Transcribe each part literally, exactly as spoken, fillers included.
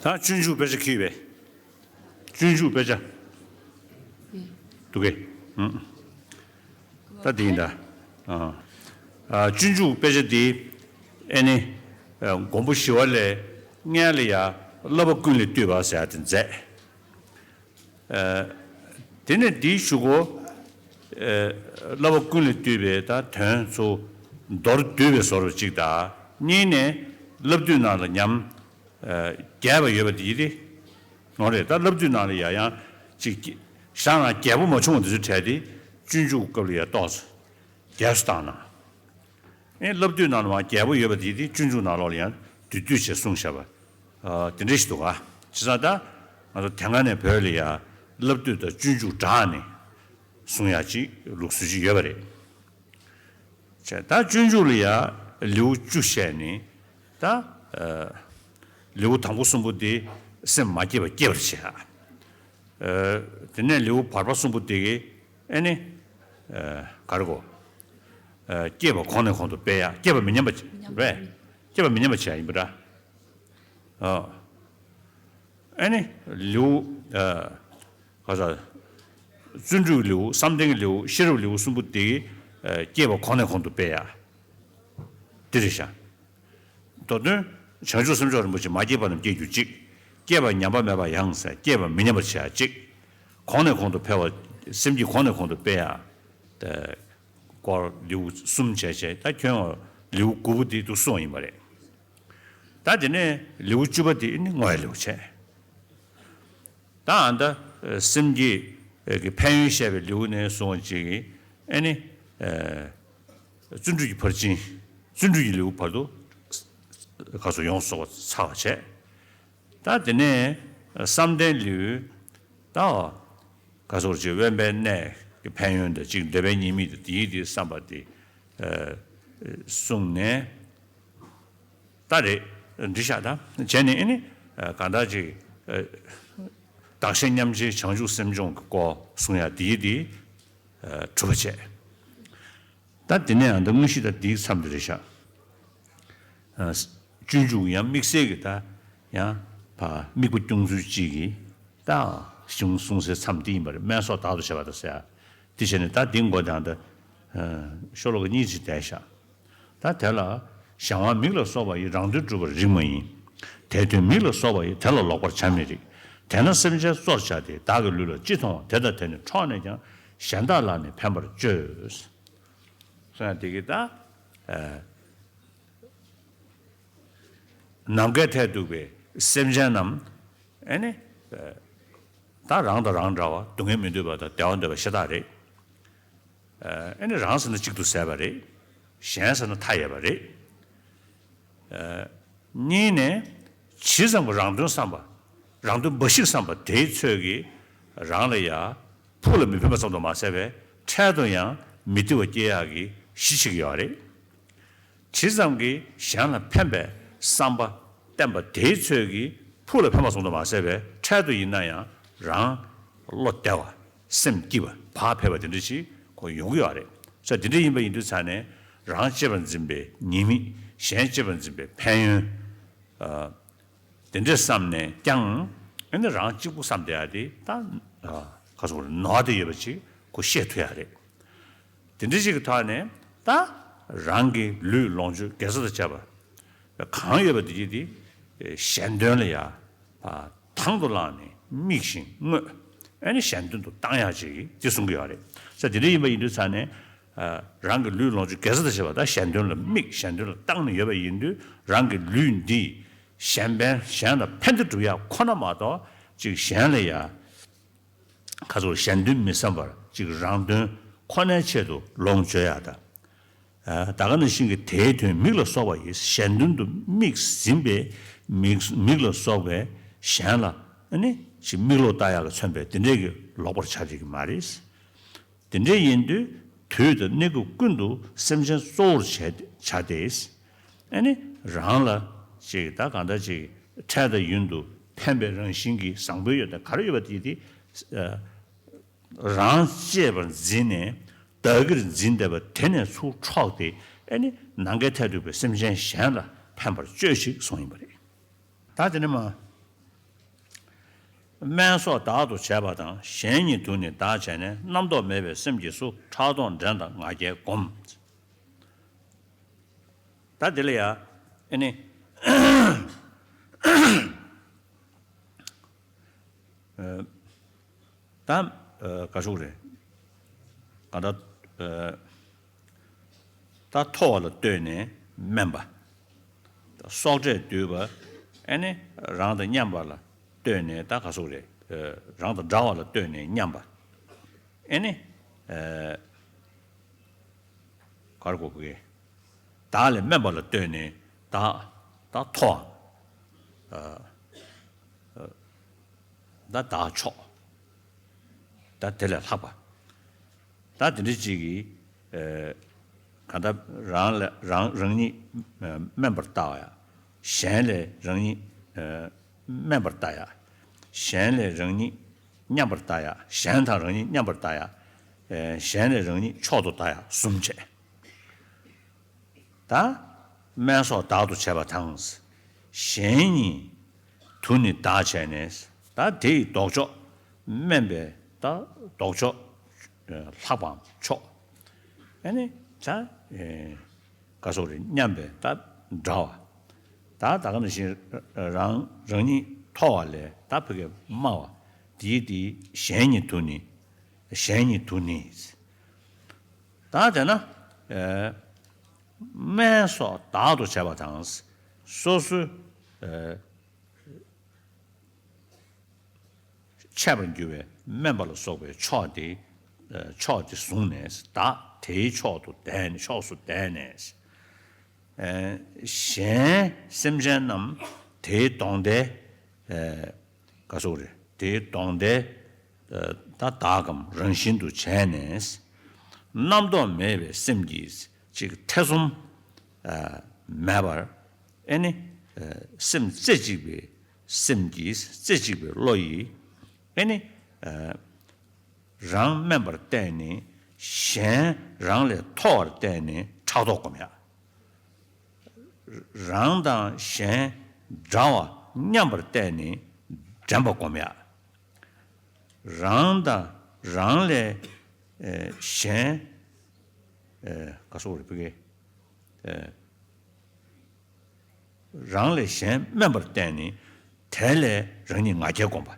ད་སྤྱོད་འཇུག་དཔེ་ཆ་འཁྱེར་བས། སྤྱོད་འཇུག་དཔེ་ཆ། འདུག་གས། ཨང་། ད་དེ་ཡིན་ད། ཨ། ཨ། སྤྱོད་འཇུག་དཔེ་ཆ་འདི། ཨེ་ནི། ཨ། མགོན་པོ་ཞི་བ་ལྷས་སྔོན་ལ་ཡ། བསླབ་པ་ཀུན་ལས་བཏུས་པ་ཟེར་ཡ་དེ་མཛད། ཨ། དེ་ནས་འདིའི་གཞུག་གུ། ཨ། བསླབ་པ་ཀུན་ལས་བཏུས་པའི་ད་དོན་ཚུ་མདོར་བསྡུས་པའི་བཟོ་འདྲ་ཅིག་དང་། གཉིས་ནས་བསླབ་བཏུས་ནང་ལ་ཉམས། ཨ། རྒྱས་པ་ཡོད་པ་དེ་ཡིན་ཏེ། འོ་རེད། ད་བསླབ་བཏུས་ནང་ལ་ཡ་ཡང་ཅིག་བཞག་ན་རྒྱས་པོ་མ་བྱུང་བ་དེ་ཚོའི་གྲས་དེ་སྤྱོད་འཇུག་སྐབས་ལ་ཡ་ཏོག་ཙམ་རྒྱས་སུ་བཏང་ན། ཨེ། བསླབ་བཏུས་ནང་ལ་མར་རྒྱས་པོ་ཡོད་པ་དེ་དེ་སྤྱོད་འཇུག་ནང་ལོགས་ལ་ཡང་བསྡུས་བསྡུས་བྱས་གསུངས་བཞག་པ། ཨ། དེ་འདྲ་ཞིག་འདུག་ག། བྱས་ཙང་ད་ང་ཚོ་དེ་སྔ་ནས་བོད་ལ་ཡ་བསླབ་བཏུས་དང་སྤྱོད་འཇུག་སྦྲགས་ནས་གསུང་ཡག་ཅིག་ལུགས་སྲོལ་ཅིག་ཡོད་པ་རེད། བྱས། ད་སྤྱོད་འཇུག་ལ་ཡ་ལེའུ་བཅུ་བཤད་ནས། ད། ཨ། ལེའུ་དང་པོ་གསུམ་པོ་དེ་སེམས་མ་སྐྱིད་པ་སྐྱེ་བར་བྱེད་ཡ། ཨ། དེ་ནས་ལེའུ་བར་པ་གསུམ་པོ་དེ་གིས། ཨེ་ནི། ཨ། ག་རེ་གོ། ཨ། སྐྱེས་པ་གོང་ནས་གོང་དུ་སྤེལ་ཡ། སྐྱེས་པ་མི་ཉམས་པ་རེད། སྐྱེས་པ་མི་ཉམས་པ་བྱེད་ཡ་ཡིན་པ་འདྲ། ཨ། ཨེ་ནི་ལེའུ། ཨ། ག་ས། བརྩོན་འགྲུས་ལེའུ། བསམ་གཏན་གྱི་ལེའུ། ཤེས་རབ་ལེའུ་གསུམ་པོ་དེ། ཨ། སྐྱེས་པ་གོང་ནས་གོང་དུ་སྤེལ་ཡ། དེ་རེད་ཤག། མདོ་དོན། བྱང་ཆུབ་སེམས་མཆོག་རིན་པོ་ཆེ། མ་སྐྱེས་པ་རྣམས་སྐྱེ་གྱུར་ཅིག། སྐྱེས་པ་ཉམས་པ་མེད་པ་ཡང་ཟེར། སྐྱེས་པ་མི་ཉམས་པར་བྱེད་ཡ་གཅིག། གོང་ནས་གོང་དུ་འཕེལ་བ། སེམས་བསྐྱེད་གོང་ནས་གོང་དུ་སྤེལ་ཡ། ད་སྐོར་ལེའུ་གསུམ་བྱས་བྱས། ད་ཁྱོན་ལེའུ་དགུ་པོ་དེ་འདུག་སེ་ཡིན་པ་རེད། ད་དེ་ནས་ལེའུ་བཅུ་པ་དེ་ནི་བསྔོ་བའི་ལེའུ་བྱས། ད་ཨ། ད་སེམས་བསྐྱེད་ཀྱི་ཕན་ཡོན་བཤད་པའི་ལེའུ་ནས་བཟུང་བ་ཅིག་གིས། ཨེ་ནི། ཨ། བརྩོན་འགྲུས་ཀྱི་ཕར་ཕྱིན། བརྩོན་འགྲུས་ཀྱི་ལེའུ་བར་དུ་ག་ཚོད་ཡོངས་སུ་རྫོགས་པ་ཚར་བ་བྱས། ད་དེ་ནས་བསམ་གཏན་ལེའུ། ད་ག་ཚོད་ཅིག་དབེན་པའི་གནས་ཀྱི་ཕན་ཡོན་དང་། གཅིག་འདོད་པའི་ཉེས་དམིགས་དང་། དེའི་དེའི་བསམ་པ་དེ། ཨ། གསུངས་ནས། ད་རེད། འགྲིག་ཤག། ད་བྱས་ནས་ཨེ་ནི། ཨ། གང་ལྟར་ཅིག། ཨ། བདག་གཞན་མཉམ་བརྗེའི་བྱང་ཆུབ་སེམས་སྦྱོང་གི་སྐོར་གསུང་ཡ་དེ་ཡི་དེ། ཨ། གྲུབ་པ་བྱས། ད་དེ་ནས་ཨ། ད་དངོས་གཞི་ད་དེའི་མཚམས་དེ་རེད་ཤག། ཨ། སྤྱོད་འཇུག་ཡང་དམིགས་བསལ་གྱི་ད་ཡང་ཕར་དམིགས་པ་སྐྱོང་ཚུལ་གཅིག་གིས། ད་གཞུང་གསུང་སའི་མཚམས་དེ་ཡིན་པ་རེད། སྨན་སོགས་བདག་ཏུ་བྱེད་པ་དང་ཟེར་ཡ། དེ་བྱས་ནས་ད་འདི་མགོ་དང་ད། ཨ། ཤོ་ལོ་ཀ་གཉིས་ཅིག་བསྡད་ཤག། ད་དེ་ལ། གཞན་དབང་མིག་ལ་སོགས་པ་ཡིས། རང་དོན་སྒྲུབ་པར་རིགས་མ་ཡིན། དེས་དོན་མིག་ལ་སོགས་པ་ཡིས། དེ་ལ་ལོག་པར་བྱ་མི་རིགས། དེས་ན་སེམས་ཅན་གཙོར་བྱ་སྟེ། བདག་གི་ལུས་ལ་ཅི་མཐོང་བ། དེ་དང་དེ་ནི་འཕྲོག་ནས་ཀྱང་། གཞན་དག་ལ་ནི་ཕན་པར་སྤྱོད། སོང་ཡ་དེ་གིས་ད། ཨ། ནམ་མཁའི་མཐས་གཏུགས་པའི་སེམས་ཅན་རྣམས། ཨེ་ནི། ཨ། ད་རང་དང་རང་འདྲ་བ། སྡུག་བསྔལ་མི་འདོད་པ་དང་བདེ་བ་འདོད་པ་ཤ་སྟག་རེད། ཨ། ཨེ་ནི་རང་ཟེར་ན་གཅིག་ཏུ་ཟད་པ་རེད། གཞན་ཟེར་ན་མཐའ་ཡས་པ་རེད། ཨ། གཉིས་ནས། ཇི་ཙམ་གྱིས་རང་དོན་བསམ་པ། རང་དོན་འབའ་ཞིག་བསམ་པ་དེའི་ཚོད་ཀྱིས་རང་ལ་ཡ། ཕུགས་ལ་མི་ཕན་པ་ཙམ་དུ་མ་ཟད་པའི། འཕྲལ་དུ་ཡང་མི་བདེ་བ་སྐྱེ་ཡག་གི་གཞི་ཞིག་ཡོད་རེད། ཇི་ཙམ་གྱིས་གཞན་ལ་ཕན་པའི་བསམ་པ་བསྟེན་པ་དེའི་ཚོད་ཀྱིས་ཕུགས་ལ་ཕན་པ་ཙམ་དུ་མ་ཟད་པའི། འཕྲལ་དུ་ཡིན་ན་ཡང་རང་བློ་བདེ་བ། སེམས་སྐྱིད་པ། བག་ཕེབས་པ་དེ་འདྲ་ཞིག་ཁོ་ཡོང་གི་ཡོད་རེད། ས་དེ་འདྲ་ཡིན་པ་ཡིན་དུས་ཙང་ནས། རང་གཅེས་པར་འཛིན་པའི་ཉེས་དམིགས། གཞན་གཅེས་པར་འཛིན་པའི་ཕན་ཡོན། ཨ། དེ་འདྲ་བསམ་ནས་ཀྱང་། ཨེ་ནི་རང་གཅིག་པུ་བསམ་བསྡད་ཡ་དེ་ད། ཨ། ག་ཚོད་ནོར་བསྡད་ཡོད་པ་ཅིག་ཁོ་ཤེས་ཐུབ་ཡ་རེད། དེ་འདྲ་ཞིག་གི་ཐོག་ནས་ད་རང་གི་ལུས་ལོངས་སྤྱོད་དགེ་རྩ་དང་བཅས་པ་གང་ཡོད་པ་དེ་ཅིག་དེ་གཞན་དོན་ལ་ཡ་དང་དུ་བླངས་ནས་དམིགས་ཤིང་བསྔོས། ཨེ་ནི་གཞན་དོན་དུ་བཏང་ཡག་ཅིག་དེ་གསུང་གི་ཡོད་རེད། ས་དེ་འདྲ་ཡིན་པ་ཡིན་དུས་ཙང་ནས། ཨ། རང་གི་ལུས་ལོངས་སྤྱོད་དགེ་རྩ་དང་བཅས་པ་ད་གཞན་དོན་ལ་དམིགས། གཞན་དོན་ལ་བཏང་ནས་ཡོད་པ་ཡིན་དུས། རང་གི་ལུས་འདི་གཞན་ཕན། གཞན་ལ་ཕན་བདེ་སྒྲུབ་ཡག་ཁོ་ན་མ་གཏོགས། ཅིག་གཞན་ལ་ཡ། ཁ་ཚུར་གཞན་དོན་མི་བསམ་པར་ཅིག་རང་དོན་ཁོ་ནའི་ཆེད་དུ་ལོངས་སྤྱོད་ཡག་དང་། ཨ། ད་ག་ནང་བཞིན་གྱི་དེའི་དོན་མིག་ལ་སོགས་པ་ཡིས། གཞན་དོན་དུ་དམིགས་ཟིན་པའི་མིག་མིག་ལ་སོགས་པའི་གཞན་ལ་ཨ་ནི་ཅིག་མིག་ལོག་ལྟ་ཡག་གིས་མཚོན་པའི་དེ་འདྲའི་གི་ལོག་པར་བྱ་བྱེད་ཀྱི་མ་རེད། དེ་འདྲ་ཡིན་དུས་དུས་དང་གནས་སྐབས་ཀུན་ཏུ་སེམས་ཅན་གཙོ་བོར་བྱས་བྱ་སྟེ། ཨ་ནི་རང་ལ་ཅིག་ད་གང་ལྟར་ཅིག་འཕྲལ་དང་ཡུན་དུ་ཕན་པའི་རང་བཞིན་གྱི་བཟང་པོའི་ཡོན་ཏན་ག་རེ་ཡོད་པ་དེ་དེ། ཨ། རང་གཅེས་པར་འཛིན་ནས་བདག་གིར་འཛིན་བསྡད་པ་དེ་ནས་ཚུར་འཕྲོག་སྟེ། ཨ་ནི་ནམ་མཁའི་མཐས་གཏུགས་པའི་སེམས་ཅན་གཞན་ལ་ཕན་པར་སྤྱོད་ཅིག་གསུངས་ཡིན་པ་རེད། ད་དེ་ནས་མ། སྨན་སོགས་བདག་ཏུ་བྱས་པ་དང་གཞན་ཉིད་དུ་ནི་བདག་བྱས་ནས་རྣམ་རྟོག་མེད་པའི་སེམས་ཀྱིས་སུ་ཕྲག་དོག་འགྲན་དང་ང་རྒྱལ་བསྒོམ། ད་དེ་ལ་ཡ། ཨེ་ནི། ད་ག་ཟེར་དགོས་རེད། གང་ལྟར། ད་མཐོ་བ་ལ་ལྟོས་ནས་དམན་པ། སྲོག་གཅོད་བསྡུས་པ། ཨེ་ནི་རང་དང་མཉམ་པ་ལ་ལྟོས་ནས་ད་ག་ཟེར་དགོས་རེད། རང་དང་འདྲ་བ་ལ་ལྟོས་ནས་མཉམ་པ། ཨེ་ནི། གར་གོ་བའི། བདག་ལས་དམན་པ་ལ་ལྟོས་ནས་བདག་ད་མཐོ་བ། ད་བདག་མཆོག་ད་དེ་ལས་ལྷག་པ། ད་དེ་འདྲ་ཅིག་གིས། གང་ལྟར་རང་ལ་རང་རང་ཉིད་དམན་པར་ལྟ་བ་ཡ། གཞན་ལས་རང་ཉིད་དམན་པར་ལྟ་ཡ། གཞན་ལས་རང་ཉིད་མཉམ་པར་ལྟ་ཡ། གཞན་དང་རང་ཉིད་མཉམ་པར་ལྟ་ཡ། གཞན་ལས་རང་ཉིད་མཆོག་ཏུ་ལྟ་ཡ་གསུམ་བྱས། ད། སྨན་སོགས་བདག་ཏུ་བྱས་པ་དང་། གཞན་ཉིད་དུ་ནི་བདག་བྱས་ནས། ད་དེ་ཡི་ལྡོག་ཕྱོགས་དམན་པའི་ད་ལྡོག་ཕྱོགས་ལྷག་པའམ་མཆོག་ཨ་ནི་ད་ག་སོགས་རེད་སྙམ་པའི་ད་འདྲ་བ། ད་ད་ག་ནང་བཞིན་རང་རང་ཉིད་མཐོ་བ་ལས་ད་ཕ་གི་དམའ་བ། དེའི་དེ་གཞན་ཉིད་དུ་ནི། གཞན་ཉིད་དུ་ནི། ད་དེ་ན། སྨན་སོགས་བདག་ཏུ་བྱས་པ་དང་། སོ་སོའི་ཆད་པར་འགྱུར་བའི་སྨན་པ་ལ་སོགས་པའི་ཕྱོགས་དེ། ཕྱོགས་དེ་བཟུང་ནས་བདག་དེའི་ཕྱོགས་སུ་བསྡད་ནས་ཕྱོགས་སུ་བསྡད་ནས། གཞན་སེམས་ཅན་རྣམས་དེའི་གདོང་མདའི། ག་སོགས་རེད། དེའི་གདོང་མདའི་ད་བདག་གམ་རང་བཞིན་དུ་བྱས་ནས། རྣམ་རྟོག་མེད་པའི་སེམས་ཀྱིས་ཅིག་ཐེ་ཚོམ་མེད་པར། ཨེ་ནི། སེམས་རྩེ་གཅིག་པའི་སེམས་ཀྱིས་རྩེ་གཅིག་པའི་བློ་ཡིས། ཨེ་ནི། རང་དམན་པར་བལྟས་ནས་གཞན་རང་ལས་མཐོ་བར་བལྟས་ནས་ཕྲག་དོག་སྒོམ་ཡ། རང་དང་གཞན་འདྲ་བ་མཉམ་པར་བལྟས་ནས་འགྲན་པ་སྒོམ་ཡ། རང་དང་རང་ལས་གཞན་ག་སོགས་རེད་ཕ་གི། རང་ལས་གཞན་དམན་པར་བལྟས་ནས་དེ་ལས་རང་ཉིད་ང་རྒྱལ་སྒོམ་པ།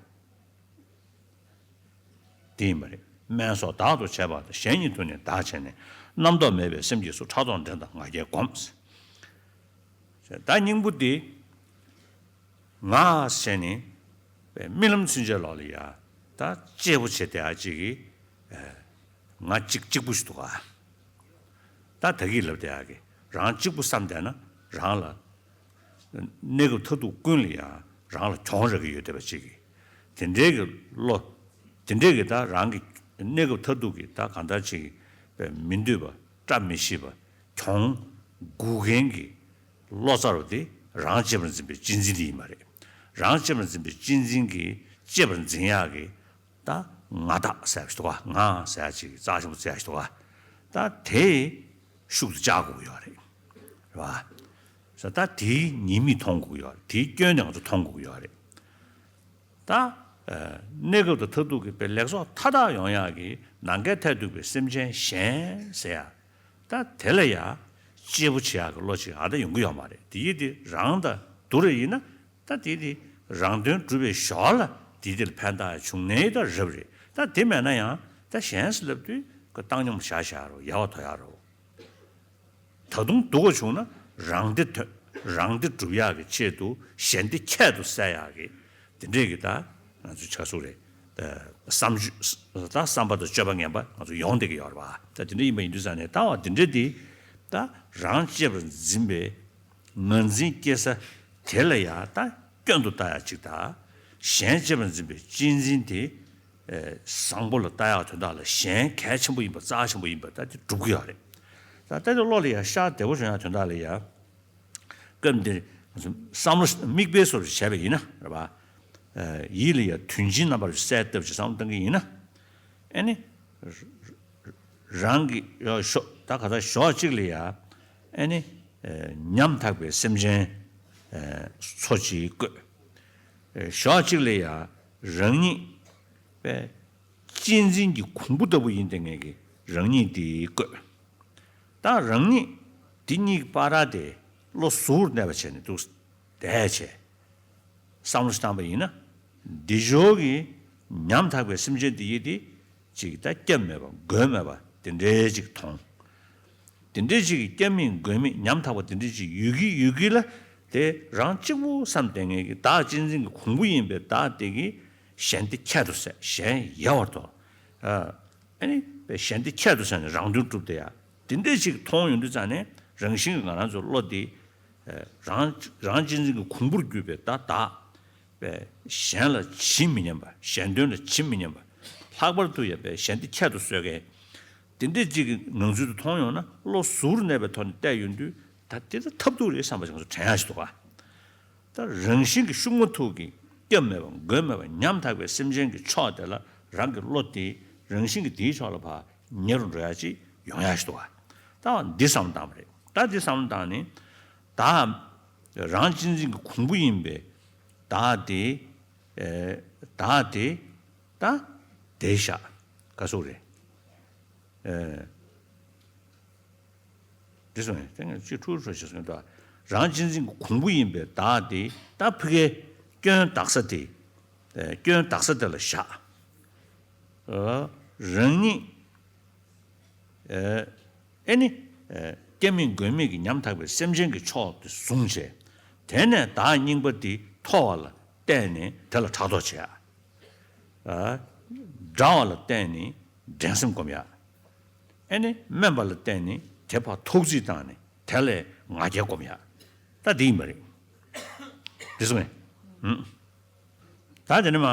དེ་ཡིན་པ་རེད། སྨན་སོགས་བདག་ཏུ་བྱས་པ་དང་གཞན་ཉིད་དུ་ནི་བདག་བྱས་ནས། རྣམ་རྟོག་མེད་པའི་སེམས་ཀྱིས་སུ་ཕྲག་དོག་འགྲན་དང་ང་རྒྱལ་སྒོམ། ད་སྙིང་པོ་འདི། ང་ཟེར་ནས། རྨི་ལམ་ཚུན་ཆད་ལོག་ལ་ཡ། ད་གཅེས་པོ་བྱེད་བསྡད་ཡ་གཅིག་གིས། ང་གཅིག་གཅིག་པུ་ཞིག་འདུག་ག་ད་ད་གིན་ལབ་བསྡད་ཡ་གི། རང་གཅིག་པུ་བསམ་བསྡད་ན་རང་ལ། གནས་སྐབས་མཐར་ཐུག་ཀུན་ལ་ཡང་རང་ལ་གྱོང་རག་གི་ཡོད་བསྡད་པ་ཅིག་གིས། དེ་འདྲའི་གི་བློ། དེ་འདྲའི་གི་ད་རང་གི་གནས་སྐབས་མཐར་ཐུག་གི་ད་གང་ལྟར་ཅིག་པའི་མི་འདོད་པ། བཀྲ་མི་ཤིས་པ། གྱོང་། སྒུག་མཁན་གྱི་བློ་གསར་བ་དེ་རང་གཅེས་པར་འཛིན་པའི་གཅེས་འཛིན་དེ་ཡིན་པ་རེད། རང་གཅེས་པར་འཛིན་པའི་གཅེས་འཛིན་གྱིས་གཅེས་པར་འཛིན་ཡག་གི། ད་ང་བདག་ཟེར་ཡ་ཞིག་འདུག་ག་ང་ཟེར་ཡ་ཅིག་རྩ་ཆེན་པོ་བརྩི་ཡ་ཞིག་འདུག་ག་ད་དེ་ཤུགས་སུ་བཅག་དགོས་ཀྱི་ཡོད་རེད། རེད་བ། ས་ད་དེའི་ཉེས་དམིགས་མཐོང་དགོས་ཀྱི་ཡོད་རེད། དེའི་སྐྱོན་དེ་ང་ཚོ་མཐོང་དགོས་ཀྱི་ཡོད་རེད། ད། གནས་སྐབས་དང་མཐར་ཐུག་གི་པའི་ལེགས་ཚོགས་མཐའ་དག་ཡོང་ཡག་གི་ནམ་མཁའི་མཐས་གཏུགས་པའི་སེམས་ཅན་གཞན་ཟེར་ཡ། ད་དེ་ལ་ཡ། གཅེས་པོ་བྱེད་ཡག་གི་བློ་ཅིག་ཨ་ད་ཡོང་གི་ཡོད་མ་རེད། དེ་ཡིན་དེ་རང་དང་བསྡུར་བ་ཡིན་ན། ད་དེ་དེ་རང་དོན་སྒྲུབ་པའི་ཞོར་ལ་དེ་དེ་ལ་ཕན་ཐོགས་བྱུང་ནའི་ད་རབ་རེད། ད་དེ་མེད་ན་ཡང་ད་གཞན་ཟེར་ལབ་དུས་ཀྱི་བཏང་སྙོམས་བྱ་བྱ་རོགས་ཡལ་བ་དོར་ཡག་རོགས། ད་དུང་སྡུག་པ་བྱུང་ན་རང་བདེ་ཐོན། རང་བདེ་སྒྲུབ་ཡག་གི་ཆེད་དུ་གཞན་བདེ་ཁྱད་དུ་བསད་ཡག་གི་དེ་འདྲས་ཀྱི་ད་ང་ཚོ་ཆ་སུ་རེད། ད་བསམ་ད་བསམ་པ་དང་སྤྱོད་པ་ངན་པ་ང་ཚོ་ཡོང་བསྡད་ཀྱི་ཡོད་རེད་བ། ད་དེ་འདྲ་ཡིན་པ་ཡིན་དུས་ཙང་ནས་ད་བ་དེ་འདྲས་དེ་ད་རང་གཅེས་པར་འཛིན་པའི་ངར་འཛིན་སྐྱེ་ས་དེ་ལ་ཡང་ད་སྐྱོན་དུ་ལྟ་ཡག་ཅིག་དང་། གཞན་གཅེས་པར་འཛིན་པའི་གཅེས་འཛིན་དེ། བཟང་པོ་ལ་ལྟ་ཡག་དོན་དག་ལ་གཞན་གལ་ཆེན་པོ་ཡིན་པ་རྩ་ཆེན་པོ་ཡིན་པ་ད་དེ་སྒྲུབ་ཀྱི་ཡོད་རེད། ད་ལྟ་དེ་བློ་ལ་ཡང་ཤར་བདེ་པོ་བྱུང་ཡག་དོན་དག་ལ་ཡང་། སྐབས་འདིར་བསམ་བློ་དམིགས་འབེན་སོགས་བྱས་པ་ཡིན་ན་རེད་པ། ཡིད་ལ་ཡང་དོན་སྦྱིན་རྣམ་པར་གསལ་བཏབ་ཅིག་བསམ་བློ་བཏང་གི་ཡིན་ན། ཨེ་ནི། རང་གི་ཡོ་ཞོ་ད་ག་ད་ཞོགས་གཅིག་ལ་ཡང་། ཨེ་ནི། ཉམ་ཐག་པའི་སེམས་ཅན་ཚོ་གཅིག་བཀོད། ཞོགས་གཅིག་ལ་ཡང་ རང་ཉིད་པས་གཅེས་འཛིན་གྱི་གོང་བུ་ལྟ་བུ་ཡིན་ཏེ་ངེས་ཀྱི་རང་ཉིད་དེ་བཀོད། ད་རང་ཉིད་དེ་གཉིས་ཀྱི་བར་དེ་བློ་གཟུ་བོར་གནས་པ་བྱས་ནས་འདུག་བསྡད་བྱས། བསམ་བློ་ཞིག་བཏང་པ་ཡིན་ན། འདི་ཞོག་གི་ཉམ་ཐག་པའི་སེམས་ཅན་འདི་ཡིས་དེ་ཅིག་ད་སྐྱབས་མེད་པ་མགོན་མེད་པ་དེ་འདྲའི་ཅིག་མཐོང་། དེ་འདྲའི་ཅིག་གི་སྐྱབས་མེད་མགོན་མེད་ཉམ་ཐག་པ་དེ་འདྲའི་ཅིག་ཡོད་ཀྱི་ཡོད་ཀྱི་ལ། དེ་རང་གཅིག་པུ་བསམ་བསྡད་མཁན་གྱི་བདག་གཅེས་འཛིན་གྱི་གོང་བུ་ཡིན་པའི་བདག་དེ་གིས་གཞན་དེ་ཁྱད་དུ་བསད། གཞན་ཡལ་བར་དོར། ཨ་ནི་གཞན་དེ་ཁྱད་དུ་བསད་ནས་རང་དོན་བསྒྲུབས་བསྡད་ཡ། དེ་འདྲའི་ཅིག་མཐོང་ཡོང་དུས་ཙང་ནས་རང་བཞིན་གྱིས་ང་རང་ཚོའི་བློ་དེ། རང་རང་གཅེས་འཛིན་གྱི་གོང་བུར་གྱུར་པའི་བདག་བདག་པས་གཞན་ལ་ཇི་མི་སྙམ་པ། གཞན་དོན་ལ་ཇི་མི་སྙམ་པ། ལྷག་པར་དུ་ཡང་པས་གཞན་དེ་ཁྱད་དུ་གསོད་མཁན། དེ་འདྲའི་ཅིག་གི་ངང་ཚུལ་དུ་མཐོང་ཡོང་ན། བློ་གཟུར་གནས་པའི་ཐོག་ནས་བལྟས་ཡོང་དུས། ད་དེ་ད་ཐབས་སྡུག་རེད་བསམ་པ་ཅིག་ང་ཚོ་དྲན་ཡག་ཞིག་འདུག་ག་ད་རང་བཞིན་གྱིས་ཤུགས་མ་ཐུག་གི་སྐྱབས་མེད་པ་མགོན་མེད་པ་ཉམ་ཐག་པའི་སེམས་ཅན་གྱི་ཕྱོགས་དེ་ལ་རང་གི་བློ་དེ་རང་བཞིན་གྱིས་དེའི་ཕྱོགས་ལ་ཕར་ཉེ་རུ་འགྲོ་ཡག་ཅིག་ཡོང་ཡག་ཞིག་འདུག་ག་ད་འདི་བསམ་བློ་བཏང་བ་རེད། ད་འདི་བསམ་བློ་བཏང་ནས། བདག་རང་གཅེས་འཛིན་གྱི་གོང་བུ་ཡིན་པའི་བདག་དེ། ཨེ། བདག་དེ་ད་དེ་བཞག་ག་སོགས་རེད། ཨེ། འདི་སོང་ཡང་དེ་ངས་ཅིག་འཁྲུལ་འཁྲུལ་ཞིག་སོང་ད། རང་གཅེས་འཛིན་གྱི་གོང་བུ་ཡིན་པའི་བདག་དེ་ད་ཕ་གིའི་སྐྱོན་དག་ས་དེ། ཨེ། སྐྱོན་དག་ས་དེ་ལ་བཞག་ཨ། རང་ཉིད། ཨེ། ཨེ་ནི། ཨེ། སྐྱབས་མེད་མགོན་མེད་ཀྱི་ཉམ་ཐག་པའི་སེམས་ཅན་གྱི་ཕྱོགས་དེ་བཟུང་བྱས། དེ་ནས་བདག་རྙིང་པ་དེ་མཐོ་བ་ལ་བལྟས་ནས་དེ་ལ་ཕྲག་དོག་བྱེད་ཡ། ཨ། འདྲ་བ་ལ་བལྟས་ནས་འགྲན་སེམས་སྒོམ་ཡ། ཨེ་ནི་དམན་པ་ལ་བལྟས་ནས་དེ་ཕར་ཐོག་བརྫིས་བཏང་ནས་དེ་ལས་ང་རྒྱལ་སྒོམ་ཡ། ད་འདི་ཡིན་པ་རེད། འདི་སོང་ངས། ཨུམ། ད་དེ་ནས་མ། ཨ།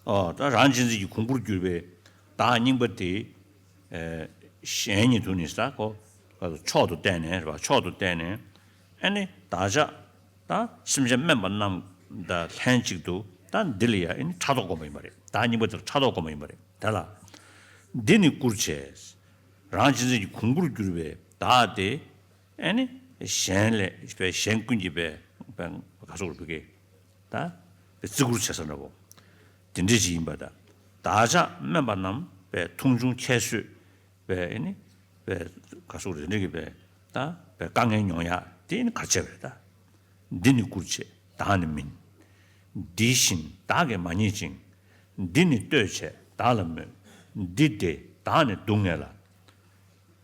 ཨོ། ད་རང་གཅེས་འཛིན་གྱི་གོང་བུར་གྱུར་པའི་བདག་རྙིང་པ་དེ། ཨེ། གཞན་ཉིད་དུ་ནི་ས་ཁོ། མཆོག་ཏུ་བསྟན་ནས་རེད་པ། མཆོག་ཏུ་བསྟན་ནས། ཨ་ནི་བདག་ཅག་ད་སེམས་ཅན་དམན་པ་རྣམས་དང་ལྷན་ཅིག་ཏུ་ད་འདི་ལ་ཡ་ཨ་ནི་ཕྲག་དོག་སྒོམ་པ་ཡིན་པ་རེད། བདག་རྙིང་པ་དེ་ལ་ཕྲག་དོག་སྒོམ་པ་ཡིན་པ་རེད། དེ་ལ། འདི་ནི་བཀུར་བྱས། རང་གཅེས་འཛིན་གྱི་གོང་བུར་གྱུར་པའི་བདག་དེ། ཨ་ནི་གཞན་ལས་པའི་གཞན་ཀུན་གྱིས་པའི་པའི་ག་སོགས་རུ་བུ་གེ་ད་པའི་བརྩི་བཀུར་བྱེད་ས་འདྲ་བོ། དེ་འདྲ་ཅིག་ཡིན་པ་དང་། བདག་ཅག་དམན་པ་རྣམས་པའི་མཐོང་ཆུང་ཁྱད་གསོད་པའི་ཨ་ནི་པའི་ག་སོགས་རེ་འདྲ་གི་པའི་ད་པའི་དཀའ་ངལ་མྱོང་ཡ་དེ་ནི་ག་བྱས་པ་རེད་ད། འདི་ནི་བཀུར་བྱས་བདག་ནི་མིན། འདི་བཞིན་བདག་གིས་མ་རྙེད་ཅིང་། འདི་ནི་ལྟོས་བྱས་བདག་ལ་སྨོད། འདི་སྟེ་བདག་ནི་སྡུག་བསྔལ་ལ།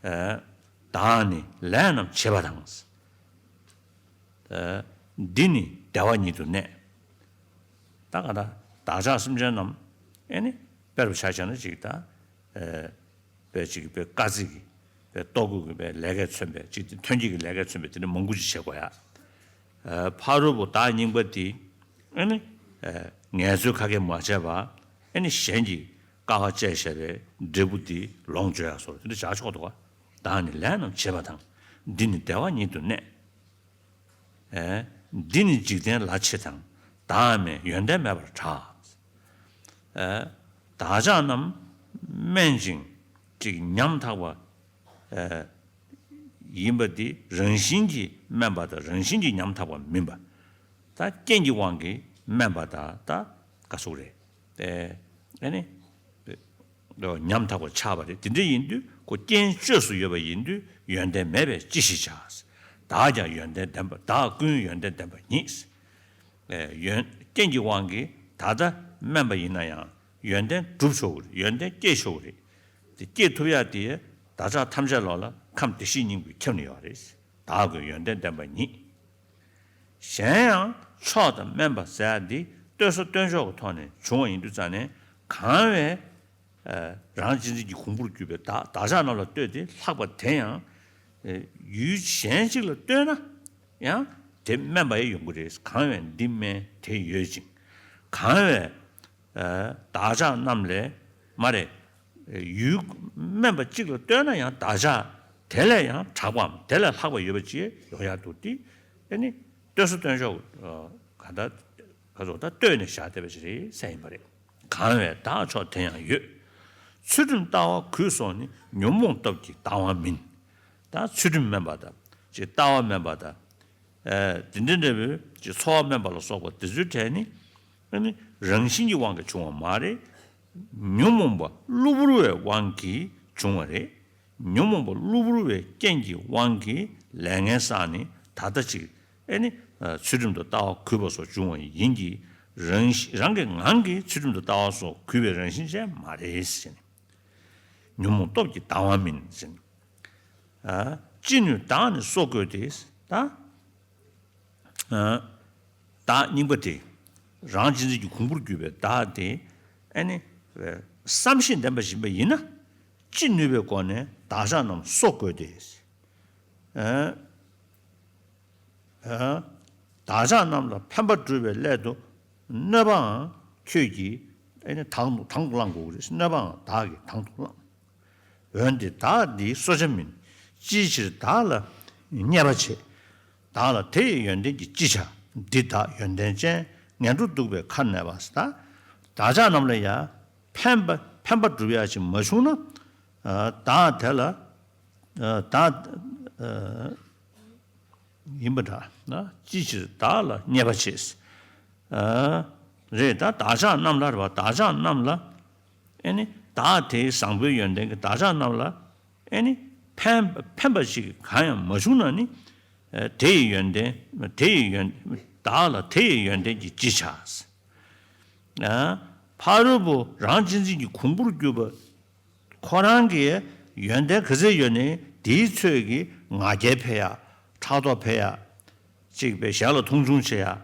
ཨེ། བདག་ནི་ལས་རྣམས་བྱེད་པ་དང་། ཨེ། འདི་ནི་བདེ་བ་ཉིད་དུ་གནས། ད་ག་ད་བདག་ཅག་སེམས་ཅན་རྣམས་ཨེ་ནི་དཔེར་བཞག་བྱས་ན་ཅིག་ད། ཨེ། པའི་ཅིག་པའི་དཀའ་ཚེགས་ཀྱི་པའི་ལྟོ་གོས་ཀྱི་པའི་ལས་ཀས་མཚོན་པའི་ཅིག་དེ་ཐོན་སྐྱེད་ཀྱི་ལས་ཀས་མཚོན་པའི་དེ་འདྲ་མང་པོ་ཅིག་བྱེད་དགོས་ཡ། ཨ། ཕ་རོལ་པོ་བདག་རྙིང་པ་དེ་ཨ་ནི། ཨ། ངལ་རྩོལ་ག་གེ་མ་བྱས་པ་ཨ་ནི་གཞན་གྱིས་དཀའ་བ་སྤྱད་བཞག་པའི་འབྲས་བུ་དེ་ལོངས་སྤྱོད་ཡ་སོགས་དེ་འདྲ་བྱ་ཆོག་འདུག་ག་བདག་ནི་ལས་རྣམས་བྱེད་པ་དང་། འདི་ནི་བདེ་བ་ཉིད་དུ་གནས། ཨེ། འདི་ནི་འཇིག་རྟེན་ལ་ཕྱི་དང་། བདག་མེད་ཡོན་ཏན་མེད་པར་གྲགས། ཨེ། བདག་ཅག་རྣམས་དམན་ཅིང་ཅིག་ཉམ་ཐག་པ། ཨེ། ཡིན་པ་འདི་རང་བཞིན་གྱིས་དམན་པ་དང་རང་བཞིན་གྱིས་ཉམ་ཐག་པ་མིན་པ། ད་རྐྱེན་གྱི་དབང་གིས་དམན་པ་དང་ད་ག་སོགས་རེད། ཨེ། ཨེ་ནི། ཉམ་ཐག་པ་ཆགས་པ་རེད། དེ་འདྲ་ཡིན་དུས་ཁོ་རྐྱེན་བཅོས་སུ་ཡོད་པ་ཡིན་དུས་ཡོན་ཏན་མེད་པས་ཅི་ཞིག་བྱ། བདག་ཀྱང་ཡོན་ཏན་ལྡན་པ། བདག་ཀུན་ཡོན་ཏན་ལྡན་པ་ཉིད། ཨེ། ཡོན། རྐྱེན་གྱི་དབང་གིས་ད་ལྟ་དམན་པ་ཡིན་ན་ཡང་ཡོན་ཏན་སྒྲུབ་ཆོག་གི་རེད། ཡོན་ཏན་སྐྱེ་ཆོག་གི་རེད། དེ་སྐྱེ་ཐུབ་ཡག་དེ་བདག་ཅག་ཐམས་ཅད་ལོག་ལ་ཁམས་བདེ་གཤེགས་སྙིང་པོས་ཁྱབ་ནས་ཡོད་རེད། བདག་ཀུན་ཡོན་ཏན་ལྡན་པ་ཉིད། གཞན་ཡང་མཆོག་དང་དམན་པ་ཟེར་ཡག་འདི་ལྟོས་ས་ལྟོས་འཇོག་གི་ཐོག་ནས་བྱུང་བ་ཡིན་དུས་ཙང་ནས་གང་བས། ཨ། རང་གཅེས་འཛིན་གྱི་གོང་བུར་གྱུར་པའི་བདག་བདག་ཅག་རྣམས་ལ་ལྟོས་ཏེ་ལྷག་པ་དེ་ཡང་། ཨ། ཡུལ་གཞན་ཅིག་ལ་ལྟོས་ན་ཡང་དེ་དམན་པ་ཡང་ཡོང་གི་རེད། གང་བས་འདི་དམན་དེ་ཡོད་ཅིང་། གང་བས། ཨ། བདག་ཅག་རྣམས་ལས་མ་རེད། ཡུལ་དམན་པ་གཅིག་ལ་ལྟོས་ན་ཡང་བདག་ཅག་དེ་ལས་ཡང་དྲག་པའམ་དེ་ལས་ལྷག་པ་ཡོད་པ་ཅིག་ཡོང་ཡག་འདུག་སྟེ། ཨ་ནི་ལྟོས་ས་ལྟོས་འཇོག་ག་ད་ག་ཚོད་ད་ལྟོས་ནས་བཞག་བསྡད་པ་ཞིག་རེད་ཟེར་ཡིན་པ་རེད། གང་བས་བདག་མཆོག་དེ་ཡང་ཡོད། ཚུལ་ཁྲིམས་ལྟ་བ་གུས་སོགས་ནི། ཉོན་མོངས་སྟོབས་ཀྱིས་ལྡང་བ་མིན། ད་ཚུལ་ཁྲིམས་དམན་པ་དང་ཅིག་ལྟ་བ་དམན་པ་དང་། ཨ་དེ་འདྲ་འདྲ་བའི་ཅིག་ཚོར་བ་དམན་པ་ལ་སོགས་པ་དེ་ཚོའི་གྲས་ནི་ཨ་ནི་རང་བཞིན་གྱི་དབང་གིས་བྱུང་བ་མ་རེད། ཉོན་མོངས་པ་གློ་བུར་བའི་དབང་གིས་བྱུང་བ་རེད། ཉོན་མོངས་པ་གློ་བུར་བའི་རྐྱེན་གྱི་དབང་གིས་ལས་ངན་བསགས་ནས་ད་ལྟ་ཅིག་ཨེ་ནི་ཚུལ་ཁྲིམས་དང་ལྟ་བ་གུས་པ་སོགས་བྱུང་བ་ཡིན་གྱི། རང་རང་གི་ངང་གིས་ཚུལ་ཁྲིམས་དང་ལྟ་བ་སོགས་གུས་པའི་རང་བཞིན་ཅན་མ་རེད་ཟེར། ཉོན་མོངས་སྟོབས་ཀྱིས་ལྡང་བ་མིན་ཟེར། ཨ་ཅི་ནུས་བདག་ནི་སྲོག་བསྐོས་ཏེ། ད་ཨ་བདག་རྙིང་པ་དེ། རང་གཅེས་འཛིན་གྱི་གོང་བུར་གྱུར་པའི་བདག་དེ་ཨ་ནི་བསམ་ཤེས་ལྡན་པ་ཞིག་ཡིན་པ་ཡིན་ན། ཅི་ནུས་པའི་སྒོ་ནས་བདག་ཅག་རྣམས་སྲོག་བསྐོས་ཏེ། ཨ་ཨ་བདག་ཅག་རྣམས་ལ་ཕན་པ་བསྒྲུབ་པའི་སླད་དུ་གནོད་པའང་ཁྱོད་ཀྱིས་ཨ་ནི་དང་དུ་དང་དུ་བླང་དགོས་ཀྱི་རེད། གནོད་པའང་བདག་གིས་དང་དུ་བླང་། འོན་ཏེ་བདག་འདིའི་གསོ་བྱ་མིན། ཅིའི་ཕྱིར་བདག་ལ་བརྙས་པ་བྱེད། བདག་ལ་དེ་ཡི་ཡོན་ཏན་གྱིས་ཅི་བྱ། འདི་བདག་ཡོན་ཏན་ཅན། ངན་འགྲོར་གདུག་པའི་ཁར་གནས་པ། ད་བདག་ཅག་རྣམས་ལ་ཡང་ཕན་པ་ཕན་པ་སྒྲུབ་ཡག་ཅིག་མ་བྱུང་ན། ཨ་བདག་དེ་ལ་ཨ་བདག་ཨ་ཡིན་པ་འདྲ་ན། ཅིའི་ཕྱིར་བདག་ལ་བརྙས་པ་བྱེད། ཨ་རེད། ད་བདག་ཅག་རྣམས་ལ་རེད་པ། བདག་ཅག་རྣམས་ལ་ཨེ་ནི་བདག་དེའི་བཟང་པོའི་ཡོན་ཏན་གྱིས་བདག་ཅག་རྣམས་ལ་ཨེ་ནི་ཕན་ཕན་པ་ཞིག་གང་ཡང་མ་བྱུང་ན་ནི། ཨ་དེ་ཡི་ཡོན་ཏན་དེ་ཡི་ཡོན་བདག་ལ་དེ་ཡི་ཡོན་ཏན་གྱིས་ཅི་བྱ། ཨ་ཕ་རོལ་པོ་རང་གཅེས་འཛིན་གྱི་གོང་བུར་གྱུར་པ། ཁོ་རང་གི་ཡོན་ཏན་ག་ཚད་ཡོད་ནའི་དེའི་ཚོད་ཀྱིས་ང་རྒྱལ་འཕེལ་ཡག་ཕྲག་དོག་འཕེལ་ཡག་ཅིག་པའི་གཞན་ལ་མཐོང་ཆུང་བྱེད་ཡག་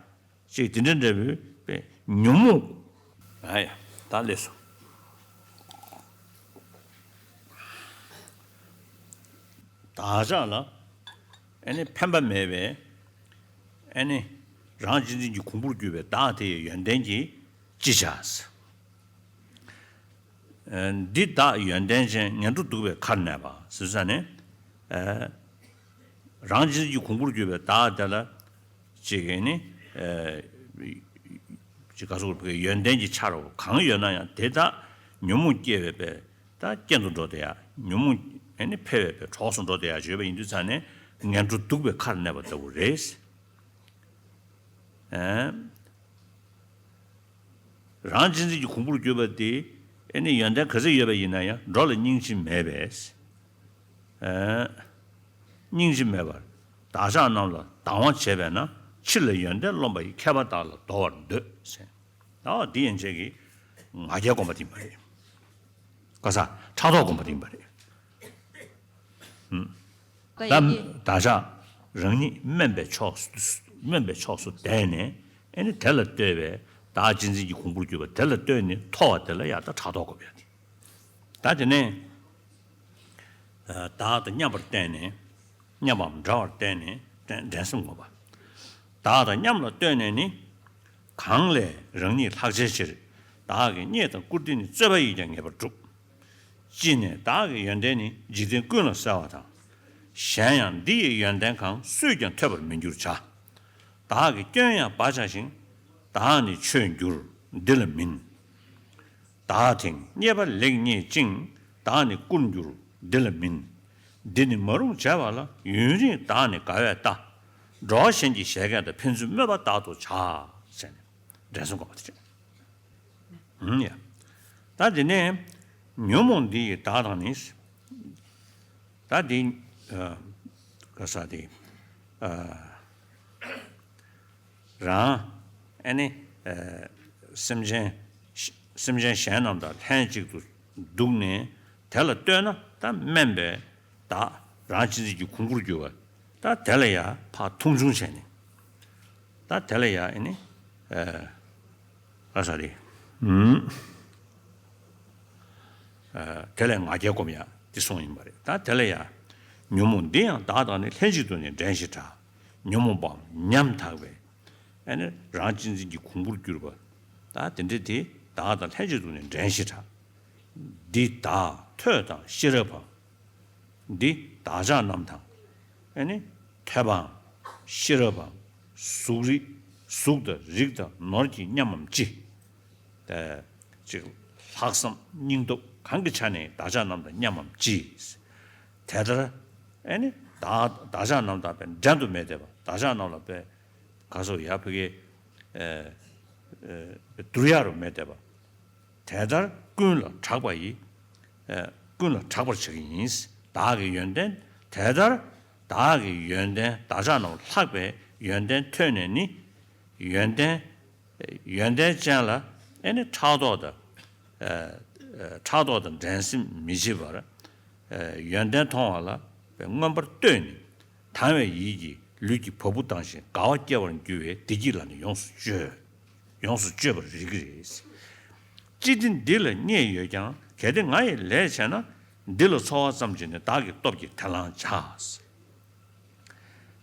ཅིག་དེ་འདྲ་འདྲ་བའི་པའི་ཉོན་མོངས། ཨ་ཡ་ད་ལེགས་སོ། བདག་ཅག་ལ་ཨེ་ནི་ཕན་པ་མེད་པའི་ཨེ་ནི་རང་གཅེས་འཛིན་གྱི་གོང་བུར་གྱུར་པའི་བདག་དེ་ཡི་ཡོན་ཏན་གྱིས་ཅི་བྱ། འདི་བདག་ཡོན་ཏན་ཅན། ངན་འགྲོར་གདུག་པའི་ཁར་གནས་པ་ཟེར་ས་ནས། རང་གཅེས་འཛིན་གྱི་གོང་བུར་གྱུར་པའི་བདག་དེ་ལ་ཅིག་ནི་ཅིག་ག་སོགས་པའི་ཡོན་ཏན་གྱི་ཆ་རུ་གང་ཡོད་ན་ཡང་དེ་དག་ཉོན་མོངས་སྐྱེ་བའི་པའི་ད་རྐྱེན་དུ་འགྲོ་བསྡད་ཡ། ཉོན་མོངས་ཨེ་ནི་འཕེལ་བའི་པའི་གྲོགས་སུ་འགྲོ་བསྡད་ཡ་བརྗོད་པ་ཡིན་དུས་ཙང་ནས་ངན་འགྲོར་གདུག་པའི་ཁར་གནས་པ་ལྟ་བུ་རེད། རང་གཅེས་འཛིན་གྱི་གོང་བུར་གྱུར་པ་དེ་ཨེ་ནི་ཡོན་ཏན་ག་ཚད་ཡོད་པ་ཡིན་ན་ཡང་འགྲོ་ལ་སྙིང་རྗེ་མེད་པས། སྙིང་རྗེ་མེད་པར་བདག་ཅག་རྣམས་ལ་སྡང་བ་བྱས་པས་ན་ཕྱིར་ལ་ཡོན་ཏན་རློམ་པ་ཡི་མཁས་པ་དག་ལ་འདོར་བར་འདོད་ཟེར། ཨོ་འདི་ཡན་ཆད་ཀྱི་ང་རྒྱལ་སྒོམ་པ་དེ་ཡིན་པ་རེད། ག་ས་ཕྲག་དོག་སྒོམ་པ་དེ་ཡིན་པ་རེད། ད་བདག་ཅག་རང་ཉིད་དམན་པའི་ཕྱོགས་སུ་དམན་པའི་ཕྱོགས་སུ་བསྡད་ནས་ཨེ་ནི་དེ་ལ་ལྟོས་པའི་བདག་གཅེས་འཛིན་གྱི་གོང་བུར་གྱུར་པ་དེ་ལ་ལྟོས་ནས་མཐོ་བ་དེ་ལ་ཡང་ད་ཕྲག་དོག་སྒོམ་ཡ་དེ། ད་དེ་ནས་བདག་དང་མཉམ་པར་བསྟན་ནས་མཉམ་པའམ་འདྲ་བར་བསྟན་ནས་འགྲན་སེམས་སྒོམ་པ། བདག་དང་མཉམ་ལ་ལྟོས་ནས་ནི། གང་ལས་རང་ཉིད་ལྷག་བྱའི་ཕྱིར། བདག་གི་རྙེད་དང་བཀུར་སྟི་ནི། རྩོད་པ་ཡིས་ཀྱང་ངེས་པར་འགྲུབ། ཅི་ནས་བདག་གི་ཡོན་ཏན་ནི། འཇིག་རྟེན་ཀུན་ལ་གསལ་བ་དང་། གཞན་ཡང་འདི་ཡི་ཡོན་ཏན་གང་། སུས་ཀྱང་ཐོས་པར་མི་འགྱུར་བྱ། བདག་གི་སྐྱོན་ཡང་སྦ་བྱ་ཞིང་། བདག་ནི་ཆོས་འགྱུར་འདི་ལ་མིན། བདག་དེང་རྙེད་པ་ལེགས་རྙེད་ཅིང་། བདག་ནི་བཀུར་འགྱུར་འདི་ལ་མིན། འདི་ནི་མ་རུངས་བྱས་པ་ལ། ཡུན་རིང་བདག་ནི་དགའ་བས་ལྟ། འགྲོ་བ་གཞན་གྱི་བཞད་གད་དང་། ཕན་ཚུན་སྨོད་པ་རྟག་ཏུ་བྱ། ཟེར་ནས་འགྲན་སེམས་སྒོམ་པ་དེ་བྱེད། ཧུམ་ཡ། ད་དེ་ནས་ཉོན་མོངས་འདི་ཡི་བདག་དང་ནི། ད་འདི་ཨ་ག་ས་དེ་ཨ་རང་ཨ་ནི་ཨ་སེམས་ཅན་སེམས་ཅན་གཞན་རྣམས་དང་ལྷན་ཅིག་ཏུ་འདུག་ནས་དེ་ལ་ལྟོས་ན་ད་དམན་པའི་བདག་རང་གཅེས་འཛིན་གྱི་གོང་བུར་གྱུར་པ་ད་དེ་ལ་ཡང་ཕར་མཐོང་ཆུང་བྱས་ནས་ད་དེ་ལ་ཡང་ཨ་ནི་ཨ་ག་ས་དེ་ཨུམ། དེ་ལས་ང་རྒྱལ་སྒོམ་ཡ་དེ་གསུངས་ཡིན་པ་རེད། ད་དེ་ལ་ཡ། ཉོན་མོངས་འདི་ཡང་བདག་དང་ནི། ལྷན་ཅིག་ཏུ་ནི་འགྲན་ཞེས་གྲགས། ཉོན་མོངས་པའམ་ཉམ་ཐག་པའི་ཨ་ནི་རང་གཅེས་འཛིན་གྱི་གོང་བུར་གྱུར་པ། ད་དེ་འདྲ་དེ་བདག་དང་ལྷན་ཅིག་ཏུ་ནི་འགྲན་ཞེས་གྲགས། འདི་བདག་ཐོས་དང་ཤེས་རབ་བམ། འདི་བདག་ཅག་རྣམས་དང་། ཨ་ནི་ཐོས་པའམ་ཤེས་རབ་བམ། གཟུགས་རིགས་གཟུགས་དང་རིགས་དང་ནོར་གྱིས་མཉམ་མམ་ཅི། ཅིག་ལྷག་བསམ་སྙིང་སྟོབས་གང་གི་ཆ་ནས་བདག་ཅག་རྣམས་དང་མཉམ་མམ་ཅི། དེ་ལྟར་ཨ་ནི་ བདག་བདག་ཅག་རྣམས་དང་བས་འགྲན་དུ་མེད་བསྡད་པ། བདག་ཅག་རྣམས་ལ་བས་ག་སོགས་ཡ་ཕ་གི་ཨེ་ཨེ་བསྡུར་ཡག་རུ་མེད་བསྡད་པ། དེ་ལྟར་ཀུན་ལ་གྲགས་པ་ཡི། ཨེ་ཀུན་ལ་གྲགས་པར་བྱ་གི་ཡིན། བདག་གི་ཡོན་ཏན་དེ་ལྟར་བདག་གི་ཡོན་ཏན་བདག་ཅག་རྣམས་ལྷག་པའི་ཡོན་ཏན་ཐོས་ནས་ནི། ཡོན་ཏན་ཡོན་ཏན་ཅན་ལ་ཨེ་ནི་ཕྲག་དོག་དང་ཨེ་ཨེ་ཕྲག་དོག་དང་འགྲན་སེམས་མི་བྱེད་པར། ཨེ་ཡོན་ཏན་མཐོང་བ་ལ་མངོན་པར་བསྟོད་ནས། དང་བའི་ཡིད་ཀྱིས་ལུས་ཀྱི་བ་སྤུ་ལྡང་ཞིང་དགའ་བ་སྐྱེ་བར་འགྱུར་བའི་བདེ་སྐྱིད་ལ་ནི་ཡོངས་སུ་སྤྱོད། ཡོངས་སུ་སྤྱོད་པར་རིགས་ཀྱི་རེད། ཅི་སྟེ་འདི་ལ་རྙེད་ཡོད་ཀྱང་། གལ་ཏེ་ང་ཡི་ལས་བྱས་ན། འདི་ལ་འཚོ་བ་ཙམ་གྱིས་ནི་བདག་གི་སྟོབས་ཀྱིས་དེ་བླང་བྱ།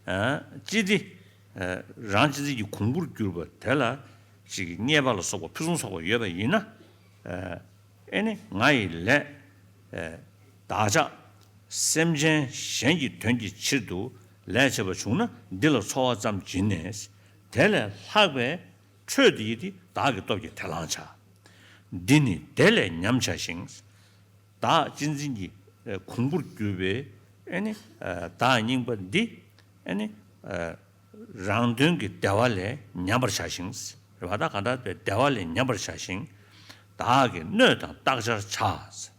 ཨ་ཅི་སྟེ་ཨ་རང་གཅེས་འཛིན་གྱི་གོང་བུར་གྱུར་པ་དེ་ལ་ཅིག་རྙེད་པ་ལ་སོགས་པ་ཕུན་སུམ་ཚོགས་པ་ཡོད་པ་ཡིན་ན། ཨ་ཨེ་ནི་ང་ཡི་ལས་ཨ་བདག་ཅག་སེམས་ཅན་གཞན་གྱི་དོན་གྱི་ཕྱིར་དུ་ལས་བྱས་པ་བྱུང་ན། འདི་ལ་འཚོ་བ་ཙམ་བྱིན་ནས་དེ་ལས་ལྷག་པའི་ཁྲོད་དེ་ཡི་དེ་བདག་གི་སྟོབས་ཀྱིས་དེ་བླང་བྱ། འདི་ནི་དེ་ལས་ཉམས་བྱ་ཞིང་། བདག་གཅེས་འཛིན་གྱི་ཨེ་གོང་བུར་གྱུར་པའི་ཨེ་ནི་ཨ་བདག་རྙིང་པ་འདི་ཨེ་ནི་ཨ་རང་དོན་གྱི་བདེ་བ་ལས་ཉམས་པར་བྱ་ཞིང་། རེད་བ། ད་གང་ལྟར་བདེ་བ་ལས་ཉམས་པར་བྱ་ཞིང་། བདག་གི་སྣོད་དང་བརྟག་བྱར་བྱ།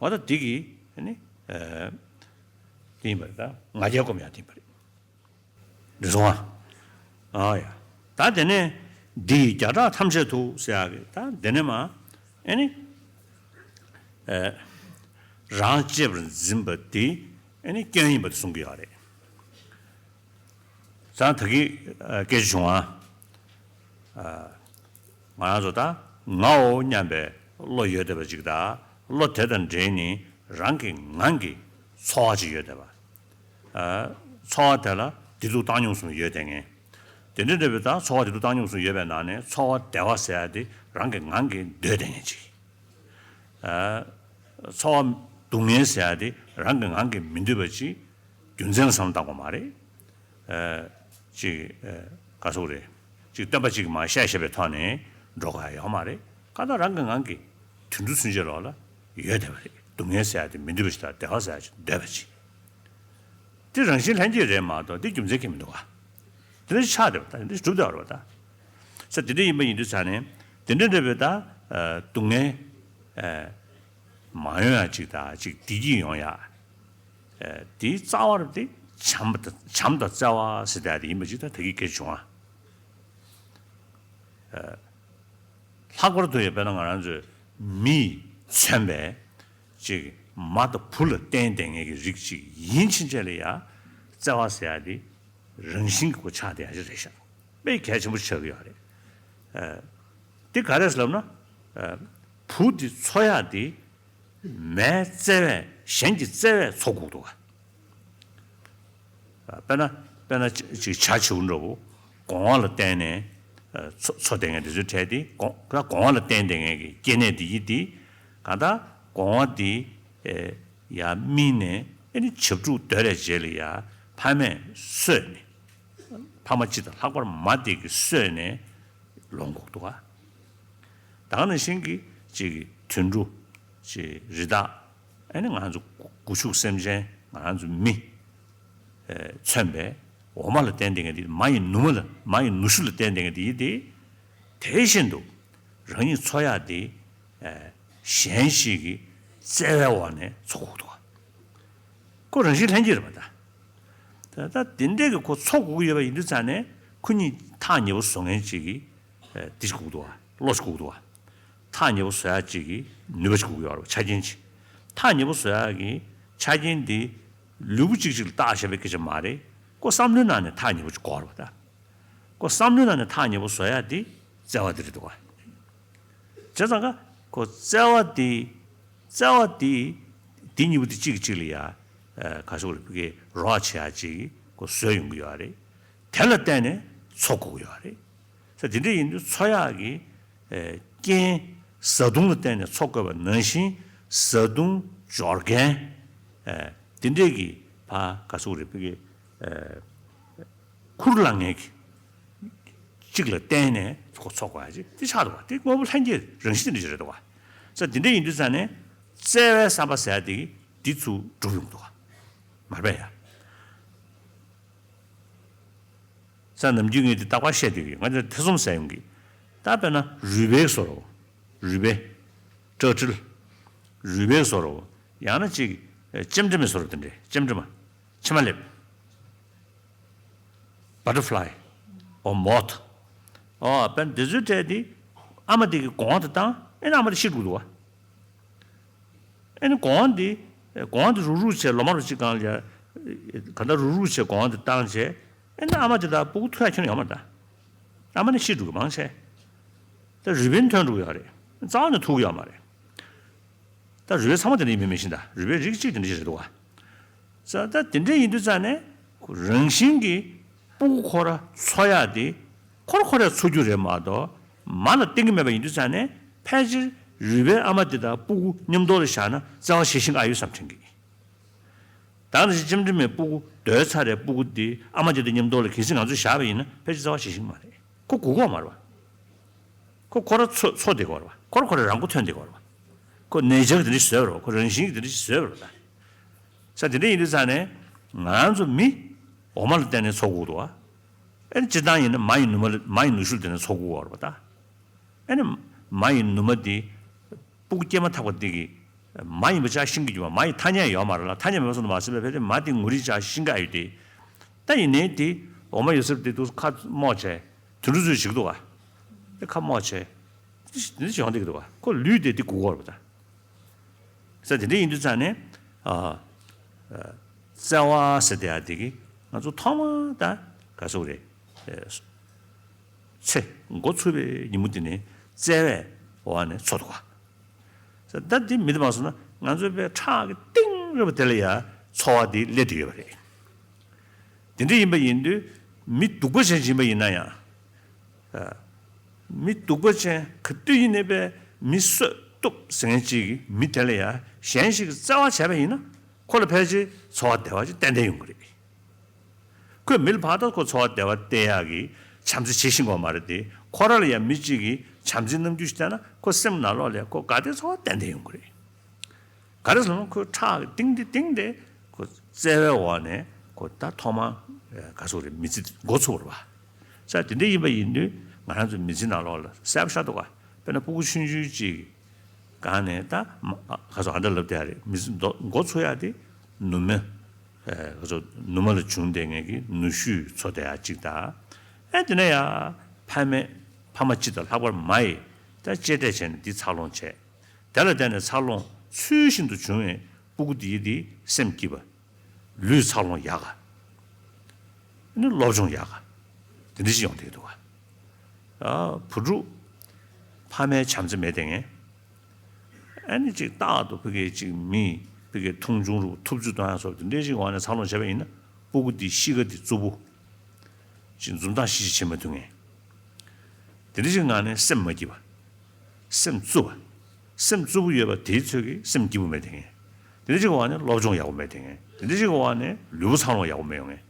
འོ་ད་འདི་གི་ཨེ་ནི་ཨ་འདི་ཡིན་པ་རེད། ད་ང་རྒྱལ་སྒོམ་ཡག་འདི་ཡིན་པ་རེད། འདི་སོང་ཨ། ཨ་ཡ། ད་དེ་ནས་འདི་ཡི་རྒྱ་གྲགས་ཐམས་ཅད་དུ་ཟེར་ཡག་གི་ད་དེ་ནས་མ་ཨེ་ནི་ཨེ་རང་གཅེས་པར་འཛིན་པ་འདི་ཨེ་ནི་སྐྱོན་ཡིན་པ་དེ་གསུང་གི་ཡོད་རེད། ཙང་ད་གི་ཨ་སྐད་ཆ་བྱུང་ཨ། ཨ་ང་རང་ཚོ་ད་ངའོ་སྙམ་པའི་བློ་ཡོད་བསྡད་པ་ཅིག་དང་། བློ་དེ་དང་འབྲེལ་ནས་རང་གི་ངང་གིས་ཚོར་བ་ཅིག་ཡོད་བསྡད་པ། ཨ་ཚོར་བ་དེ་ལ་བདེ་སྡུག་བཏང་སྙོམས་གསུམ་ཡོད་བསྡད་མཁན། དེ་འདྲ་འདྲ་བའི་ད་ཚོར་བ་བདེ་སྡུག་བཏང་སྙོམས་གསུམ་ཡོད་པའི་ནང་ནས་ཚོར་བ་བདེ་བ་ཟེར་ཡ་དེ་རང་གི་ངང་གིས་འདོད་བསྡད་མཁན་ཅིག། ཨ་ཚོར་བ་སྡུག་བསྔལ་ཟེར་ཡ་དེ་རང་གི་ངང་གིས་མི་འདོད་པ་ཅིག། རྒྱུ་མཚན་ལ་བསམ་བློ་བཏང་དགོས་མ་རེད། ཨ་ཅིག་ཨ་ག་སོགས་རེད། ཅིག་སྟོན་པ་ཅིག་མ་བཤད་བཤད་པའི་ཐོག་ནས་འགྲོ་དགོས་ཡ་ཡོད་མ་རེད། གང་ལྟར་རང་གི་ངང་གིས་དུད་འགྲོ་ཚུན་ཆད་ལོག་ལ་ཡོད་བསྡད་པ་རེད། སྡུག་བསྔལ་ཟེར་ཡ་དེ་མི་འདོད་པ་ཞིག་དང་བདེ་བ་ཟེར་ཡ་ཞིག་འདོད་པ་ཅིག། དེ་རང་བཞིན་ལྷན་སྐྱེས་རེད་མ་གཏོགས་དེ་རྒྱུ་མཚན་གང་ཡང་མི་འདུག་ག། དེ་འདྲ་ཆགས་བསྡད་པ་ད་དེ་འདྲ་གྲུབ་བསྡད་པ་རེད་པ་ད། ས་དེ་འདྲ་ཡིན་པ་ཡིན་དུས་ཙང་ནས་དེ་འདྲ་འདྲ་བའི་ད་ཨ་སྡུག་བསྔལ་ཨ་མ་ཡོང་ཡ་ཅིག་དང་ཅིག་བདེ་སྐྱིད་ཡོང་ཡ། ཨ་དེའི་རྩ་བ་རུ་དེ་བྱམས་པ་དང་བྱམས་དང་བརྩེ་བ་ཟེར་ཡ་དེ་ཡིན་པ་ཅིག་ད་ད་གི་སྐད་ཆ་བྱུང་ཨ། ལྷག་པར་དུ་ཡང་དཔེར་ན་ང་རང་ཚོའི་མིས་མཚོན་པའི་ཅིག་མ་དང་བུ་ལ་བརྟེན་བསྡད་མཁན་གྱི་རིགས་ཅིག་ཡིན་ཕྱིན་ཆད་ལ་ཡ་བརྩེ་བ་ཟེར་ཡ་དེ་རང་བཞིན་གྱི་སྒོ་ཆགས་བསྡད་ཡ་ཅིག་རེད་ཤག། དཔེ་གལ་ཆེན་པོ་ཆགས་ཀྱི་ཡོད་རེད། ཨ་དེ་ག་རེ་ཟེར་ལབ་ན། ཨ་བུ་དེ་འཚོ་ཡ་དེ་མའི་བརྩེ་བས་གཞན་གྱི་བརྩེ་བས་འཚོ་དགོས་འདུག་ག། དཔེར་ན་དཔེར་ན་ཅིག་བྱ་བྱིའུ་འདྲ་བོ་སྒོ་ང་ལ་བརྟེན་ནས་འཚོ་འཚོ་བསྡད་མཁན་དེ་ཚོའི་གྲས་དེ་སྒོ་ང་ལ་བརྟེན་བསྡད་མཁན་གྱི་སྐྱེ་གནས་དེ་ཡིན་དེ། གང་ལྟར་སྒོ་ང་དེ་ཡར་རྨིས་ནས་ཨེ་ནི་བྱ་ཕྲུག་འདོད་པའི་རྗེས་ལ་ཡ་ཕ་མས་གསོས་ནས། ཕ་མ་གཅིག་དང་ལྷག་པར་མ་དེ་གིས་གསོས་ནས་ལོངས་སྐུག་འདུག་ག། ད་ག་ནང་བཞིན་གྱི་ཅིག་དུད་འགྲོ་ཅིག་རི་དྭགས་ཨེ་ནི་ང་ཚོ་སྒོ་ཕྱུགས་སེམས་ཅན་ང་ཚོ་མི་ཨེ་མཚོན་པའི་འོ་མ་ལ་བརྟེན་བསྡད་མཁན་དེ་མ་ཡི་ནུ་མ་ལ་མ་ཡི་ནུ་ཞོ་ལ་བརྟེན་བསྡད་མཁན་དེ་ཡིན་ཏེ། དེ་བཞིན་དུ་རང་ཉིད་འཚོ་ཡག་དེ་ཨེ་གཞན་ཞིག་གི་བརྩེ་བའི་འོག་ནས་འཚོ་དགོས་འདུག་ག། ཁོ་རང་བཞིན་ལྷན་སྐྱེས་རེད་པ་ད། ད་ད་དེ་འདྲས་ཀྱི་ཁོ་འཚོ་དགོས་ཀྱི་ཡོད་པ་ཡིན་དུས་ཙང་ནས་ཁོ་གཉིས་ཐག་ཉེ་པོ་བཟོ་མཁན་ཅིག་གིས་ཨེ་འདི་ཞིག་དགོས་འདུག་ག། བློ་ཞིག་དགོས་འདུག་ག། ཐག་ཉེ་པོ་བཟོ་ཡག་ཅིག་གི་ནུས་པ་ཞིག་དགོས་ཀྱི་ཡོད་རེད་པ། ཆ་རྐྱེན་ཅིག། ཐག་ཉེ་པོ་བཟོ་ཡག་གི་ཆ་རྐྱེན་འདི་ལུས་པོ་གཅིག་གཅིག་ལ་བཏགས་བཞག་པའི་སྐད་ཆ་མ་རེད། ཁོ་བསམ་བློའི་ནང་ནས་ཐག་ཉེ་པོ་ཅིག་དགོས་རེད་པ་ད། ཁོ་བསམ་བློའི་ནང་ནས་ཐག་ཉེ་པོ་བཟོ་ཡག་དེ་བརྩེ་བ་དེ་རེད་འདུག་ག། བྱས་ཙང་ཀ་ཁོ་བརྩེ་བ་དེ་བརྩེ་བ་དེ་དེ་གཉིས་པོ་དེ་གཅིག་གིས་གཅིག་ལ་ཡ་ཨ་ག་ཟེར་དགོས་རེད། ཕ་གིའི་རོགས་བྱེད་ཡག་ཅིག་ཁོ་བཟོས་ཡོང་གི་ཡོད་རེད། དེ་ལ་བརྟེན་ནས་འཚོ་དགོས་ཀྱི་ཡོད་རེད། ས་དེ་འདྲ་ཡིན་དུས་འཚོ་ཡག་གི་ཨ་རྐྱེན་བཟའ་བཏུང་ལ་བརྟེན་ནས་འཚོ་དགོས་པ་ནང་བཞིན། བཟའ་བཏུང་འབྱོར་མཁན་ཨ་དེ་འདྲས་ཀྱི་ཕ་ག་ཟེར་དགོས་རེད། ཕ་གིའི་ཨ་ཁུར་བླངས་མཁན་གྱི་གཅིག་ལ་བརྟེན་ནས་ཁོ་འཚོ་དགོས་ཡག་ཅིག་དེ་ཆགས་འདུག་ག། དེ་དངོས་པོ་ལྷན་སྐྱེས་རང་བཞིན་དེ་འདྲ་ཞིག་རེད་འདུག་ག། ས་དེ་འདྲ་ཡིན་དུས་ཙང་ནས་བརྩེ་བའི་བསམ་པ་ཟེར་ཡག་དེ་འདི་ཚུར་གྲུབ་ཡོང་གི་འདུག་ག། མ་རེད་པས་ཡ། ས་ནམ་རྒྱུན་ངས་དེ་རྟག་པར་བཤད་བསྡད་ཀྱི་ཡོད། ང་ཚོ་ཐེ་ཚོམ་ཟ་ཡོང་གི། ད་དཔེར་ན་རུས་སྦལ་བཟོ་འདྲ་བོ། རུས་སྦལ། ཊར་ཊལ། རུས་སྦལ་བཟོ་འདྲ་བོ། ཡང་ན་ཅིག་ལྕེམ་དྲེམ་བཟོ་འདྲ་བོ་དེ་འདྲས། ལྕེམ་དྲེམ། ཕྱེ་མ་ལེབ། butterfly or moth། ཨོ་དཔེར་ན་དེ་ཚོའི་གྲས་དེ་ཨ་མ་དེ་གི་གོང་དུ་བཏང་། ཨེ་ན་ཨ་མ་དེ་ཤི་འགྲོ་གི་འདུག་བ། ཨེ་ནི་གོང་འདི། གོང་འདི་རུག་རུག་བྱས། ལོ་མ་རུ་གཅིག་གང་ལ་ཡ། ག་ད་རུག་རུག་བྱས་གོང་འདི་བཏང་བྱས། ཨེ་ནི་ཨ་མ་དེ་དག་སྤུ་གུ་ཐུག་ཡ་ཁྱོན་ཡོད་མ་རེད་ད། ཨ་མ་ནི་ཤི་འགྲོ་གི་མང་ཆེ། ད་རུས་སྦལ་ཐོན་འགྲོ་གི་ཡོད་རེད། རྩ་བ་ནས་ཐུག་གི་ཡོད་མ་རེད། ད་རུས་སྦལ་ཚང་མ་དེ་འདྲ་ཡིན་མིན་མི་ཤེས་ད། རུས་སྦལ་རིགས་གཅིག་དེ་འདྲ་ཞིག་རེད་འདུག་བ། ས་ད་དེ་འདྲ་ཡིན་དུས་ཙང་ནས་རང་བཞིན་གྱིས་སྤུ་གུ་ཁོ་ར་འཚོ་ཡག་དེ་ཁོ་ར་ཁོ་རས་འཚོ་རྒྱུ་རེད་མ་གཏོགས་མ་ལ་བརྟེན་གྱི་མེད་པ་ཡིན་དུས་ཙང་ནས། ཕལ་ཆེར་རུས་སྦལ་ཨ་མ་དེ་དང་སྤུ་གུ་མཉམ་དུ་ལ་བཞག་ན་བརྩེ་བ་བྱེད་ཤེས་ཀྱི་ཨ་ཡོད་བསམ་དྲན་གྱི། ད་ནང་བཞིན་ལྕེམ་དྲེམ་མའི་སྤུ་གུ་སྡོད་ཚར་རེད། སྤུ་གུ་དེ་ཨ་མ་དེ་དང་མཉམ་དུ་ལ་གལ་སྲིད་ང་ཚོས་བཞག་པ་ཡིན་ན་ཕལ་ཆེར་བརྩེ་བ་བྱེད་ཤེས་ཀྱི་མ་རེད། ཁོ་སྒུག་གི་ཡོད་མ་རེད་བ། ཁོ་ཁོ་ར་འཚོ་འཚོ་བསྡད་ཀྱི་ཡོད་རེད་བ། ཁོ་ར་ཁོ་ར་རང་མགོ་ཐོན་བསྡད་ཀྱི་ཡོད་རེད་བ། ཁོ་ནེ་ཅར་གྱིས་དེ་འདྲ་ཞིག་བཟོས་པ་རེད་བ། ཁོ་རང་བཞིན་གྱིས་དེ་འདྲ་ཞིག་བཟོས་པ་རེད་བ་ད། ས་དེ་འདྲ་ཡིན་དུས་ཙང་ནས་ང་ཚོ་མི་འོ་མ་ལ་བརྟེན་ནས་འཚོ་དགོས་འདུག་བ། ཨེ་སྤྱིར་བཏང་ཡིན་ན་མ་ཡི་ནུ་མ་ལ་མ་ཡི་ནུ་ཞོ་ལ་བརྟེན་ནས་འཚོ་དགོས་པ་རེད་བ་ད། ཨེ་ནི་མ་ཡི་ནུ་མ་དེ་སྤུ་གུ་སྐྱེས་མ་ཐག་པ་དེ་གི་མ་ཡིན་པ་ཆགས་ཤེས་ཀྱི་ཡོད་མ། མ་ཡི་ཐ་སྙད་ཡོད་མ་རེད་ལ། ཐ་སྙད་མེད་པ་སོང་དུ་མ་ཟད་པའི་ཕལ་ཆེར་མ་དེ་ངོ་རིས་ཆགས་ཤེས་ཀྱི་ཨ་ཡོད་དེ། ད་ཡིན་ནའི་དེ་འོ་མ་ཡོད་ཚད་དེ་འདུག་ཁ་རྨོག་བྱས། དུད་འགྲོ་ཚོས་བྱེད་ཀྱི་འདུག་བ། དེ་ཁ་རྨོག་བྱས། དེ་འདྲ་ཡོང་བསྡད་ཀྱི་འདུག་བ། ཁོ་ལུས་དེ་དེ་སྒུག་གི་ཡོད་རེད་པ་ད། ས་དེ་འདྲ་ཡིན་དུས་ཙང་ནས་ཨ་ཨ་བརྩེ་བ་ཟེར་དེ་ཡ་དེ་གི་ང་ཚོ་ཐོག་མ་ད་ག་ཟེར་དགོས་རེད། ཨེ་ཚེ་འགོ་ཚུགས་པའི་ཉིན་མོ་དེ་ནས་བརྩེ་བའི་འོག་ནས་འཚོ་འདུག་ག། ས་ད་དེ་མི་དེ་མ་སོང་ན་ང་ཚོའི་པའི་ཁྲག་གི་གཏིང་རིང་པོ་དེ་ལ་ཡ་འཚོ་བ་དེ་སླེབས་བསྡད་ཡོད་པ་རེད། དེ་འདྲ་ཡིན་པ་ཡིན་དུས་མི་སྡུག་པ་ཅན་ཞིག་ཡིན་པ་ཡིན་ན་ཡང་། ཨ་མི་སྡུག་པ་ཅན་ག་དུས་ཡིན་ནའི་པའི་མི་གསོད་གཏུབ་ཟེར་མཁན་ཅིག་གིས་མི་དེ་ལ་ཡ་གཞན་ཞིག་གིས་བརྩེ་བ་བྱས་པ་ཡིན་ན་ཁོ་ལ་ཕལ་ཆེར་འཚོ་བ་བདེ་བ་ཅིག་ཏན་ཏན་ཡོང་གི་རེད། ཁོས་མི་ལ་ཕར་ད་ཁོ་འཚོ་བ་བདེ་བ་སྟེར་ཡག་གི་བྱམས་བརྩེ་བྱེད་ཤེས་ཀྱི་ཡོད་མ་རེད་དེ། ཁོ་ར་ལ་ཡང་མི་གཅིག་གིས་བྱམས་བརྩེའི་རྣམ་འགྱུར་ཞིག་བསྟན་ན་ཁོ་སེམས་ནང་ལོགས་ལ་ཁོ་དགའ་བདེ་འཚོ་བ་ཏན་ཏན་ཡོང་གི་རེད། ག་རེ་ཟེར་ན་ཁོའི་ཁྲག་གི་གཏིང་དེ་གཏིང་དེ་ཁོ་བརྩེ་བའི་འོག་ནས་ཁོ་ད་ཐོག་མ་ག་ཟེར་དགོས་རེད། མི་ཚེ་འགོ་ཚུགས་པ་རེད་པ། ས་དེ་འདྲ་ཡིན་པ་ཡིན་དུས་ང་རང་ཚོའི་མི་ཚེ་ནང་ལོགས་ལ་གསལ་པོ་ཤར་འདུག་ག། དཔེར་ན་སྤུ་གུ་ཆུང་ཆུང་གཅིག་སྒང་ནས་ད་མ་ག་ཚོད་ཨ་འདྲ་ལབ་བསྡད་ཡ་རེད། མི་ཚེ་མདོ་འགོ་ཚུགས་ཡ་དེ་ནུ་མ། ཨེ་ག་ཚོད་ནུ་མ་ལ་བྱུང་བསྡད་མཁན་གྱི་ནུ་ཞོས་འཚོ་བསྡད་ཡ་གཅིག་དང་། ཨེ་དེ་ནས་ཡ་ཕ་མས་ཕ་མ་སྤྱི་དང་ལྷག་པར་མ་ཡིས་ད་གཅེས་སྤྲས་བྱས་ནས་འདི་འཚར་ལོངས་བྱས། དེ་ལ་བརྟེན་ནས་འཚར་ལོངས་ཚུལ་བཞིན་དུ་བྱུང་བའི་སྤུ་གུ་དེའི་དེ་སེམས་སྐྱིད་པ། ལུས་འཚར་ལོངས་ཡག་ག། ཨ་ནི་སློབ་སྦྱོང་ཡག་ག། དེ་འདྲ་ཞིག་ཡོང་བསྡད་ཀྱི་འདུག་ག། ཨ་བུ་ཕྲུག་ཕ་མའི་བྱམས་བརྩེ་མེད་བསྡད་མཁན། ཨ་ནི་ཅིག་རྟག་ཏུ་ཕ་གིའི་ཅིག་མི་ཕ་གིའི་མཐོང་ཆུང་རུ་ཐུབ་ཚོད་གཏོང་ཡ་སོགས་དེ་འདྲའི་ཞིག་འོག་ནས་འཚར་ལོངས་བྱས་པ་ཡིན་ན་སྤུ་གུ་འདི་གཤིས་ཀ་འདི་རྩུབ་པོ། ཅིག་འཛུམ་མདངས་ཤིག་ཤིག་བྱེད་མ་ཐུབ་མཁན། དེ་འདྲ་ཞིག་ངང་ནས་སེམས་མ་སྐྱིད་པ། སེམས་རྩུབ་པ། སེམས་རྩུབ་པོ་ཡོད་པ་དེའི་ཚོད་ཀྱིས་སེམས་སྐྱིད་པོ་མེད་དེ་ངས། དེ་འདྲ་ཞིག་འོག་ནས་སློབ་སྦྱོང་ཡག་པོ་མེད་དེ་ངས། དེ་འདྲ་ཞིག་འོག་ནས་ལུས་པོ་འཚར་ལོངས་ཡག་པོ་མེད་ཡོང་ངས།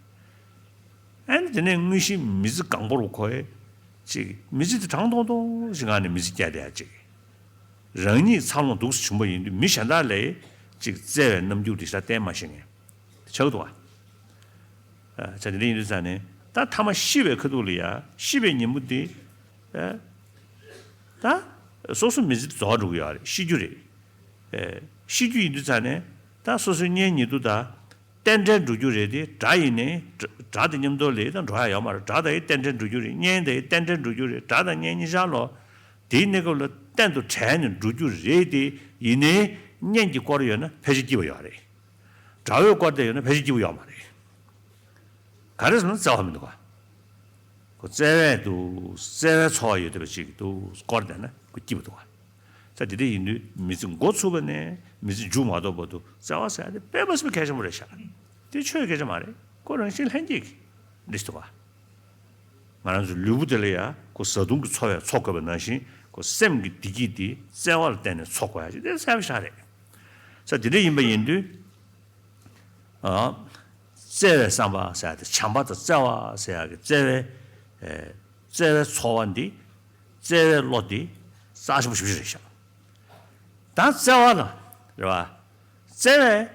ཨ་ནི་དེ་ནས་དངོས་གཞི་མི་ཚེ་གང་པོ་རུ་ཁོ་ཡས་ཅིག་མི་ཚེ་དེ་གྲང་ཐུང་ཐུང་ཞིག་ངང་ནས་མི་ཚེ་བསྐྱལ་བསྡད་ཡ་ཅིག་རང་ཉིད་འཚར་ལོངས་འདུག་སེ་བྱུང་པ་ཡིན་དུས་མི་གཞན་དག་ལ་ཅིག་བརྩེ་བའི་རྣམ་འགྱུར་དེ་ཤ་བསྟན་མ་ཤེས་མཁན་ཆགས་འདུག་ག། ཨ་ཆ་དེ་འདྲ་ཡིན་དུས་ཙང་ནས་ད་ཐ་མ་ཤི་བའི་ཁ་ཐུག་ལ་ཡ་ཤི་བའི་ཉིན་མོ་དེ་ཨ་ད་སོ་སོ་མི་ཚེ་རྫོགས་འགྲོ་གི་ཡོད་རེད། ཤི་རྒྱུ་རེད། ཨ་ཤི་རྒྱུ་ཡིན་དུས་ཙང་ནས་ད་སོ་སོའི་གཉེན་ཉེ་དུ་དང་གཏན་བྲལ་འགྲོ་རྒྱུ་རེད་དེ། དགྲ་ཡིན་ནའི་དགྲ་དགྲ་དེ་མཉམ་དུ་ལ་ད་འགྲོ་ཡ་ཡོད་མ་རེད། དགྲ་དང་ཡི་གཏན་བྲལ་འགྲོ་རྒྱུ་རེད། གཉེན་དང་ཡི་གཏན་བྲལ་འགྲོ་རྒྱུ་རེད། དགྲ་དང་གཉེན་གཉིས་ཆར་ལོ་དེའི་གནས་སྐབས་ལ་གཏན་དུ་བྲལ་ནས་འགྲོ་རྒྱུ་རེད་དེ། ཡིན་ནའི་གཉེན་གྱིས་བསྐོར་ཡོད་ན་ཕལ་ཆེར་སྐྱིད་པ་ཡོད་རེད། དགྲ་བོས་བསྐོར་བསྡད་ཡོད་ན་ཕལ་ཆེར་སྐྱིད་པོ་ཡོད་མ་རེད། ག་རེ་ཟེར་ན་བརྩེ་བ་མི་འདུག་ག། ཁོ་བརྩེ་བས་འདུག། བརྩེ་བའི་ཚོར་བ་ཡོད་བསྡད་པ་ཅིག་འདུག། བསྐོར་བསྡད་ན་ཁོ་སྐྱིད་པོ་འདུག་ག། ས་དེ་འདྲ་ཡིན་དུས་མི་ཚེ་འགོ་ཚུགས་པ་ནས་མི་ཚེ་མཇུག་མ་རྫོགས་བར་དུ་བརྩེ་བ་ཟེར་ཡ་དེ་དཔེ་མ་སྲིད་པའི་གལ་ཆེན་པོ་རེད་ཤག། དེ་ཆོས་སྐད་ཆ་མ་རེད། ཁོ་རང་བཞིན་ལྷན་སྐྱེས་ཀྱི་འདི་ཞིག་འདུག་ག། ང་རང་ཚོའི་ལུས་པོ་དེ་ལ་ཡ་ཁོ་བཟའ་བཏུང་གི་འཚོ་བས་འཚོ་དགོས་པ་ནང་བཞིན་ཁོ་སེམས་ཀྱི་བདེ་སྐྱིད་དེ་བརྩེ་བ་ལ་བརྟེན་ནས་འཚོ་དགོས་ཡ་ཅིག་དེ་གསལ་པོ་ཞིག་རེད། ས་དེ་འདྲ་ཡིན་པ་ཡིན་དུས། ཨ། བརྩེ་བའི་བསམ་པ་ཟེར་ཡ་དེ་བྱམས་པ་དང་བརྩེ་བ་ཟེར་ཡ་གི་བརྩེ་བའི་ཨེ་བརྩེ་བའི་ཚོར་བ་འདི་བརྩེ་བའི་བློ་འདི་རྩ་ཆེན་པོ་ཞེ་པོ་ཅིག་རེད་ཤག། ད་བརྩེ་བ་ལ་རེད་བ། བརྩེ་བའི་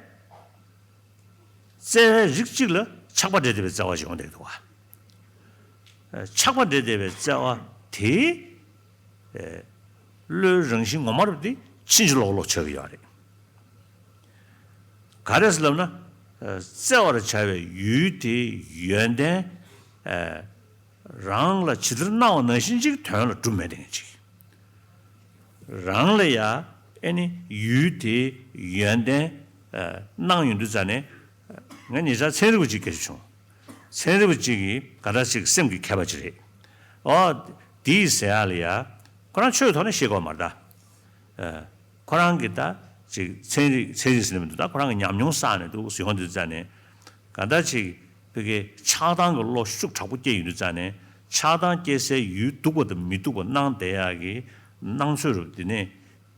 བརྩེ་བའི་རིགས་གཅིག་ལ་ཆགས་པ་འདྲེས་བསྡད་པའི་བརྩེ་བ་ཞིག་ཡོང་བསྡད་འདུག་བ། ཆགས་པ་འདྲེས་བསྡད་པའི་བརྩེ་བ་དེ། བློའི་རང་བཞིན་ངོ་མ་རུ་དེ་ཕྱིན་ཅི་ལོག་ལོག་ཆགས་ཀྱི་ཡོད་རེད། ག་རེ་ཟེར་ལབ་ན། བརྩེ་བར་བྱ་བའི་ཡུལ་དེའི་ཡོན་ཏན། རང་ལ་ཇི་ལྟར་སྣང་བ་ནང་བཞིན་ཅིག་དོན་ལ་གྲུབ་མེད་དེ་ངེས་ཅིག་རང་ལ་ཡ་ཨེ་ནི་ཡུལ་དེའི་ཡོན་ཏན་སྣང་ཡོང་དུས་ཙ་ནས། ང་ཉེ་ཆར་ཚན་རིག་པ་ཅིག་སྐད་ཆ་བྱུང་། ཚན་རིག་པ་ཅིག་གིས་ག་འདྲ་ཞིག་སེམས་ཀྱི་མཁས་པ་ཅིག་རེད། ཨོ། དེའི་ཟེར་ཡག་ལ་ཡ། ཁོ་རང་ཆོས་ཐོག་ནས་ཤེས་དགོས་མ་རེད་ད། ཁོ་རང་གི་ད་ཅིག་ཚན་རིག་ཚན་རིག་ཟེར་ནས་མི་འདུག་ད་ཁོ་རང་གི་ཉམས་མྱོང་བསགས་ནས་འདུག་ཟེར་ཡོང་དུས་ཙ་ནས། ག་འདྲ་ཅིག་ཕ་གི་ཆགས་སྡང་གི་བློ་ཤུགས་དྲག་པོ་སྐྱེ་ཡོང་དུས་ཙ་ནས། ཆགས་སྡང་སྐྱེ་སའི་ཡུལ་སྡུག་པ་དང་མི་སྡུག་པ་སྣང་བསྡད་ཡག་གི་སྣང་ཚུལ་རུ་དེ་ནས་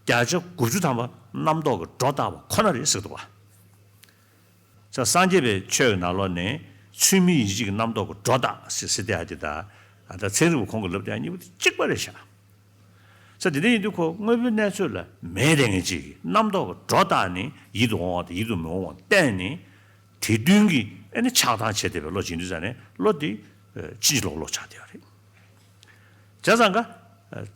བརྒྱ་ཆ་དགུ་བཅུ་ཐམ་པ་རྣམ་རྟོག་གི་སྒྲོ་བཏགས་པ་ཁོ་ན་རེད་ཟེར་འདུག་བ། ས་སངས་རྒྱས་པའི་ཆོས་ཀྱི་ནང་ལོགས་ནས་ཚུལ་མིན་ཡིད་བྱེད་ཀྱི་རྣམ་རྟོག་གི་སྒྲོ་བཏགས་ཟེར་ཟེར་བསྡད་ཡག་དེ་དང་། ད་ཚན་རིག་པ་ཁོང་གི་ལབ་བསྡད་ཡག་གཉིས་པོ་དེ་གཅིག་པ་རེད་ཤག་ས་དེ་འདྲ་ཡིན་དུས་ཁོ་དངོས་པོའི་གནས་ཚུལ་ལ་མེད་དེ་ངེས་ཅིག་གི་རྣམ་རྟོག་གི་སྒྲོ་བཏགས་ནས་ཡིད་དུ་འོང་བ་དང་ཡིད་དུ་མི་འོང་བ་བལྟས་ནས། དེ་བསྟུན་གྱིས་ཨེ་ནི་ཆགས་སྡང་བྱས་བསྡད་པའི་བློ་ཅིག་ཡིན་དུས་ཙ་ནས་བློ་དེ་ཕྱིན་ཅི་ལོག་ལོག་ཆགས་བསྡད་ཡོད་རེད། བྱས་ཙང་ཀ།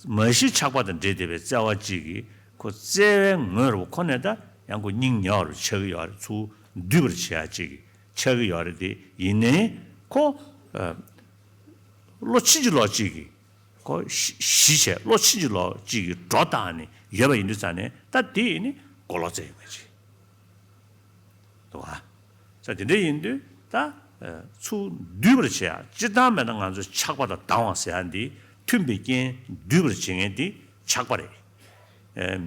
མ་གཞི་ཆགས་པ་དང་འདྲེས་བསྡད་པའི་བརྩེ་བ་གཅིག་གིས་ཁོ་བརྩེ་བའི་ངོས་རུ་ཁོ་ནས་ད་ཡང་ཁོ་སྙིང་ཉེ་བར་ཆགས་ཀྱི་ཡོད་རེད། ཚུར་འདུས་པར་བྱེད་ཡག་གཅིག་གིས་ཆགས་ཀྱི་ཡོད་རེད་དེ། ཡིན་ནའི་ཁོ། བློ་ཕྱིན་ཅི་ལོག་གཅིག་གིས་ཁོ་ཞི་ཞི་བྱས། བློ་ཕྱིན་ཅི་ལོག་གཅིག་གིས་སྒྲོ་བཏགས་ནས་ཡོད་པ་ཡིན་དུས་ཙ་ནས་ད་དེ་ནི་གོ་ལོག་རྩེ་ཡོད་མ་རེད། འདུག་བ། ས་དེ་འདྲ་ཡིན་དུས་ད། ཚུར་འདུས་པར་བྱེད་ཡག་སྤྱིར་བཏང་མེད་ན་ང་ཚོ་ཆགས་པ་དང་སྡང་བ་ཟེར་ཡག་འདི་མཐུན་པའི་རྐྱེན་འདུས་པར་བྱེད་མཁན་འདི་ཆགས་པ་རེད།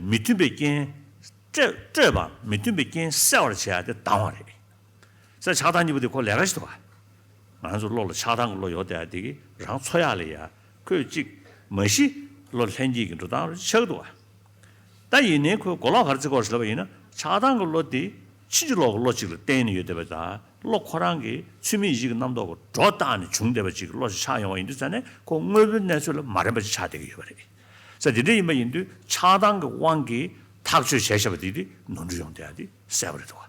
མི་མཐུན་པའི་རྐྱེན། སྤྲོས་སྤྲོས་པ་མི་མཐུན་པའི་རྐྱེན་སེལ་བར་བྱེད་ཡག་དེ་སྡང་བ་རེད། ས་ཆགས་སྡང་གཉིས་པོ་དེ་ཁོ་ལས་ཀ་ཞིག་འདུག་བ། ང་ཚོ་བློ་ལ་ཆགས་སྡང་གི་བློ་ཡོད་དེ་ཡག་དེ་གིས་རང་འཚོ་ཡག་ལ་ཡ་ཁོས་གཅིག་མ་གཞི་བློ་ལྷན་སྐྱེས་ཀྱི་འགྲོ་སྟངས་རུ་ཆགས་འདུག་བ། ད་ཡིན་ནའི་ཁོས་གོ་ལོག་ག་རེ་རྩི་དགོས་ཟེར་ལབ་པ་ཡིན་ན། ཆགས་སྡང་གི་བློ་དེ་ཕྱིན་ཅི་ལོག་གི་བློ་གཅིག་ལ་བརྟེན་ནས་ཡོད་བསྡད་པ་དང་། བློ་ཁོ་རང་གི་ཚུལ་མིན་ཡིད་བྱེད་ཀྱི་རྣམ་རྟོག་གི་སྒྲོ་བཏགས་ནས་བྱུང་བསྡད་པ་གཅིག་གི་བློ་ཞིག་ཆགས་ཡོང་བ་ཡིན་དུས་ཙ་ནས་ཁོ་དངོས་པོའི་གནས་ཚུལ་ལ་མ་རན་པ་ཞིག་ཆགས་བསྡད་ཀྱི་ཡོད་པ་རེད། ས་དེ་འདྲ་ཡིན་པ་ཡིན་དུས་ཆགས་སྡང་གི་དབང་གིས་ཐག་གཅོད་བྱས་བཞག་པ་དེ་དེ་ནོར་འཁྲུལ་ཡོང་བསྡད་ཡག་དེ་གསལ་པོ་རེད་འདུག་བ།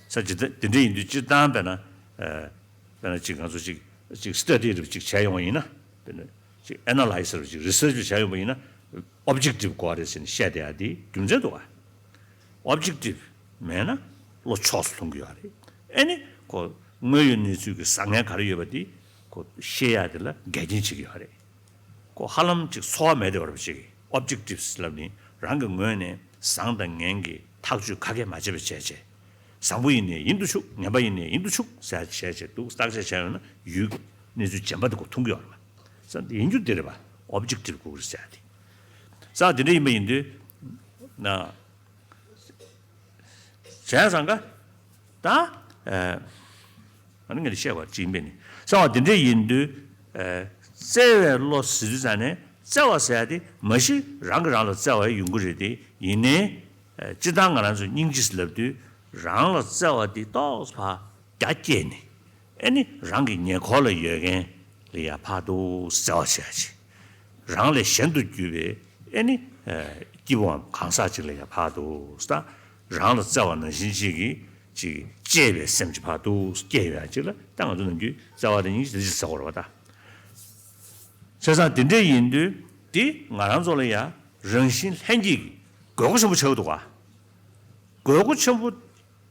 ས་ཅི་ད་དེ་འདྲ་ཡིན་དུས་སྤྱིར་བཏང་དཔེར་ན། དཔེར་ན་ཅིག་ང་ཚོ་ཅིག་ཅིག་སི་ཊ་ཌི་རེ་བ་ཅིག་བྱས་ཡོང་བ་ཡིན་ན། དཔེར་ན་ཅིག་ཨེ་ན་ལའི་སི་རེ་བ་ཅིག་རི་སར་ཆི་བྱས་ཡོང་བ་ཡིན་ན། ཨོབ་ཇེག་ཊིབ་དགོས་རེད་ཟེར་ནས་བཤད་བསྡད་ཡག་དེ་རྒྱུ་མཚན་འདུག་བ། ཨོབ་ཇེག་ཊིབ་མེད་ན་བློ་ཕྱོགས་སུ་ལྷུང་གི་ཡོད་རེད། ཨེ་ནི་ཁོ་དངོས་ཡོད་གནས་ཚུལ་གྱི་བཟང་ངན་ག་རེ་ཡོད་པ་དེ་ཁོ་ཤེས་ཡག་དེ་ལ་འགལ་རྐྱེན་བྱེད་ཀྱི་ཡོད་རེད། ཁོ་ཧ་ལམ་ཅིག་ཚོར་བ་མེད་བསྡད་པ་རེད་པ། ཅིག་ཨོབ་ཇེག་ཊིབ་ལབ་ནི་རང་གི་ངོས་ནས་བཟང་དང་ངན་གྱི་ཐག་གཅོད་ག་གེ་མ་བྱས་པ་བྱས་བྱས། བཟང་པོ་ཡིན་ནའི་ཡིན་དུ་ཆུག་ངན་པ་ཡིན་ནའི་ཡིན་དུ་ཆུག་ཟེར་བྱས་བྱས་འདུག་བརྟག་དཔྱད་བྱས་ཡོང་ན་ཡུལ་གནས་ཚུལ་གཞན་པ་དེ་ཁོ་མཐོང་གི་ཡོད་རེད་པ། ས་ཡིན་རྒྱུ་དེ་རེད་པ། ཨོབ་ཇེག་ཊིབ་དགོས་རེད་ཟེར་ཡག་དེ། ས་དེ་འདྲ་ཡིན་པ་ཡིན་དུས་ན། བྱས་ཙང་ཀ། ད། ཨ་ནི་ངས་བཤད་པ་ཅིག་ཡིན་པས་ནི། གསང་བ་འདི་འདྲ་ཡིན་དུས། བརྩེ་བའི་བློ་ཟེར་དུས་ཙང་ནས་བརྩེ་བ་ཟེར་ཡག་དེ་མ་གཞི་རང་གིས་རང་ལ་བརྩེ་བ་ཡོང་གི་རེད་དེ། ཡིན་ནའི། སྤྱིར་བཏང་ང་རང་ཚོ་སྙིང་རྗེ་ཟེར་ལབ་དུས་རང་ལ་བརྩེ་བ་དེ་ཏོག་ཙམ་ཕར་རྒྱ་བསྐྱེད་ནས། ཨེ་ནི་རང་གི་ཉེ་འཁོར་ལ་ཡོད་མཁན་ལ་ཡ་ཕར་འདུག་བརྩེ་བ་བྱེད་ཡག་ཅིག་རང་ལས་གཞན་དུ་གྱུར་པའི་ཨེ་ནི། སྐྱིད་པོའམ་གང་ཟག་ཅིག་ལ་ཡ་ཕར་འདུག་ད། རང་ལ་བརྩེ་བ་ནང་བཞིན་ཅིག་གིས་ཅིག་གཅེས་པའི་སེམས་ཅིག་ཕར་འདུག་སྐྱེས་ཡོད་ཡག་ཅིག་ལ་ད་ང་ཚོ་ནམ་རྒྱུན་བརྩེ་བ་དེ་སྙིང་རྗེ་དེ་ཅིག་ཟེར་དགོས་རེད་པ་ད། བྱས་ཙང་དེ་འདྲ་ཡིན་དུས་དེ་ང་རང་ཚོ་ལ་ཡ་རང་བཞིན་ལྷན་སྐྱེས་ཀྱི་དགོས་མཁོ་ཆེན་པོ་ཆགས་འདུག་ག་དགོས་མཁོ་ཆེན་པོ།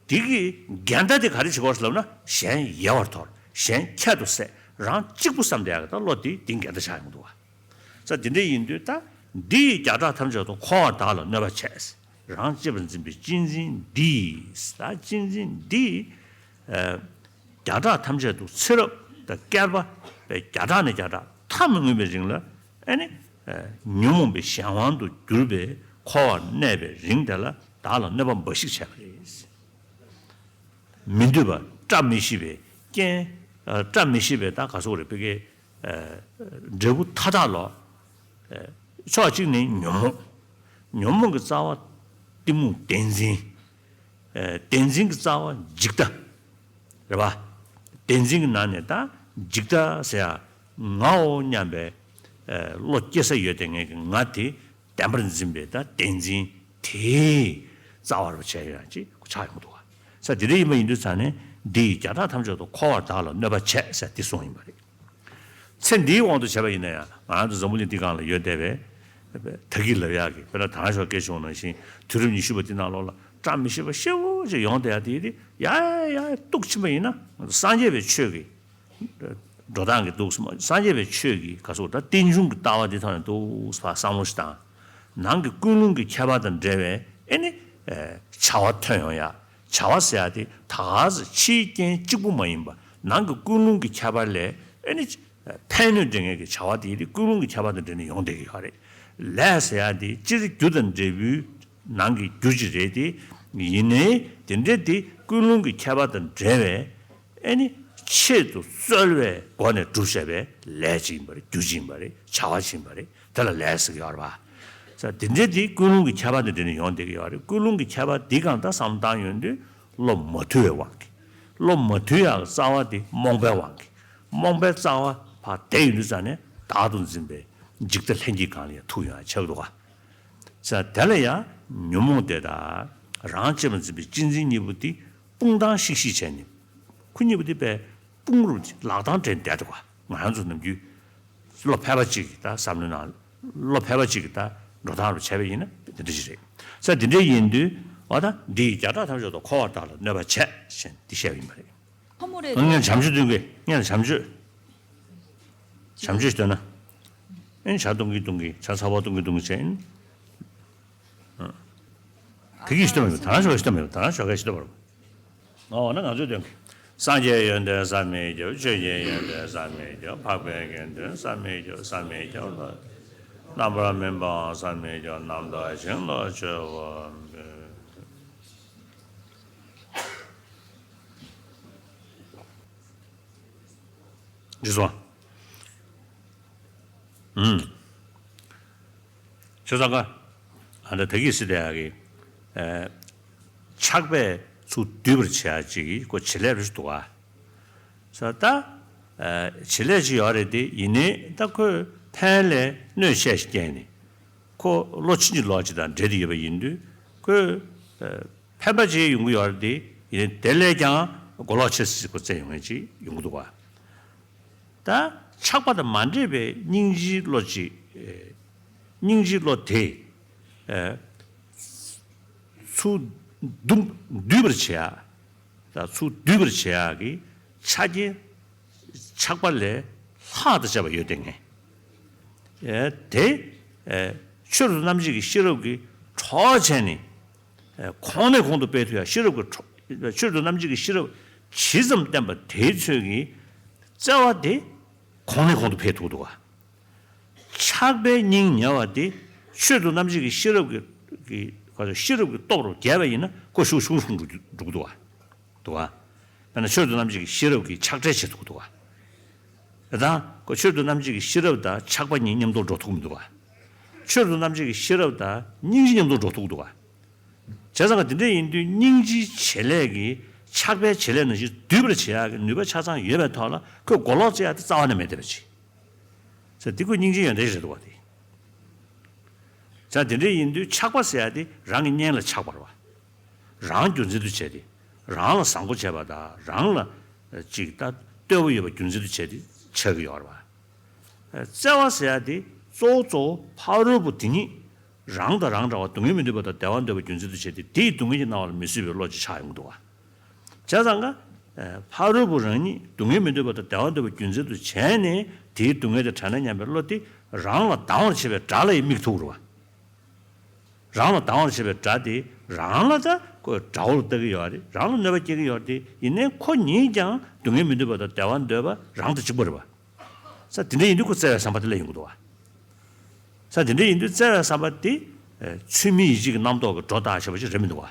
དེ་གི་འགལ་ཟླ་དེ་ག་རེ་བྱེད་དགོས་ལབ་ན། གཞན་ཡལ་བར་དོར། གཞན་ཁྱད་དུ་བསད། རང་གཅིག་པུ་བསམ་བསྡད་ཡག་གི་ད་བློ་དེ་དེ་འགལ་ཟླ་ཆགས་ཡོང་གི་འདུག་བ། ས་དེ་འདྲ་ཡིན་དུས་ད་འདི་ཡིས་བརྒྱ་ཕྲག་ཐམས་ཅད་དུ་འཁོར་བ་བདག་ལ་གནོད་པ་བྱས། རང་གཅེས་པར་འཛིན་པའི་གཅེས་འཛིན་འདི་ཡིས། ད་གཅེས་འཛིན་འདི་ཡིས། བརྒྱ་ཕྲག་ཐམས་ཅད་དུ་ཚེ་རབས་དང་བསྐལ་པ་བརྒྱ་ཕྲག་ནས་བརྒྱ་ཕྲག་མཐའ་མི་མངོན་པའི་རིང་ལ། ཨ་ནི། ཉོན་མོངས་པའི་གཞན་དབང་དུ་གྱུར་པའི་འཁོར་བར་གནས་པའི་རིང་དེ་ལ་བདག་ལ་གནོད་པ་འབའ་ཞིག་བྱས་པ་རེད། མི་འདོད་པ་བཀྲ་མི་ཤིས་པའི་རྐྱེན། བཀྲ་མི་ཤིས་པའི་ད་ག་སོགས་རེད་ཕ་གི། འབྲས་བུ་མཐའ་དག་ལོ། ཕྱོགས་གཅིག་ནས་ཉོན་མོངས། ཉོན་མོངས་ཀྱི་རྩ་བ་གཏི་མུག་བདེན་འཛིན། བདེན་འཛིན་གྱི་རྩ་བ་འཇིག་ལྟ། རེད་པ། བདེན་འཛིན་གྱི་ནང་ནས་ད་འཇིག་ལྟ་ཟེར་ཡག་ངའོ་སྙམ་པའི་བློ་སྐྱེ་ས་ཡོད་དེ། ངས་ཀྱི་ང་དེ་བདེན་པར་འཛིན་པའི་ད་བདེན་འཛིན་དེའི་རྩ་བ་རུ་བྱས་ཡོད་ཡག་ཅིག་ཆགས་ཡོང་གི་འདུག་བ། ས་དེ་འདྲ་ཡིན་པ་ཡིན་དུས་ཙང་ནས་འདི་ཡིས་བརྒྱ་ཕྲག་ཐམས་ཅད་དུ་འཁོར་བ་དག་ལ་གནོད་པ་བྱས་ཟེར་འདི་གསུངས་ཡིན་པ་རེད། ཚེ་འདིའི་དབང་དུ་བྱས་པ་ཡིན་ན་ཡང་ང་རང་ཚོ་འཛམ་བུ་གླིང་འདི་སྒང་ལ་ཡོད་བསྡད་པའི་ད་གིན་ལབ་ཡག་གི་དཔེར་ན་དར་ལྕོག་སྐད་ཆ་བྱུང་ནང་བཞིན་དུས་རབས་ཉི་ཤུ་པ་འདི་ནང་ལོགས་ལ་བཀྲ་མི་ཤིས་པ་ཞེ་པོ་ཅིག་ཡོང་བསྡད་ཡག་དེ་དེ་ཡ་ཡ་ཡ་གཏུག་ཕྱིན་པ་ཡིན་ན་སངས་རྒྱས་པའི་ཆོས་ཀྱི་འགྲོ་སྟངས་ཀྱི་འདུག་སེ་སངས་རྒྱས་པའི་ཆོས་ཀྱི་ག་སོགས་ད་རྟེན་འབྱུང་གི་ལྟ་བ་འདི་ཐོག་ནས་འདུག་སེ་བསམ་བློ་ཞིག་བཏང་། ནང་གི་ཀུན་སློང་གི་ཁྱད་པར་དང་འབྲེལ་བའི་ཨེ་ནི་བྱ་བ་ཐོན་ཡོང་ཡག་བྱ་བ་ཟེར་ཡག་དེ་ད་ག་ཟེ་ཕྱིའི་རྐྱེན་གཅིག་པུ་མ་ཡིན་པ་ནང་གི་ཀུན་སློང་གི་ཁྱད་པར་ལས་ཨེ་ནི་ཕན་གནོད་འདྲེན་མཁན་གྱི་བྱ་བ་དེ་ཡིན་དུས་ཀུན་སློང་གི་ཁྱད་པར་དང་འབྲེལ་ནས་ཡོང་བསྡད་ཀྱི་ཡོད་རེད། ལས་ཟེར་ཡག་དེ་སྤྱིར་རྒྱུ་དང་འབྲས་བུའི་ནང་གི་རྒྱུ་ཅིག་རེད་དེ། ཡིན་ནའི་དེ་འདྲ་དེ་ཀུན་སློང་གི་ཁྱད་པར་དང་འབྲེལ་བའི་ཨེ་ནི་ཆེད་དུ་གསོལ་བའི་སྒོ་ནས་སྒྲུབ་བྱས་པའི་ལས་ཅིག་ཡིན་པ་རེད། རྒྱུ་ཅིག་ཡིན་པ་རེད། བྱ་བ་ཅིག་ཡིན་པ་རེད། དེ་ལ་ལས་ཟེར་གྱི་ཡོད་རེད་བ། ས་དེ་འདྲ་དེ་ཀུན་སློང་གི་ཁྱད་པར་དང་འབྲེལ་ནས་ཡོང་བསྡད་ཀྱི་ཡོད་རེད། ཀུན་སློང་གི་ཁྱད་པར་འདི་གང་ལྟར་བསམ་བློ་བཏང་ཡོང་དུས་བློ་མ་དུལ་བའི་དབང་གིས། བློ་མ་དུལ་ཡག་གི་རྩ་བ་དེ་རྨོངས་པའི་དབང་གིས། རྨོངས་པའི་རྩ་བ་ཕར་དེད་ཡོང་དུས་ཙང་ནས་བདག་ཏུ་འཛིན་པའི་འཇིག་ལྟ་ལྷན་སྐྱེས་སྒང་ལ་ཡང་ཐུག་ཡོང་ཡག་ཆགས་འདུག་ག་ས་དེ་ལ་ཡང་ཉོན་མོངས་དེ་དང་རང་གཅེས་པར་འཛིན་པའི་གཅེས་འཛིན་གཉིས་པོ་དེ་སྤུངས་སྟངས་ཤིག་ཤིག་བྱས་ནས་ཁོ་གཉིས་པོ་དེ་དཔེ་སྤུངས་རུབ་ཀྱི་ལག་རྡང་སྦྲེལ་བསྡད་འདུག་ག་ང་རང་ཚོ་ནམ་རྒྱུན་བློ་ཕལ་པ་གཅིག་གིས་ད་བསམ་བློའི་ནང་བློ་ཕལ་པ་གཅིག་གིས་ད་འགྲོ་སྟངས་རུ་བྱས་པ་ཡིན་ན་དེ་འདྲ་ཞིག་རེད། ས་དེ་འདྲ་ཡིན་དུས་འོ་ད་འདི་ཡིས་བརྒྱ་ཕྲག་ཐམས་ཅད་དུ་འཁོར་བ་དག་ལ་གནོད་པ་བྱས་ཞེས་འདི་བཤད་པ་ཡིན་པ་རེད། ཁོ་མོ་རེད། ངས་བྱམས་ཆོས་སྟོན་གི་ངས་བྱམས་ཆོས། བྱམས་ཆོས་ཤིག་སྟོན་ན། ཨེ་ཇ་འཐུང་གི་འཐུང་གི་ཇ་ཚ་བོ་འཐུང་གི་འཐུང་གི་བྱས་ཨིན། དེ་གིས་ཤི་ཏོ་མེད་པ་ད་རང་ཞོགས་ཤི་ཏོ་མེད་པ་ད་རང་ཞོགས་ཀས་ཤི་ཏོ་བར། འོ་ན་ང་ཚོས་སྟོན་གི་སངས་རྒྱས་ཡོན་ཏན་བསམ་མི་ཁྱབ། ཆོས་ཀྱི་ཡོན་ཏན་བསམ་མི་ཁྱབ། འཕགས་པའི་དགེ་འདུན་བསམ་མི་ཁྱབ། བསམ་མི་ཁྱབ་ལ། རྣམ་པར་སྨིན་པའང་བསམ་མི་ཁྱབ། རྣམ་དག་ཞིང་ལ་མཆོད་པར་འབུལ། འགྲིག་སོང་། ཨུམ། ཆོས་ཚང་ཁ། ཨ་ད་ད་གིས་སྲིད་དེ་ཡག་གི་ཨེ། ཆགས་པས་ཚུར་སྡུད་པར་བྱེད་ཡག་ཅིག་གི་ཁོ་བྱེད་ལས་རེ་ཞིག་འདུག་ག་ས་ད། ཨེ། བྱེད་ལས་ཅིག་ཡོད་རེད་དེ་ཡིན་ནའི་ད་ཁོས་ཕན་ལས་གནོད་ཆེ་ཞིག་བསྐྱལ་ནས། ཁོ་བློ་ཕྱིན་ཅི་ལོག་ཅིག་དང་འབྲེལ་ཏེ་ཡོད་པ་ཡིན་དུས་ཁོས། ཨེ། ཕན་པ་ཅིག་ཡོང་གི་ཡོད་རེད་དེ་ཡིན་ནའི་དེ་ལས་ཀྱང་གོ་ལོག་ཆེ་ས་ཞིག་ཁོ་བཙལ་ཡོང་མཁན་ཅིག་ཡོང་གི་འདུག་ག་ད་ཆགས་པ་དང་མ་འདྲེས་པའི་སྙིང་རྗེའི་བློ་ཅིག་སྙིང་རྗེའི་བློ་དེ། ཚུར་བསྡུ་བསྡུད་པར་བྱེད་ཡག་ད་ཚུར་སྡུད་པར་བྱེད་ཡག་གི་ཆ་རྐྱེན་ཆགས་པ་ལས་ལྷག་ཏུ་བྱས་པ་ཡོད་དེ་ངས། དེ། ཆོས་རབ་ཏུ་རྣམ་འབྱེད་ཀྱི་ཤེས་རབ་ཀྱིས་གྲོགས་བྱས་ནས། གོང་ནས་གོང་དུ་སྤེལ་ཐུབ་ཡག་ཤེས་རབ་ཀྱི་གྲོགས་ཆོས་རབ་ཏུ་རྣམ་འབྱེད་ཀྱི་ཤེས་རབ་ཇི་ཙམ་བསྟན་པ་དེའི་ཚོད་ཀྱིས་བརྩེ་བ་དེ་གོང་ནས་གོང་དུ་འཕེལ་ཐུབ་འདུག་ག་ཆགས་པའི་སྙིང་ཉེ་བ་དེ་ཆོས་རབ་ཏུ་རྣམ་འབྱེད་ཀྱི་ཤེས་རབ་ཀྱི་ཀྱི་ག་ཚོད་ཤེས་རབ་ཀྱི་སྟོབས་རུ་རྒྱས་པ་ཡིན་ན་ཁོ་ཤུགས་ཤུགས་ཤུགས་འགྲོ་འགྲོ་གི་འདུག་ག་འདུག་ག་དཔེར་ན་ཆོས་རབ་ཏུ་རྣམ་འབྱེད་ཀྱི་ཤེས་རབ་ཀྱིས་ཆགས་བྲལ་བྱེད་ཐུབ་ཀྱི་འདུག་ག་ད་ཁོ་ཆོས་རབ་ཏུ་རྣམ་འབྱེད་ཀྱི་ཤེས་རབ་དང་ཆགས་པ་གཉིས་མཉམ་དུ་འགྲོ་ཐུབ་ཀྱི་མི་འདུག་ག་ཆོས་རབ་ཏུ་རྣམ་འབྱེད་ཀྱི་ཤེས་རབ་དང་སྙིང་རྗེ་མཉམ་དུ་འགྲོ་ཐུབ་ཀྱི་འདུག་ག་བྱས་ཙང་ག་དེ་འདྲ་ཡིན་དུས་སྙིང་རྗེའི་བྱེད་ལས་ཀྱིས་ཆགས་པའི་བྱེད་ལས་ནང་བཞིན་སྡུད་པར་བྱེད་ཡག་གི་ནུས་པ་ཆ་ཚང་ཡོད་པའི་ཐོག་ལ་ཁོས་གོ་ལོག་བཙལ་ཡག་དེ་རྩ་བ་ནས་མེད་བསྡད་པ་ཅིག་ཟེར་འདི་ཁོ་སྙིང་རྗེའི་ཡོན་ཏན་ཞིག་རེད་འདུག་བ་དེ། ཟེར་དེ་འདྲ་ཡིན་དུས་ཆགས་པ་ཟེར་ཡག་དེ་རང་གི་གཉེན་ལ་ཆགས་པ་རེད་བ། རང་རྒྱུ་མཚན་དུ་བྱས་ཏེ། རང་ལ་བཟང་པོ་བྱས་པ་དང་རང་ལ་ཅིག་ད་བསྟོད་པ་ཡོད་པ་རྒྱུ་མཚན་དུ་བྱས་ཏེ་ཆགས་ཀྱི་ཡོད་རེད་བ། བརྩེ་བ་ཟེར་ཡག་དེ་གཙོ་བོ་གཙོ་བོ་ཕ་རོལ་པོ་དེ་ཉིད་རང་དང་རང་འདྲ་བ་སྡུག་བསྔལ་མི་འདོད་པ་དང་བདེ་བ་འདོད་པ་རྒྱུ་མཚན་དུ་བྱས་ཏེ་དེ་ཡི་སྡུག་བསྔལ་གྱི་སྣང་བ་ལ་མི་བཟོད་པའི་བློ་ཅིག་ཆགས་ཡོང་གི་འདུག་བ། བྱས་ཙང་ཀ་ཕ་རོལ་པོ་རང་ཉིད་སྡུག་བསྔལ་མི་འདོད་པ་དང་བདེ་བ་འདོད་པ་རྒྱུ་མཚན་དུ་བྱས་ནས་དེའི་སྡུག་བསྔལ་དེ་དྲན་ན་སྙམ་པའི་བློ་དེ་རང་ལ་སྡང་བར་བྱེད་པའི་དགྲ་ལ་ཡང་དམིགས་ཐུབ་རེད་བ། རང་ལ་སྡང་བར་བྱེད་པའི་དགྲ་དེ་རང་ལ་ད་ཁོས་དགྲ་བོར་ལྟ་གི་ཡོད་རེད། རང་ལ་གནོད་པ་སྐྱེལ་གི་ཡོད་རེད། ཡིན་ནའི་ཁོ་ཉིད་ཀྱང་སྡུག་བསྔལ་མི་འདོད་པ་དང་བདེ་བ་འདོད་པ་རང་དང་གཅིག་པ་རེད་བ། ས་དེ་འདྲ་ཡིན་དུས་ཁོ་བརྩེ་བའི་བསམ་པ་དེ་སླེབས་ཡོང་གི་འདུག་བ། ས་དེ་འདྲ་ཡིན་དུས་བརྩེ་བའི་བསམ་པ་དེ་ཚུལ་མིན་ཡིད་བྱེད་ཀྱི་རྣམ་རྟོག་གིས་སྒྲོ་བཏགས་བྱས་པ་ཞིག་རེད་མི་འདུག་བ།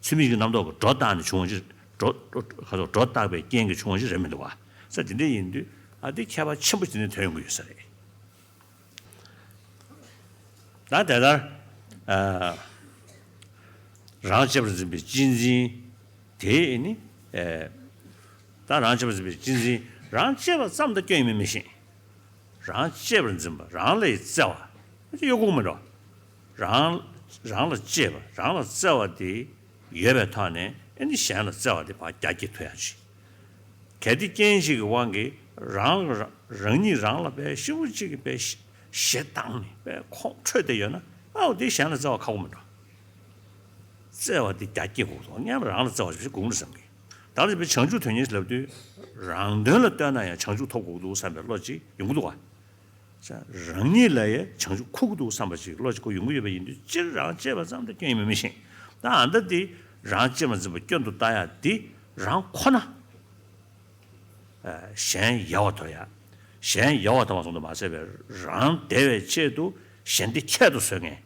ཚུལ་མིན་ཡིད་བྱེད་ཀྱི་རྣམ་རྟོག་གིས་སྒྲོ་བཏགས་ནས་བྱུང་བ་ཞིག་སྒྲོ་སྒྲོ་ག་ཚོད་སྒྲོ་བཏགས་པའི་རྐྱེན་གྱིས་བྱུང་བ་ཞིག་རེད་མི་འདུག་བ། ས་དེ་འདྲ་ཡིན་དུས་ཨ་དེ་ཁྱད་པར་ཆེན་པོ་ཞིག་དེ་ནས་ཐོན་ཡོང་གི་ཡོད་ས་རེད། ད་དེ་ལྟར། ཨ། རང་གཅེས་པར་འཛིན་པའི་གཅེས་འཛིན་དེ་ནི། ཨེ། ད་རང་གཅེས་པར་འཛིན་པའི་གཅེས་འཛིན་རང་གཅེས་པ་ཙམ་དུ་སྐྱོན་ཡོད་མིན་མི་ཤེས། རང་གཅེས་པར་འཛིན་པ་རང་ལ་ཡི་བརྩེ་བ་ཡོད་དགོས་མི་འགྲོ། རང་རང་ལ་གཅེས་པ་རང་ལ་བརྩེ་བ་དེ་ཡོད་པའི་ཐོག་ནས་ ཨེ་ནི་གཞན་ལ་བརྩེ་བ་དེ་ཕར་རྒྱ་སྐྱེད་ཐུབ་ཡག་ཅིག་གལ་ཏེ་རྐྱེན་ཞིག་གི་དབང་གིས་རང་རང་རང་ཉིད་རང་ལ་དཔེ་ཤུགས་ཆེ་གི་དཔེ་ཞེ་སྡང་ནི་དཔེ་ཁོང་ཁྲོས་ཏེ་ཡོད་ན། ཨའོ་དེ་གཞན་ལ་བརྩེ་བ་ཁག་པོ་མི་འགྲོ། བརྩེ་བ་དེ་རྒྱ་སྐྱེད་དགོས་འདུག་སྔོན་མ་རང་ལ་བརྩེ་བ་ཞིག་དགོས་འདུག་བསམ་གི། ད་ལྟ་བྱས་པའི་བྱང་ཆུབ་དོན་གཉེར་ལབ་དུས། རང་དོན་ལ་ལྟོས་ན་ཡང་བྱང་ཆུབ་ཐོབ་དགོས་འདུག་བསམ་པའི་བློ་ཅིག་ཡོང་གི་འདུག་ག་རང་ཉིད་ལ་ཡང་བྱང་ཆུབ་འཁོར་གྱི་འདུག་བསམ་པ་ཅིག་བློ་ཅིག་ཁོ་ཡོང་གི་ཡོད་པ་ཡིན་དུས། སྤྱིར་རང་གཅེས་པ་ཙམ་དུ་སྐྱོན་ཡིན་མིན་མི་ཤེས། ད་ཨ་མདའ་འདི་རང་གཅེས་པ་འཛིན་པ་སྐྱོན་དུ་ལྟ་ཡག་འདི་རང་ཁོ་ན། ཨ་གཞན་ཡལ་བར་དོར་ཡག་གཞན་ཡལ་བར་དོར་བ་ཙམ་དུ་མ་ཟད་པའི་རང་བདེ་བའི་ཆེད་དུ་གཞན་བདེ་ཁྱད་དུ་གསོད་མཁན།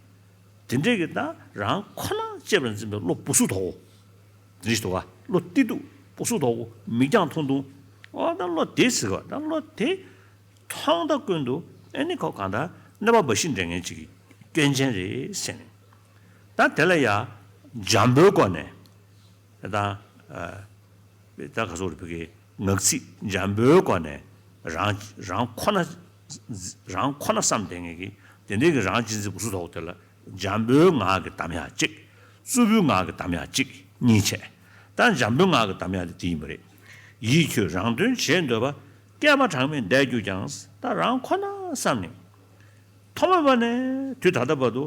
དེ་འདྲས་ཀྱི་ད་རང་ཁོ་ན་གཅེས་པར་འཛིན་པའི་བློ་སྦུ་སུ་དོག་གོ། དེ་འདྲས་ཞིག་འདུག་ག་བློ་གཏི་སྡུག་སྦུ་སུ་དོག་གོ། མིག་རྒྱང་ཐུང་ཐུང་། ཨོ་ད་བློ་དེ་ཟེར་བ་ད་བློ་དེ། མཐོང་ད་ཀུན་ཏུ་ཨེ་ནི་ཁོ་གང་ལྟར་གནོད་པ་འབའ་ཞིག་འདྲེན་མཁན་ཅིག་གི་སྐྱོན་ཅན་རེད་ཟེར་ནས། ད་དེ་ལ་ཡ་འཇམ་པོའི་སྒོ་ནས་ད་ད་ག་སོགས་རེད། བོད་ཀྱི་ངག་ཚིག་འཇམ་པོའི་སྒོ་ནས་རང་རང་ཁོ་ན་རང་ཁོ་ན་བསམ་བསྡད་མཁན་གྱི་དེ་འདྲའི་གི་རང་གཅེས་འཛིན་སྦུ་སུ་དོག་དེ་ལ་འཇམ་པོའི་ངག་གི་གདམས་ཡག་གཅིག་རྩུབ་པོའི་ངག་གི་གདམས་ཡག་གཅིག་གཉིས་བྱས། ད་འཇམ་པོའི་ངག་གི་གདམས་ཡག་དེ་དེ་ཡིན་པ་རེད། ཡིད་ཁྱོད་རང་དོན་བྱེད་འདོད་པ། བསྐལ་པ་གྲངས་མེད་འདས་གྱུར་ཀྱང་། ད་རང་ཁོ་ན་བསམ་ནས། ཐོག་མེད་པ་ནས་དུས་ད་ལྟ་བར་དུ་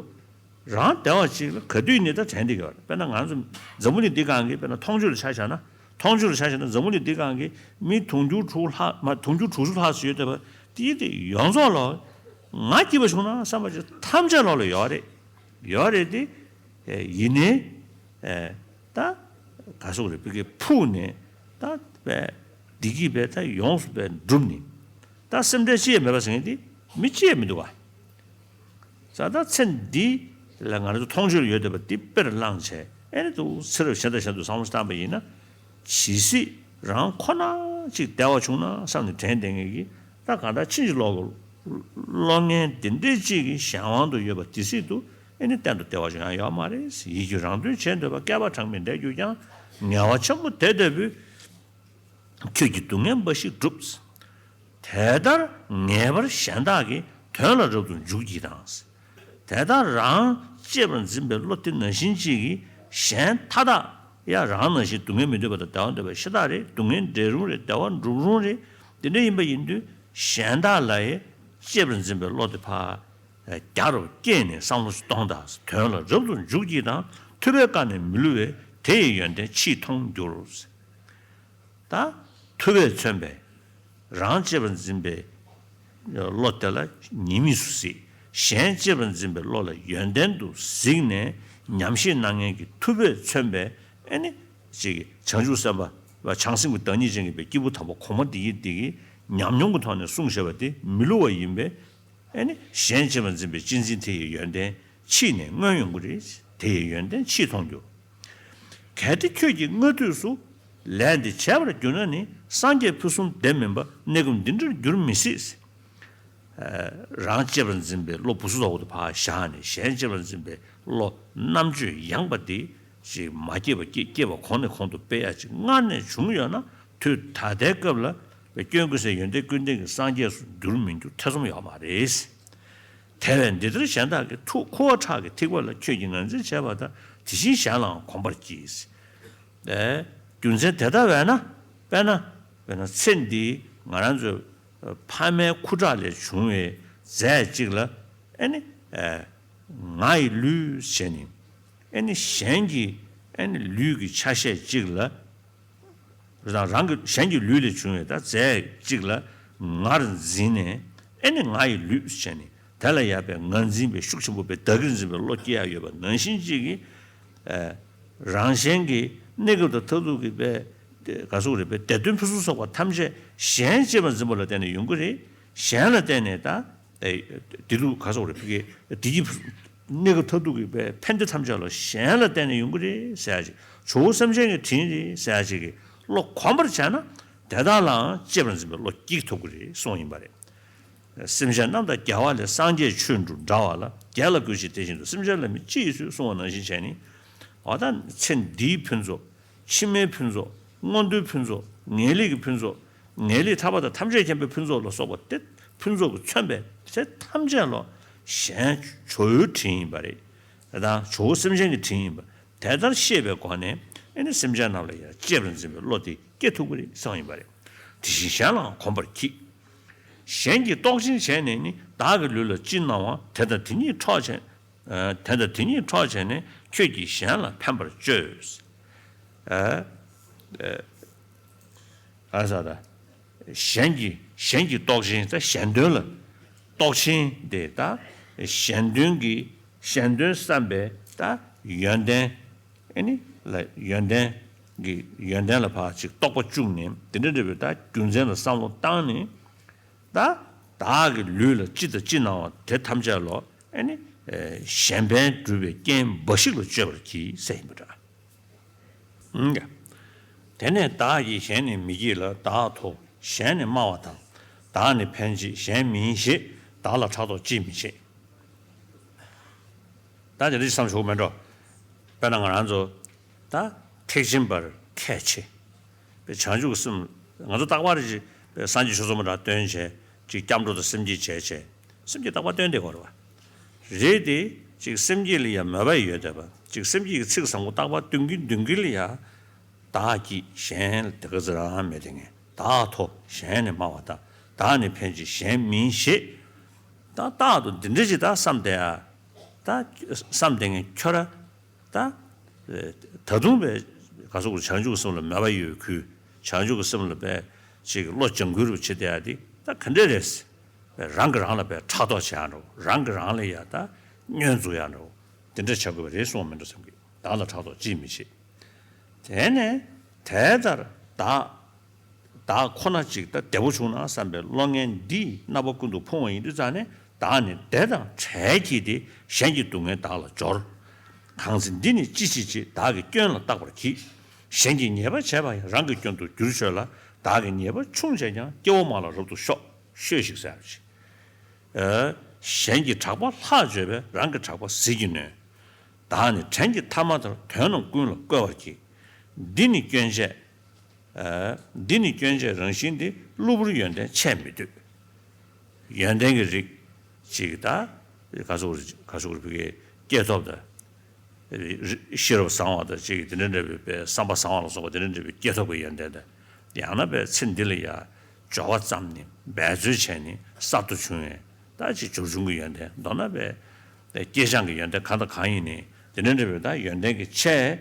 རང་བདེ་བ་ཅིག་ལ་ག་དུས་ནས་ད་དྲན་བསྡད་ཀྱི་ཡོད་རེད། དཔེར་ན་ང་ཚོ་འཛམ་བུ་གླིང་འདི་སྒང་གི་དཔེར་ན་མཐོང་ཆོས་ལ་ཆ་བཞག་ན། མཐོང་ཆོས་ལ་ཆ་བཞག་ན་འཛམ་བུ་གླིང་འདི་སྒང་གི་མི་དུང་ཕྱུར་དྲུག་ལྷག་མ་དུང་ཕྱུར་དྲུག་ཅུ་ལྷག་ཙམ་ཡོད་བསྡད་པ་དེ་དེ་ཡོངས་རྫོགས་ལ་ང་སྐྱིད་པ་བྱུང་ན་བསམ་པ་ཅིག་ཐམས་ཅད་ལོག་ལ་ཡོད་རེད། ཡོད་རེད་དེ། ཡིན་ནའི། ད་ག་སོགས་རེད། བི་ཀའི་ཕུག་ནས་ད་བས་བདེ་སྐྱིད་བས་ད་ཡོངས་སུ་བས་འགྲུབ་ནི། ད་སེམས་ཁྲལ་ཅི་ཡང་མེད་པ་ཟེར་མཁན་དེ་མི་ཅི་ཡང་མི་འདུག་བ། ས་ད་ཚེ་འདི་ལ་ང་རང་ཚོ་མཐོང་ཆོས་ཡོད་བསྡད་པ་འདི་དཔེར་བླངས་བྱས། ཨེ་ནི་འདུག་ཚེ་རབས་གཞན་དང་གཞན་དུ་བསམ་བློ་བཏང་པ་ཡིན་ན། ཇི་སྲིད་རང་ཁོ་ན་གཅིག་བདེ་བ་བྱུང་ན་བསམ་ནས་དྲན་བསྡད་མཁན་གྱི་ད་གང་ལྟར་ཕྱིན་ཅི་ལོག་གི་བློ་ངན་དེ་འདྲས་གཅིག་གི་གཞན་དབང་དུ་ཡོད་པ་དེ་སྲིད་དུ་ཨེ་ནི་གཏན་དུ་བདེ་བ་ཅང་ཡང་ཡོད་མ་རེད། ཡིད་ཀྱི་རང་དོན་བྱེད་འདོད་པ། བསྐལ་པ་གྲངས་མེད་འདས་གྱུར་ཀྱང་། ངལ་བ་ཆེན་པོ་དེ་ལྟ་བུས། ཁྱོད་ཀྱི་སྡུག་བསྔལ་འབའ་ཞིག་བསྒྲུབས། དེ་ལྟར་ངེས་པར་གཞན་དག་གི་དོན་ལ་རབ་ཏུ་འཇུག་གྱིས་དང་། དེ་ལྟར་རང་གཅེས་པར་འཛིན་པའི་བློ་དེ་ནང་བཞིན་གཅིག་གིས་གཞན་མཐའ་དག་ཡང་རང་ནང་བཞིན་སྡུག་བསྔལ་མི་འདོད་པ་དང་བདེ་བ་འདོད་པ་ཤ་སྟག་རེད། སྡུག་བསྔལ་འདྲེན་རུང་རེད། བདེ་བ་སྒྲུབ་རུང་རེད། དེ་འདྲ་ཡིན་པ་ཡིན་དུས་གཞན་དག་ལ་ཡང་གཅེས་པར་འཛིན་པའི་བློ་དེ་ཕར་རྒྱ་རུ་བསྐྱེད་ནས་བསམ་བློ་གཏོང་དང་། དོན་ལ་རབ་ཏུ་འཇུག་གྱིས་དང་། ཐུབ་པས་བཀག་ནས་མི་བསླུ་བས། དེ་ཡི་ཡོན་ཏན་ཕྱིས་མཐོང་འགྱུར། ད་ཐུབ་པས་མཚོན་པའི་རང་གཅེས་པར་འཛིན་པའི་བློ་དེ་ལ་ཉེས་དམིགས་སུ་གཟིགས། གཞན་གཅེས་པར་འཛིན་པའི་བློ་ལ་ཡོན་ཏན་དུ་གཟིགས་ནས་ཉམས་བཞེས་གནང་མཁན་གྱི་ཐུབ་པས་མཚོན་པའི་ཨེ་ནི་ཅིག་བྱང་ཆུབ་སེམས་དཔའ་བྱང་སེམས་ཀྱི་བདག་ཉིད་ཅན་གྱི་བའི་སྐྱེས་བུ་དམ་པ་གོང་མ་འདི་ཡིས་འདི་གི་ཉམས་མྱོང་གི་ཐོག་ནས་གསུངས་བཞག་པ་དེ་མི་བསླུ་བ་ཡིན་པས། ཨེ་ནི་གཞན་གཅེས་པར་འཛིན་པའི་གཅེས་འཛིན་དེ་ཡི་ཡོན་ཏན་ཕྱིས་ནས་མངོན་ཡོང་གི་རེད། དེ་ཡི་ཡོན་ཏན་ཕྱིས་མཐོང་འགྱུར། གལ་ཏེ་ཁྱོད་ཀྱིས་སྔ་དུས་སུ་ལས་འདི་བྱས་པར་གྱུར་ན་ནི། སངས་རྒྱས་ཕུན་སུམ་བདེ་མིན་པ། གནས་སྐབས་འདི་འདྲར་འགྱུར་མི་སྲིད། རང་གཅེས་པར་འཛིན་པའི་བློ་བུ་སུ་ལོག་ཏུ་ཕར་བཞག་ནས། གཞན་གཅེས་པར་འཛིན་པའི་བློ་རྣམ་དཔྱོད་ཡངས་པ་འདི་ཅིག་མ་སྐྱེས་པ་སྐྱེས། སྐྱེས་པ་གོང་ནས་གོང་དུ་སྤེལ་ཡག་ཅིག་སྔར་ནས་བྱུང་ཡོད་ན། དུས་ད་ལྟའི་སྐབས་ལ་བའི་སྐྱོན་ཀུན་ཟད་ཡོན་ཏན་ཀུན་ལྡན་གྱི་སངས་རྒྱས་སུ་འགྱུར་མི་འགྱུར་ཐེ་ཚོམ་ཡོད་མ་རེད། དེ་བས་འདི་ལྟར་གཞན་དག་གི་ཐུགས་ཁུ་བ་ཁྲག་གི་ཐིགས་པ་ལ་ཁྱོད་ཀྱིས་ངར་འཛིན་བྱས་པ་དང་། དེ་བཞིན་གཞན་ལའང་གོམས་པར་གྱིས། ཨེ། རྒྱུ་མཚན་དེ་ལྟ་བས་ན། དཔེར་ན། དཔེར་ན་ཚེ་འདིའི་ང་རང་ཚོའི་ཕ་མའི་ཁུ་ཁྲག་ལས་བྱུང་བའི་རྫས་གཅིག་ལ། ཨེ་ནི། ཨེ། ང་ཡི་ལུས་བྱས་ནས། ཨེ་ནི་གཞན་གྱི་ཨེ་ནི་ལུས་ཀྱི་ཆ་ཤས་གཅིག་ལ། རང་རང་གི་གཞན་གྱི་ལུས་ལས་བྱུང་བའི་ད་རྫས་གཅིག་ལ་ངར་འཛིན་ནས། ཨེ་ནི་ང་ཡི་ལུས་བྱས་ནས། དེ་ལ་ཡང་བའི་ངར་འཛིན་པའི་ཤུགས་ཆེན་པོ་བའི་བདག་གིར་འཛིན་པའི་བློ་སྐྱེ་ཡག་ཡོད་པ་ནང་བཞིན་གཅིག་གིས། ཨེ། རང་གཞན་གྱི་གནས་སྐབས་དང་མཐར་ཐུག་གི་བའི་ག་ཟེར་དགོས་རེད། བའི་བདེ་དོན་ཕུན་སུམ་ཚོགས་པ་ཐམས་ཅད་གཞན་གཅེས་པར་འཛིན་པ་ལ་བརྟེན་ནས་ཡོང་གི་རེད། གཞན་ལ་བརྟེན་ནས་ད། ཨེ། བདེ་སྡུག་ག་ཟེར་དགོས་རེད། ཕ་གི་བདེ་སྐྱིད་གནས་སྐབས་མཐར་ཐུག་གི་ཕན་བདེ་ཐམས་ཅད་ལ་གཞན་ལ་བརྟེན་ནས་ཡོང་གི་རེད་ཟེར་ཡག་ཅིག་ཇོ་བོ་སེམས་ཅན་གྱི་དྲིན་རེད་ཟེར་ཡག་ཅིག་གི་བློ་གོམས་པར་བྱས་ན། དེ་དག་ལའང་གཅེས་པར་འཛིན་པའི་བློ་སྐྱེ་ཐུབ་ཀྱི་རེད་གསུངས་ཡིན་པ་རེད། སེམས་ཅན་རྣམས་དང་རྒྱལ་བ་ལས། སངས་རྒྱས་ཆོས་འབྲུ་འདྲ་བ་ལ། རྒྱལ་ལ་གུས་ཕྱིར་དེ་བཞིན་དུ། སེམས་ཅན་ལ་ནི་ཅི་ཡིས་བསུ་གསུངས་པ་ནང་བཞིན་བྱས་ནས། འོ་ད་ཚེ་འདིའི་ཕུན་ཚོགས། ཕྱི་མའི་ཕུན་ཚོགས། མངོན་མཐོའི་ཕུན་ཚོགས། ངེས་ལེགས་ཀྱི་ཕུན་ཚོགས། ངེས་ལེགས་ཐར་པ་དང་ཐམས་ཅད་མཁྱེན་པའི་ཕུན་ཚོགས་ལ་སོགས་པ་སྟེ། ཕུན་ཚོགས་ཀྱིས་མཚོན་པའི་ཚེ་ཐམས་ཅད་ལ་གཞན་ཇོ་བོའི་དྲིན་ཡིན་པ་རེད། དེ་དག་ཇོ་བོ་སེམས་ཅན་གྱི་དྲིན་ཡིན་པ། དེ་ལྟར་ཤེས་པའི་སྒོ་ནས། ཨེ་ནི་སེམས་ཅན་རྣམས་ལ་ཡང་གཅེས་པར་འཛིན་པའི་བློ་དེ་སྐྱེ་ཐུབ་ཀྱི་རེད་གསུངས་ཡིན་པ་རེད། དེ་བཞིན་གཞན་ལའང་གོམས་པར་གྱིས། གཞན་གྱིས་རྟོག་ཅིང་བྱས་ནས་ནི། བདག་གི་ལུས་ལ་ཅི་སྣང་བ། དེ་དང་དེ་ཉིད་འཕྲོག་བྱས། ཨ། དེ་དང་དེ་ཉིད་འཕྲོག་བྱས་ནས། ཁྱོད་ཀྱིས་གཞན་ལ་ཕན་པར་སྤྱོད། ཨ། ཨ། ཨ་ཟེར་ད། གཞན་གྱིས་གཞན་གྱིས་རྟོག་ཅིང་། ད་གཞན་དོན་ལ་རྟོག་ཅིང་དེ། ད་གཞན་དོན་གྱི་གཞན་དོན་བསམ་པའི་ད་ཡོན་ཏན། ཨེ་ནི་ལ་ཡོན་ཏན་གྱི་ཡོན་ཏན་ལ་ཕར་ཅིག་རྟོག་པ་བཅུག་ནས། དེ་འདྲ་འདྲ་བའི་ད་རྒྱུ་མཚན་ལ་བསམ་བློ་བཏང་ནས། ད་བདག་གི་ལུས་ལ་ཅི་དང་ཅི་སྣང་བ་དེ་ཐམས་ཅད་ལ་ཨེ་ནི་གཞན་ཕན་སྒྲུབ་པའི་རྐྱེན་འབའ་ཞིག་ལ་སྤྱོད་པར་གྱིས་ཟེར་ཡིན་པ་འདྲ། ཨང་། དེ་ནས་བདག་གིས་གཞན་ནི་མི་བགྱིད་ལ། བདག་ཐོབ་གཞན་ནི་སྨྲ་བ་དང་། བདག་ནི་ཕན་བྱེད་གཞན་མིན་ཞེས། བདག་ལ་ཕྲག་དོག་ཅིས་མི་བྱེད། ད་དེ་འདྲ་ཞིག་བསམ་ཆོག་མེད་འགྲོ། དཔེར་ན་ང་རང་ཚོ་ད་ཐེག་ཆེན་པར་ཁས་འཆེ། དཔེ་བྱང་ཆུབ་ཀྱི་སེམས། ང་ཚོ་རྟག་པར་ཅིག་དཔེ་སངས་རྒྱས་ཆོས་ཚོགས་མ་འདྲ་བཏོན་བྱས། ཅིག་སྐྱབས་འགྲོ་དང་སེམས་བསྐྱེད་བྱས་བྱས། སེམས་བསྐྱེད་རྟག་པར་བཏོན་བསྡད་ཀྱི་ཡོད་རེད་པ། རེད་དེ། ཅིག་སེམས་བསྐྱེད་ལ་ཡང་མོས་པ་ཡོད་བསྡད་པ། ཅིག་སེམས་བསྐྱེད་ཀྱི་ཚིག་བཟང་པོ་རྟག་པར་འདོན་གྱིན་འདོན་གྱིན་ལ་ཡང་། བདག་གིས་གཞན་ལ་དེ་ག་ཚོད་རང་མེད་དེ་ངས། བདག་ཐོབ་གཞན་ནི་སྨྲ་བ་དང་། བདག་ནི་ཕན་བྱེད་གཞན་མིན་ཞེས། ད་རྟག་ཏུ་འདི་འདྲ་ཅིག་ད་བསམ་བསྡད་ཡ། ད་བསམ་བསྡད་མཁན་ཁྱོད་ར། ད་ད་དུང་དཔེ་ག་ཟེར་དགོས། བྱང་ཆུབ་ཀྱི་སེམས་ལ་མོས་པ་ཡོད་ཁུལ། བྱང་ཆུབ་ཀྱི་སེམས་ལ་དཔེ་ཅིག་བློ་སྦྱང་ཁུལ་རུ་བྱེད་བསྡད་ཡ་དེ་ད་ག་འདྲ་རེད། རང་གིས་རང་ལ་དཔེ་ཕྲག་དོག་བྱེད་ཡ་འདྲ་བོ། རང་གིས་རང་ལ་ཡ་ད་བསྙོན་འཛུགས་ཡ་འདྲ་བོ། དེ་འདྲ་བྱ་དགོས་པ་རེད་གསུངས་པ་མིན་འགྲོ་བསམ་གི། བདག་ལ་ཕྲག་དོག་ཅིས་མི་བྱེད། དེ་ནས་དེ་ལྟར་བདག་བདག་ཁོ་ན་ཅིག་ད་བདེ་པོ་བྱུང་ན་བསམ་པའི་བློ་ངན་འདིས་རྣམ་པ་ཀུན་ཏུ་ཕུང་བ་ཡིན་དུས་ཙང་ནས། བདག་ནི་བདེ་དང་བྲལ་གྱིས་ཏེ། གཞན་གྱི་སྡུག་བསྔལ་བདག་ལ་སྦྱོར། གང་ཚེ་འདི་ནི་ཅི་མཆིས་བྱེད། བདག་གི་སྐྱོན་ལ་བརྟག་པར་གྱིས། གཞན་གྱིས་ཉེས་པ་བྱས་པ་ཡང་། རང་གི་སྐྱོན་དུ་འགྱུར་ཆོས་ལ། བདག་གིས་ཉེས་པ་ཆུང་བྱས་ཀྱང་། སྐྱེ་བོ་མང་ལ་རབ་ཏུ་ཤོག་ཤོས་ཤིག་ཟེར་ཅིག་ཨ། གཞན་གྱི་གྲགས་པ་ལྷག་བརྗོད་པས། རང་གི་གྲགས་པ་ཟིལ་གྱིས་གནོན། བདག་ནི་བྲན་གྱི་ཐ་མ་ལྟར། དོན་རྣམས་ཀུན་ལ་བཀོལ་བར་གྱིས། འདི་ནི་སྐྱོན་བྱས། ཨ། འདི་ནི་སྐྱོན་བྱས་རང་བཞིན་ཏེ། གློ་བུར་ཡོན་ཏན་ཆད་མི་འདོད། ཡོན་ཏན་གྱི་རིགས་ཅིག་ད་ག་ཟེར་ག་ཟེར་བོད་སྐད་སྐྱེས་ཐོབ་དང་། ཤེས་རབ་བཟང་བ་དང་ཅིག་དེ་འདྲ་འདྲ་བའི་དཔེ་བསམ་པ་བཟང་བ་ལ་སོགས་པ་དེ་འདྲ་འདྲ་བའི་སྐྱེས་ཐོབ་ཀྱི་ཡོན་ཏན་དང་། ཡང་ན་དཔེ་ཚེ་འདི་ལ་ཡང་སྦྱོར་བ་བརྩམས་ནས་འབད་རྩོལ་བྱས་ནས་གསར་དུ་བྱུང་བའི་ད་ཅིག་སྦྱོར་བྱུང་གི་ཡོན་ཏན། མདོར་ན་དཔེ་སྐྱེས་སྦྱངས་ཀྱི་ཡོན་ཏན་གང་དང་གང་ཡིན་ནའི་དེ་འདྲ་འདྲ་བའི་ད་ཡོན་ཏན་གྱི་ཆེད།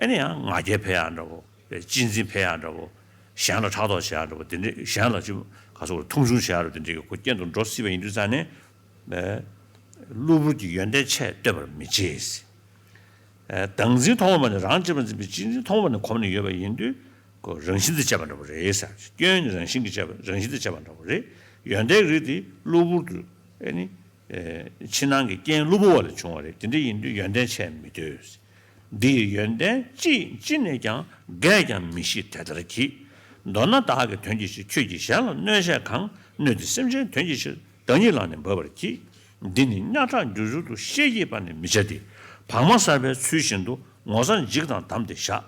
ཨེ་ནི་ཡང་ང་རྒྱལ་འཕེལ་ཡག་འདྲ་བོ། གཅེས་འཛིན་འཕེལ་ཡག་འདྲ་བོ། གཞན་ལ་ཕྲག་དོག་བྱེད་ཡག་འདྲ་བོ། དེ་འདྲ་གཞན་ལ་ཅིག་ག་ཟེར་དགོས་རེད། མཐོང་ཆུང་བྱེད་ཡག་འདྲ་བོ། དེ་འདྲའི་གི་ཁོ་རྐྱེན་དུ་འགྲོ་སྲིད་པ་ཡིན་དུས་ཙང་ནས། ཨེ། གློ་བུར་གྱི་ཡོན་ཏན་ཆད་གཏོད་པར་མི་བྱེད། ཨེ། བདག་འཛིན་མཐོང་བ་ནི། རང་གཅེས་པར་འཛིན་པའི་གཅེས་འཛིན་མཐོང་བ་ནི་གོམས་ནས་ཡོད་པ་ཡིན་དུས། ཁོ་རང་བཞིན་དུ་བཅད་པ་འདྲ་བོ་རེད་ཟེར། སྐྱོན་ནི་རང་བཞིན་གྱིས་བཅད་པ། རང་བཞིན་དུ་བཅད་པ་འདྲ་བོ་རེད། ཡོན་ཏན་གྱི་རིགས་དེ་གློ་བུར་དུ། ཨེ་ནི། ཨེ། ཕྱི་ནང་གི་རྐྱེན་གློ་བུར་བ་ལས་བྱུང་བ་རེད། དེ་འདྲ་ཡིན་དུས་ཡོན་ཏན་ཆད་མི་འདོད། འདི་ཡི་ཡོན་ཏན་ཅི་ཡིན་ཅི་ནས་ཀྱང་། འགས་ཀྱང་མི་ཤེས་དེ་ལྟར་གྱིས། མདོར་ན་བདག་གི་དོན་གྱིས་ཤིག་ཁྱོད་ཀྱིས་གཞན་ལ་གནོད་བྱས་གང་། གནོད་དེ་སེམས་ཅན་དོན་གྱི་ཕྱིར། བདག་ཉིད་ལ་ནི་འབབ་པར་གྱིས། འདི་ནི་གཉའ་ཁྲག་འགྱུར་འགྱུར་དུ། ཤེས་བགྱིས་པ་ནི་མི་བྱ་སྟེ། བག་མ་གསར་པའི་ཚུལ་བཞིན་དུ། ངོ་མཚར་འཇིགས་དང་བསྡམས་ཏེ་བཞག་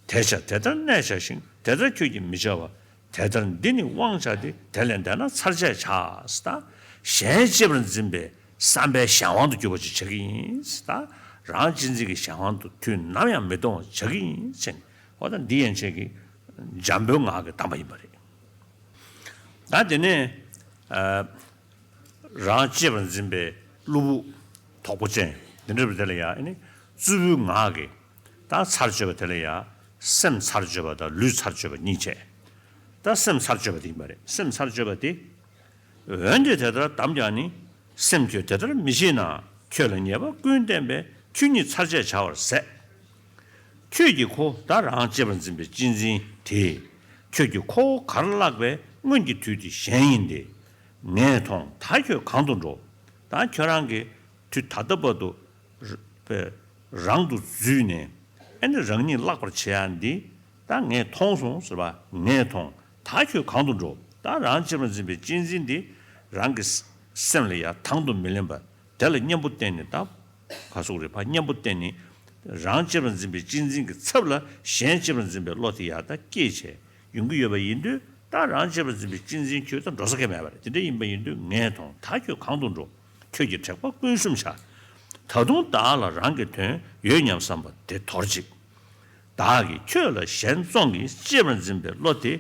དེ་ཕྱིར་དེ་ལྟར་གནས་བྱ་ཞིང་། དེ་ལྟར་ཁྱོད་ཀྱིས་མི་བྱ་བར། དེ་ལྟར་འདི་ནི་དབང་བྱ་སྟེ། དེ་ལས་འདས་ན་ཚར་བཅད་བྱ། ད་གཞན་གཅེས་པར་འཛིན་པའི་བསམ་པའི་གཞན་དབང་དུ་གྱུར་པ་ཅིག་བྱ་གི་ཡིན། ད་རང་གཅེས་འཛིན་གྱི་གཞན་དབང་དུ་དུས་ནམ་ཡང་མི་གཏོང་བ་བྱ་གི་ཡིན་ཟེར་ནས། འོ་ད་འདི་ཡན་ཆད་ཀྱི་འཇམ་པོའི་ངག་གི་གདམས་པ་ཡིན་པ་རེད། ད་དེ་ནས། ཨ། རང་གཅེས་པར་འཛིན་པའི་གློ་བུར་དོག་པོ་ཅན་འདི་འདྲ་བ་དེ་ལ་ཡང་ཨེ་ནི་རྩུབ་པོའི་ངག་གིས་ད་ཚར་གཅོད་པ་དེ་ལ་ཡང་སེམས་ཚར་གཅོད་པ་དང་ལུས་ཚར་གཅོད་པ་གཉིས་བྱས། ད་སེམས་ཚར་གཅོད་པ་དེ་ཡིན་པ་རེད། སེམས་ཚར་གཅོད་པ་དེ། འོན་ཏེ་དེ་ལྟར་བསྡམས་ཀྱང་ནི། སེམས་ཁྱོད་དེ་ལྟར་མི་བྱེད་ན། ཁྱོད་ལ་ཉེས་པ་ཀུན་བསྟན་པས། ཁྱོད་ཉིད་ཚར་བཅད་བྱ་བར་ཟད། ཁྱོད་ཀྱིས་ཁོ། ད་རང་གཅེས་པར་འཛིན་པའི་གཅེས་འཛིན་དེས། ཁྱོད་ཀྱིས་ཁོ་བོ་གར་བརླགས་པའི་སྔོན་གྱི་དུས་དེ་གཞན་ཡིན་ཏེ། ངས་མཐོང་ད་ཁྱོད་གང་དུ་འགྲོ། ད་ཁྱོད་རང་གི་དུས་ད་ལྟ་བར་དུ་ར་པའི་རང་དུ་འཛུལ་ནས། ཨེ་ནི་རང་ཉིད་བརླག་པར་བྱེད་ཡ་འདི་ད་ངས་མཐོང་སོང་ཟེར་བ། ངས་མཐོང་ད་ཁྱོད་གང་དུ་འགྲོ། ད་རང་གཅེས་པར་འཛིན་པའི་གཅེས་འཛིན་འདི་རང་གི་སེམས་ལ་ཡ་དང་དུ་མི་ལེན་པར། དེ་ལ་གཉེན་པོ་བསྟེན་ནས། ད་ག་ཟེར་དགོས་རེད། ཕར་གཉེན་པོ་བསྟེན་ནས། རང་གཅེས་པར་འཛིན་པའི་གཅེས་འཛིན་གྱི་ཚབ་ལ་གཞན་གཅེས་པར་འཛིན་པའི་བློ་དེ་ཡར་ད་སྐྱེས་བྱས་ཡོང་གི་ཡོད་པ་ཡིན་དུས། ད་རང་གཅེས་པར་འཛིན་པའི་གཅེས་འཛིན་ཁྱོད་ད་འགྲོ་ས་གང་ཡང་མེད་པ་རེད། དེ་འདྲ་ཡིན་པ་ཡིན་དུས་ངས་མཐོང་ད་ཁྱོད་གང་དུ་འགྲོ། ཁྱོད་ཀྱི་དྲེགས་པ་ཀུན་བཤུམས་བྱ། ད་དུང་བདག་ལ་རང་གི་དོན་ཡོད་སྙམ་བསམ་པ་དེ་དོར་ཅིག་བདག་གིས་ཁྱོད་ལ་གཞན་བཙོང་གིས་གཅེས་པར་འཛིན་པའི་བློ་དེ་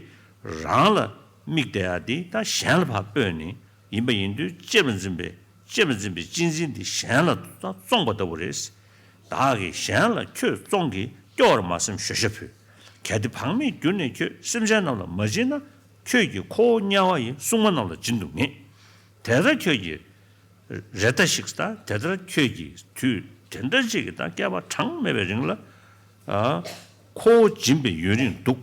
རང་ལ་དམིགས་བསྡད་ཡ་དེ་ད་གཞན་ལ་ཕར་སྤོས་ནས་ཡིན་པ་ཡིན་དུས་གཅེས་པར་འཛིན་པའི་གཅེས་པར་འཛིན་པའི་གཅེས་འཛིན་དེ་གཞན་ལ་ད་བཙོང་པ་ལྟ་བུ་རེད། བདག་གིས་གཞན་ལ་ཁྱོད་བཙོང་གིས་སྐྱོ་བར་མ་སེམས་ཞོ་ཤ་ཕུལ། གལ་ཏེ་བག་མེད་གྱུར་ནས་ཁྱོད་སེམས་ཅན་རྣམས་ལ་མ་བྱིན་ན་ཁྱོད་ཀྱིས་ཁོ་བོ་དམྱལ་བ་ཡི་སྲུང་མ་རྣམས་ལ་བྱིན་དུ་ངེས། དེ་ལྟར་ཁྱོད་ཀྱིས་རེ་ལྟ་ཞིག་ད་དེ་ལྟར་ཁྱོད་ཀྱིས་དུས་དེ་འདྲ་ཅིག་གི་ད་བསྐལ་པ་གྲངས་མེད་པའི་རིང་ལ་ཨ་ཁོ་བོ་སྦྱིན་པའི་ཡུན་རིང་འདུག་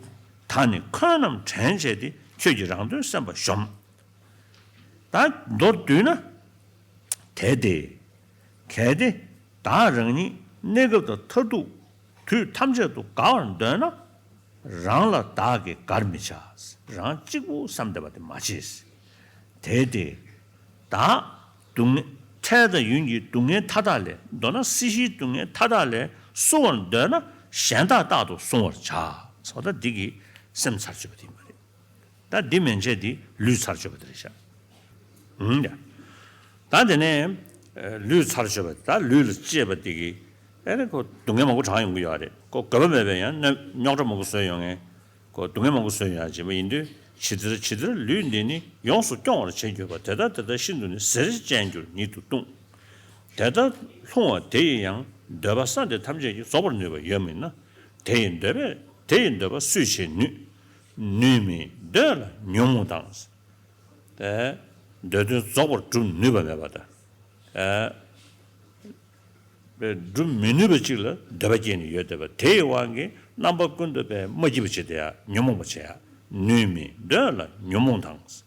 ད་ནི་འཁོན་རྣམས་དྲན་བྱས་ཏེ་ཁྱོད་ཀྱིས་རང་དོན་སེམས་པ་གཞོམ། ད་མདོར་བསྡུས་ན། དེ་སྟེ། གལ་ཏེ་བདག་རང་ཉིད་གནས་སྐབས་དང་མཐར་ཐུག་དུས་ཐམས་ཅད་དུ་དགའ་བར་འདོད་ན། རང་ལ་བདག་གིས་དགར་མི་བྱ། རང་གཅིག་པུ་བསམ་བསྡད་པ་དེ་མ་བྱེད། དེ་སྟེ། བདག་སྡུག་བསྔལ་འཕྲལ་དང་ཡུན་གྱི་སྡུག་བསྔལ་མཐའ་དག་ལས་མདོར་ན་སྲིད་ཞིའི་སྡུག་བསྔལ་མཐའ་དག་ལས་སྲུང་བར་འདོད་ན་གཞན་དག་རྟག་ཏུ་བསྲུང་བར་བྱ། ཟེར་བ་ད་འདི་གི་སེམས་ཚར་གཅོད་པ་དེ་ཡིན་པ་རེད། ད་འདི་མན་ཆད་འདི་ལུས་ཚར་གཅོད་པ་དེ་རེད་ཤག་ཨུམ་ཡ། ད་དེ་ནས་ལུས་ཚར་གཅོད་པ་ད་ལུས་ལ་གཅེས་པ་དེ་གི་ཨེ་ནི་ཁོ་སྡུག་བསྔལ་མང་པོ་གྲངས་ཡོང་གི་ཡོད་རེད། ཁོ་དགོས་པ་མེད་པའི་ཡང་རྙོག་དྲ་མང་པོ་བཟོས་ཡོང་ངེས། ཁོ་སྡུག་བསྔལ་མང་པོ་བཟོས་ཡོང་ཡ་བྱེད་པ་ཡིན་དུས་ཇི་ལྟར་ཇི་ལྟར་ལུས་འདི་ནི་ཡོངས་སུ་སྐྱོང་བར་བྱེད་གྱུར་པ། དེ་ལྟར་དེ་ལྟར་ཤིན་ཏུ་ནི་ཟེར་ཅན་གྱུར་ཉིད་དུ་ལྟུང་། དེ་ལྟར་ལྷུང་བ་དེ་ཡི་ཡང་འདོད་པ་ས་འདི་ཐམས་ཅད་ཀྱིས་རྫོགས་པར་ནུས་པ་ཡོད་མིན་ན། དེ་ཡི་འདོད་པས་དེ་ཡི་འདོད་པ་སུས་བྱེད་ནུས། ནུས་མིན་འདོད་ལ་ཉོན་མོངས་དང་། ཨེ། འདོད་དོན་རྫོགས་པར་སྒྲུབ་ནུས་པ་མེད་པ་དང་། ཨེ། སྒྲུབ་མི་ནུས་པ་ཅིག་ལ་འདོད་པ་སྐྱེས་ནས་ཡོད་བསྡད་པ་དེ་ཡི་དབང་གིས་རྣམ་པ་ཀུན་ཏུ་པའི་མ་སྐྱིད་པ་བྱེད་དེ་ཡང་ཉོན་མོངས་པ་བྱེད་ཡ། ནུས་མིན་འདོད་ལ་ཉོན་མོངས་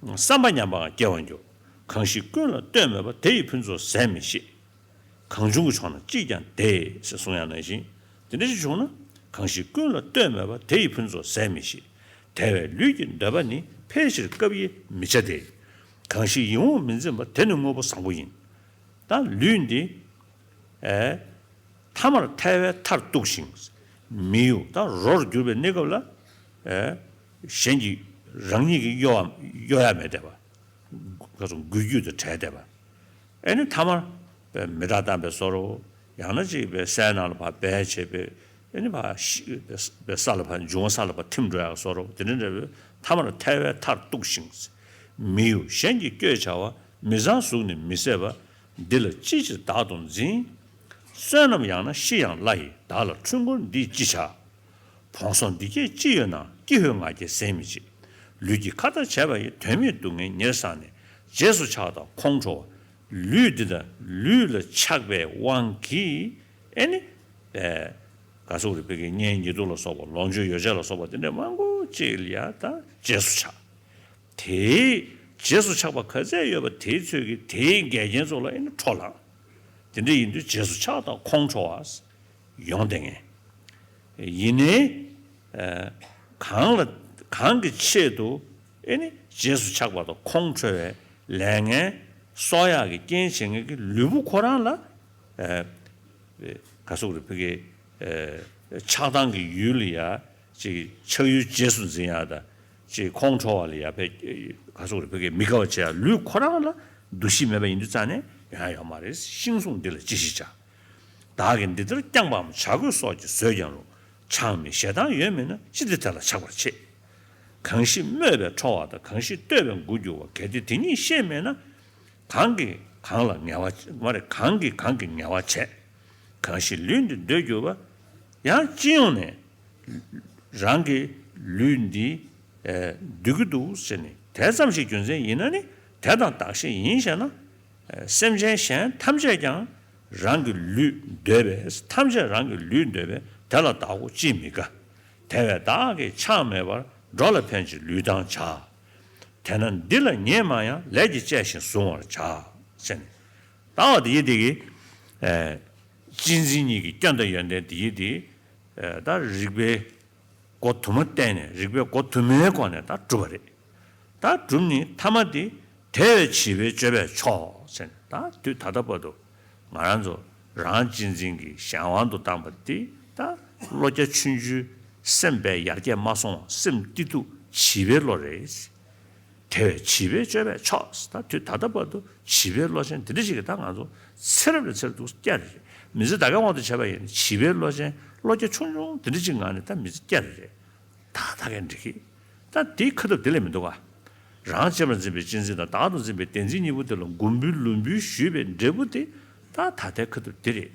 དང་། བསམ་པ་ཉམས་པའང་སྐྱེ་བར་འགྱུར། གང་ཞིག་ཀུན་ལ་ལྟོས་མེད་པ་དེ་ཡི་ཕུན་ཚོགས་ཟད་མི་ཤེས། གང་བྱུང་གི་ཕྱོགས་ན་ཅིས་ཀྱང་བདེ་ཞེས་གསུང་ཡ་ནང་བཞིན། དེ་འདྲ་ཞིག་བྱུང་ན་གང་ཞིག་ཀུན་ལ་ལྟོས་མེད་པ་དེ་ཡི་ཕུན་ཚོགས་ཟད་མི་ཤེས། དེ་བས་ལུས་ཀྱི་འདོད་པ་ནི་ཕལ་ཆེར་སྐབས་ཡིན་མི་བྱ་སྟེ། གང་ཞིག་ཡིད་འོང་མི་འཛིན་པ་དེ་ནི་དངོས་པོ་བཟང་པོ་ཡིན། ད་ལུས་འདི། ཨེ། ཐ་མར་ཐལ་བའི་མཐར་གཏུགས་ཤིང་། མི་གཡོ་ད་རོར་གྱུར་པའི་གནས་སྐབས་ལ། ཨེ། གཞན་གྱིས་རང་ཉིད་ཀྱིས་གཡོ་བ་གཡོ་ཡ་མེད་བསྡད་པ། ག་ཚོད་འགུལ་སྐྱོད་དང་བྲལ་བསྡད་པ། ཨེ་ནི་ཐ་མར་མེ་སྟག་བཏང་པའི་བཟོ་འདྲ། ཡང་ན་ཅིག་པའི་སའི་ནང་ལ་ཕར་སྦས་བྱས་པའི་ཨེ་ནི་ཕར་ཤི་པའི་ས་ལ་ཕར་འབྱུང་བ་ས་ལ་ཕར་ཐིམ་འགྲོ་ཡག་བཟོ་འདྲ་དེ་འདྲ་འདྲ་བའི་ཐ་མར་ཐལ་བའི་མཐར་གཏུགས་ཤིང་། མི་གཡོ་གཞན་གྱིས་བསྐྱོད་བྱ་བ། མི་གཙང་གཟུགས་ནི་མི་བཟད་པ། འདི་ལ་ཅིའི་ཕྱིར་བདག་སྟོབས་འཛིན། བསོད་ནམས་ཡང་ན་ཤི་ཡང་སླ་ཡི། བདག་ལ་འཁྲུལ་འཁོར་འདིས་ཅི་བྱ། བོང་སོགས་འདི་སྐད་ཅི་ཡོད་ན། ཀྱི་ཧོས་ང་རྒྱལ་ཟད་མི་བྱེད། ལུས་ཀྱིས་ཁ་ཏ་བྱས་པ་ཡི། དོན་མེད་སྡུག་བསྔལ་ཉེར་བསགས་ནས། རྗེས་སུ་ཆགས་དང་ཁོང་ཁྲོ་བ། ལུས་འདི་དང་ལུས་ལ་ཆགས་པའི་དབང་གིས་ཨེ་ནི། པའི་ག་ཟེར་དགོས་རེད། ཕ་གིའི་གཉེན་ཉེ་དུ་ལ་སོགས་པ་ལོངས་སྤྱོད་ཡོ་བྱད་ལ་སོགས་པ་དེ་འདྲའི་མང་པོ་ཅིག་ལ་ཡ་ད་རྗེས་སུ་ཆགས། དེའི་རྗེས་སུ་ཆགས་པ་ག་ཚད་ཡོད་པ་དེའི་ཚོད་ཀྱིས་དེའི་འགལ་རྐྱེན་ཚོ་ལ་ཨེ་ནི་ཁྲོ་ལངས། དེ་འདྲ་ཡིན་དུས་རྗེས་སུ་ཆགས་དང་ཁོང་ཁྲོ་བ་ཡོང་བསྡད་མཁན། ཡིན་ནའི། ཨ། གང་ལ་གང་གི་ཆེད་དུ་ཨེ་ནི་རྗེས་སུ་ཆགས་པ་དང་ཁོང་ཁྲོ་བའི་ལས་ངན་གསོག་ཡག་གི་རྐྱེན་བྱེད་མཁན་གྱི་ལུས་པོ་ཁོ་རང་ལ། ཨ། ག་ཟེར་དགོས་རེད། ཕ་གིའི། ཨ། ཆགས་སྡང་གི་ཡུལ་ལ་ཡ། ཅིག་ཆགས་ཡུལ་རྗེས་སུ་འཛིན་ཡག་དང་། ཅིག་ཁོང་ཁྲོ་བ་ལ་ཡ་ཕ་ག་ཟེར་དགོས་རེད། ཕ་གིའི་མི་དགའ་བ་བྱེད་ཡག་ལུས་ཁོ་རང་ལ་འདུ་ཤེས་མེད་པ་ཡིན་དུས་རྩ་ནས་ཡོང་ཡག་ཡོད་མ་རེད། ཤིང་བཟུང་འདི་ལ་ཅི་ཞིག་བྱ། བདག་གིས་འདི་ལྟར་བསྐྱངས་པའམ་བྱ་རྒོད་སོགས་ཀྱིས་ཟོས་ཀྱང་རུང་། ཆགས་མེད་ཞེ་སྡང་ཡོད་མིན་ན། ཅི་སྟེ་དེ་ལ་ཆགས་པར་བྱེད། གང་ཞིག་སྨོད་པས་ཁྲོ་བ་དང་། གང་ཞིག་བསྟོད་པས་མགུ་འགྱུར་བ། གལ་ཏེ་དེ་གཉིས་ཤེས་མེད་ན། གང་གིས་གང་ལ་ངལ་བ་མ་རེད། གང་གིས་གང་གི་ངལ་བ་བྱས། གང་ཞིག་ལུས་འདི་འདོད་གྱུར་པ། ཡང་སྤྱི་ཡོངས་ནས་རང་གི་ལུས་འདི་ཨེ་འདོད་ཀྱི་འདུག་ཟེར་ནས་དེ་ཙམ་ཞིག་རྒྱུ་མཚན་ཡིན་ན་ནི་དེ་དང་བདག་བཤེས་ཡིན་ཞེ་ན། ཨེ་སེམས་ཅན་གཞན་ཐམས་ཅད་ཀྱང་རང་གི་ལུས་འདོད་པས། ཐམས་ཅད་རང་གི་ལུས་འདོད་པས། དེ་ལ་བདག་གོ་ཅིས་མི་དགའ། དེ་བས་བདག་གིས་ཆགས་མེད་པར། འགྲོ་ལ་ཕན་ཕྱིར་ལུས་དང་བྱ། དེས་ན་འདི་ལ་ངེས་མ་ཡང་། ལས་ཀྱིས་དཔྱད་ཞིང་གཟུང་བར་བྱ། ཟེར་ནས། ད་འོ་དེ་ཡི་དེ་གི། ཨེ། གཅེས་འཛིན་གཉིས་ཀྱི་སྐྱོན་དང་ཡོན་ཏན་དེ་ཡི་དེ། ཨེ། ད་རིགས་པའི་སྒོ་དུ་མ་བསྟན་ནས། རིགས་པའི་སྒོ་དུ་མའི་སྒོ་ནས་ད་གྲུབ་པ་རེད། ད་གྲུབ་ནི་ཐ་མ་དེ། དེ་བས་བྱིས་པའི་སྤྱོད་པས་ཆོག་ཟེར་ནས། ད་དུས་ད་ལྟ་བར་དུ་ང་རང་ཚོ་རང་གཅེས་འཛིན་གྱི་གཞན་དབང་དུ་བཏང་པ་དེ། ད་བློ་རྒྱ་ཆུང་ཆུང་། སེམས་པའི་ཡར་རྒྱས་མ་སོང་བ། སེམས་སྐྱིད་སྡུག་བྱིས་པའི་བློ་རེད། དེ་བས་བྱིས་པའི་སྤྱོད་པས་ཆོག་ད་དུས་ད་ལྟ་བར་དུ་བྱིས་པའི་བློ་ཅན་དེ་འདྲ་ཞིག་གིས་ད་ང་ཚོ་ཚེ་རབས་ལས་ཚེ་རབས་འདུག་བསྐྱལ་རེད། མི་ཚེ་ད་གའི་དབང་དུ་བྱས་པ་ཡིན་ན་བྱིས་པའི་བློ་ཅན་བློ་རྒྱ་ཆུང་ཆུང་དེ་འདྲ་ཞིག་ངང་ནས་ད་མི་ཚེ་བསྐྱལ་རེད། ད་ད་གའི་འགྲིག་གི། ད་དེའི་ཁ་ཐུབ་དེ་ལས་མི་འདུག་ག་རང་ཆོས་པར་འཛིན་པའི་གཅེས་འཛིན་དང་བདག་ཏུ་འཛིན་པའི་བདེན་འཛིན་གཉིས་པོ་དེ་ལ་མགོན་པོའི་ལུས་འབུལ་ཞུས་པའི་འབྲས་བུ་དེ་ད་ད་ལྟའི་ཁ་ཐུབ་དེ་རེད།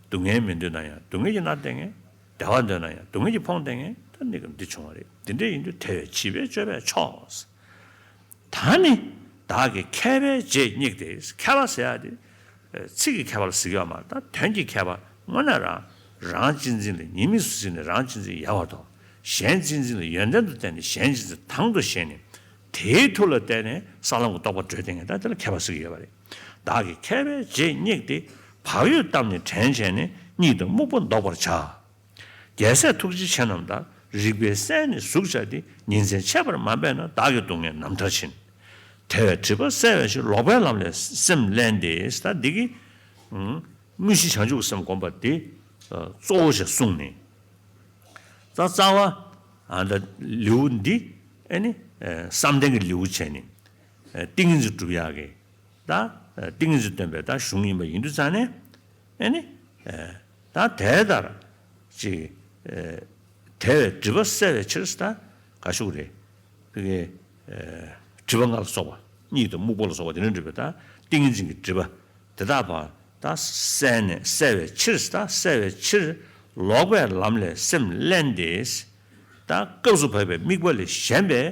སྡུག་བསྔལ་མི་འདོད་ན་ཡང་སྡུག་བསྔལ་གྱིས་མནར་བསྡད་མཁན། བདེ་བ་འདོད་ན་ཡང་སྡུག་བསྔལ་གྱིས་ཕོངས་བསྡད་མཁན་ད་གནས་སྐབས་འདི་བྱུང་བ་རེད། འདི་འདྲ་ཡིན་དུས་དེ་བས་བྱིས་པའི་སྤྱོད་པས་ཆོག་ད་ནི་བདག་གི་མཁས་པའི་རྗེས་སྙེགས་ཏེ། མཁས་པ་ཟེར་ཡ་དེ་ཚིག་གི་མཁས་པ་ལ་ཟེར་གྱི་ཡོད་མ་རེད། ད་དོན་གྱི་མཁས་པ་དངོས་གནས་རང་རང་གཅེས་འཛིན་ལ་ཉེས་དམིགས་སུ་བརྩིས་ནས་རང་གཅེས་འཛིན་ཡལ་བར་དོར། གཞན་གཅེས་འཛིན་ལ་ཡོན་ཏན་དུ་བརྟེན་ནས་གཞན་གཅེས་འཛིན་དང་དུ་ཞེན་ནས་དེའི་མཐུ་ལ་བརྟེན་ནས་ས་ལམ་གྱི་རྟོགས་པ་གྲོལ་བསྡད་མཁན་ད་དེ་ལ་མཁས་པ་ཟེར་གྱི་ཡོད་པ་རེད། བདག་གི་མཁས་པའི་རྗེས་སྙེགས་ཏེ། བག་ཡོད་གཏམ་ནི་དྲན་བྱས་ནས། གཉིད་དང་རྨུགས་པ་བཟློག་པར་བྱ། རྒྱལ་སྲས་ཐུགས་རྗེ་ཆེ་རྣམས་དང་། རིག་པའི་སྲས་ནི་གཟུགས་བྱ་སྟེ། ཉིན་མཚན་ཆད་པར་མ་འབད་ན། བདག་གི་སྡུག་བསྔལ་རྣམ་ཐར་ཕྱིན། དེ་བས་སྒྲིབ་པ་བསལ་བའི་ཕྱིར། ལོག་པའི་ལམ་ལས་སེམས་བསླན་ཏེ། ད་འདི་གི་དངོས་གཞི་བྱང་ཆུབ་ཀྱི་སེམས་སྒོམ་པ་འདི་གཙོ་བོ་ཞེས་གསུངས་ནས། ད་རྩ་བ་ཨ་ད་ལེའུ་འདི་ཨེ་ནི་བསམ་གཏན་གྱི་ལེའུ་བྱས་ནས་ཏིང་ངེ་འཛིན་སྒྲུབ་ཡག་གི་ད་ཏིང་ངེ་འཛིན་སྟོན་པའི་ད་གཞུང་ཡིན་པ་ཡིན་དུས་ཙང་ནས། ཨེ་ནི། ད་དེ་ལྟར་ཅིག་དེ་བས་སྒྲིབ་པ་བསལ་བའི་ཕྱིར་ད་ག་ཞུ་རེད། ཕ་གི་སྒྲིབ་པ་ལྔ་ལ་སོགས་པ་གཉིད་དང་རྨུགས་པ་ལ་སོགས་པ་དེ་འདྲ་སྒྲིབ་པ་ད་ཏིང་ངེ་འཛིན་གྱི་སྒྲིབ་པ་དེ་དག་ཕར་ད་བསལ་ནས་བསལ་བའི་ཕྱིར་ད་བསལ་བའི་ཕྱིར་ལོག་པའི་ལམ་ལས་སེམས་བསླན་ཏེ། ད་སྐབས་སུ་བབས་པའི་དམིགས་པ་ལས་གཞན་པའི་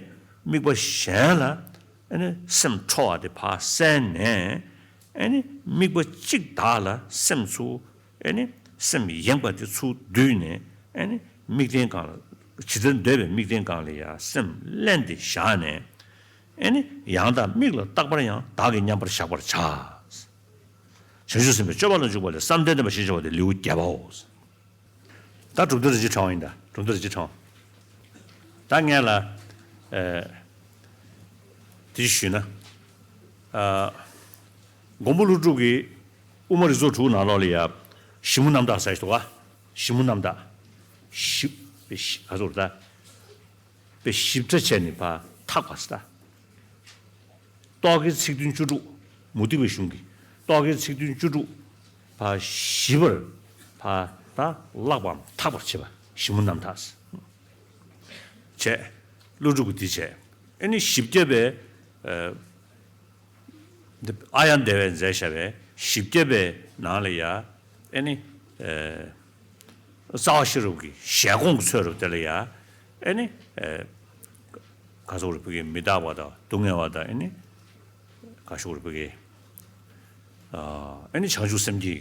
དམིགས་པ་གཞན་ལ་ཨེ་ནི་སེམས་འཕྲོ་བ་དེ་ཕར་བསལ་ནས། ཨེ་ནི་དམིགས་པ་གཅིག་དག་ལ་སེམས་ཚུར་ཨེ་ནི་སེམས་ཡེངས་པ་དེ་ཚུར་བསྡུས་ནས། ཨེ་ནི་དམིགས་རྟེན་སྒང་ལ་ཇི་ལྟར་འདོད་པའི་དམིགས་རྟེན་སྒང་ལ་ཡ་སེམས་བསླན་ཏེ་བཞག་ནས། ཨེ་ནི་ཡང་དག་མིག་ལ་བརྟག་པར་ཡང་། བདག་གིས་མཉམ་པར་བཞག་པར་བྱ། བྱང་ཆུབ་སེམས་དཔའི་སྤྱོད་པ་ལ་འཇུག་པ་ལས་བསམ་གཏན་བསྟན་པ་ཞེས་བྱ་བ་སྟེ་ལེའུ་བརྒྱད་པའོ། ད་གྲུབ་མཐའ་རིན་ཆེན་ཕྲེང་བ་ཡིན་ད། གྲུབ་མཐའ་རིན་ཆེན་ཕྲེང་བ། ད་ངས་ལ་ཨེ་དེ་ཞུས་ན། ཨ་མགོན་པོ་ཀླུ་སྒྲུབ་ཀྱི་དབུ་མ་རིགས་ཚོགས་དྲུག་ནང་ལོགས་ལ་ཡ་ཞིབ་མོ་རྣམ་དག་ཟེར་ཞིག་འདུག་ག་ཞིབ་མོ་རྣམ་དག་ཞིབ་པའི་ཞིབ་ག་ཚོད་རེད་ད། དཔེ་ཞིབ་ཕྲ་བྱས་ནས་ཕར་འཐག་པ་ཟེར་ད། རྟོག་གེའི་ཚིག་དོན་བཅུ་དྲུག་མུ་སྟེགས་པའི་གཞུང་གི་རྟོག་གེའི་ཚིག་དོན་བཅུ་དྲུག་ཕར་ཞིབ་པར་ཕར་ད་བཀླག་པའམ་འཐག་པར་བྱེད་པ་ཞིབ་མོ་རྣམ་འཐག་བྱས། ཀླུ་སྒྲུབ་ཀྱིས་འདི་བྱས། ཨེ་ནི་བཞི་བརྒྱ་པའི་ཨ་འདི་ཨཱརྱ་དེ་བས་མཛད་བཞག་པའི་བཞི་བརྒྱ་པའི་ནང་ལ་ཡ། ཨེ་ནི་ཨ་རྩ་བ་ཤེས་རབ་ཀྱི་ཞལ་གོང་གི་ཚོད་རུ་དེ་ལ་ཡ། ཨེ་ནི་ཨ་ག་ཚོད་རུ་ཕ་གི་མི་རྟག་པ་དང་སྡུག་བསྔལ་བ་དང་། ཨེ་ནི་ག་ཚོད་རུ་ཕ་གི་ཨ་ཨེ་ནི་བྱང་ཆུབ་སེམས་ཀྱི་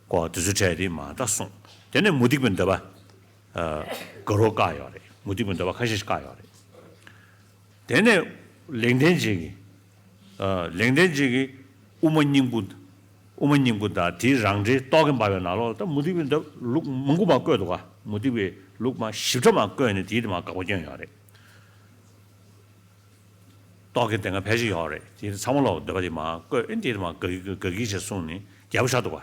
སྐོར་དེ་ཚོ་བྲིས་ཏེ་མར་ད་གསུངས། དེ་ནས་མུ་སྟེགས་པའི་འདོད་པ་ཨ་དགའ་རབ་བཀག་ཡོད་རེད། མུ་སྟེགས་པའི་འདོད་པ་ཁ་ཤས་ཤིག་བཀག་ཡོད་རེད། དེ་ནས་ལེགས་ལྡན་འབྱེད་ཀྱི། ཨ་ལེགས་ལྡན་འབྱེད་ཀྱི་དབུ་མ་སྙིང་པོ། དབུ་མ་སྙིང་པོ་དང་དེའི་རང་འགྲེལ་རྟོག་གེ་འབར་བའི་ནང་ལོགས་ལ་ད་མུ་སྟེགས་པའི་འདོད་ལུགས་མང་པོ་མར་བཀོད་འདུག་ག་མུ་སྟེགས་པའི་ལུགས་མར་ཞིབ་ཕྲ་མར་བཀོད་ནས་དེའི་དེ་མར་དགག་པ་བསྐྱོན་ཡོད་རེད། རྟོག་གེ་དེ་སྔ་ཕལ་ཆེར་ཡོད་རེད། དེ་ཚང་མ་ལོག་འདོད་པ་དེ་མར་བཀོད། ཨེ་དེ་དེ་མར་དགག་གི་དགག་གི་བྱས་གསུངས་ནས་རྒྱས་པོ་ཆགས་འདུག་ག་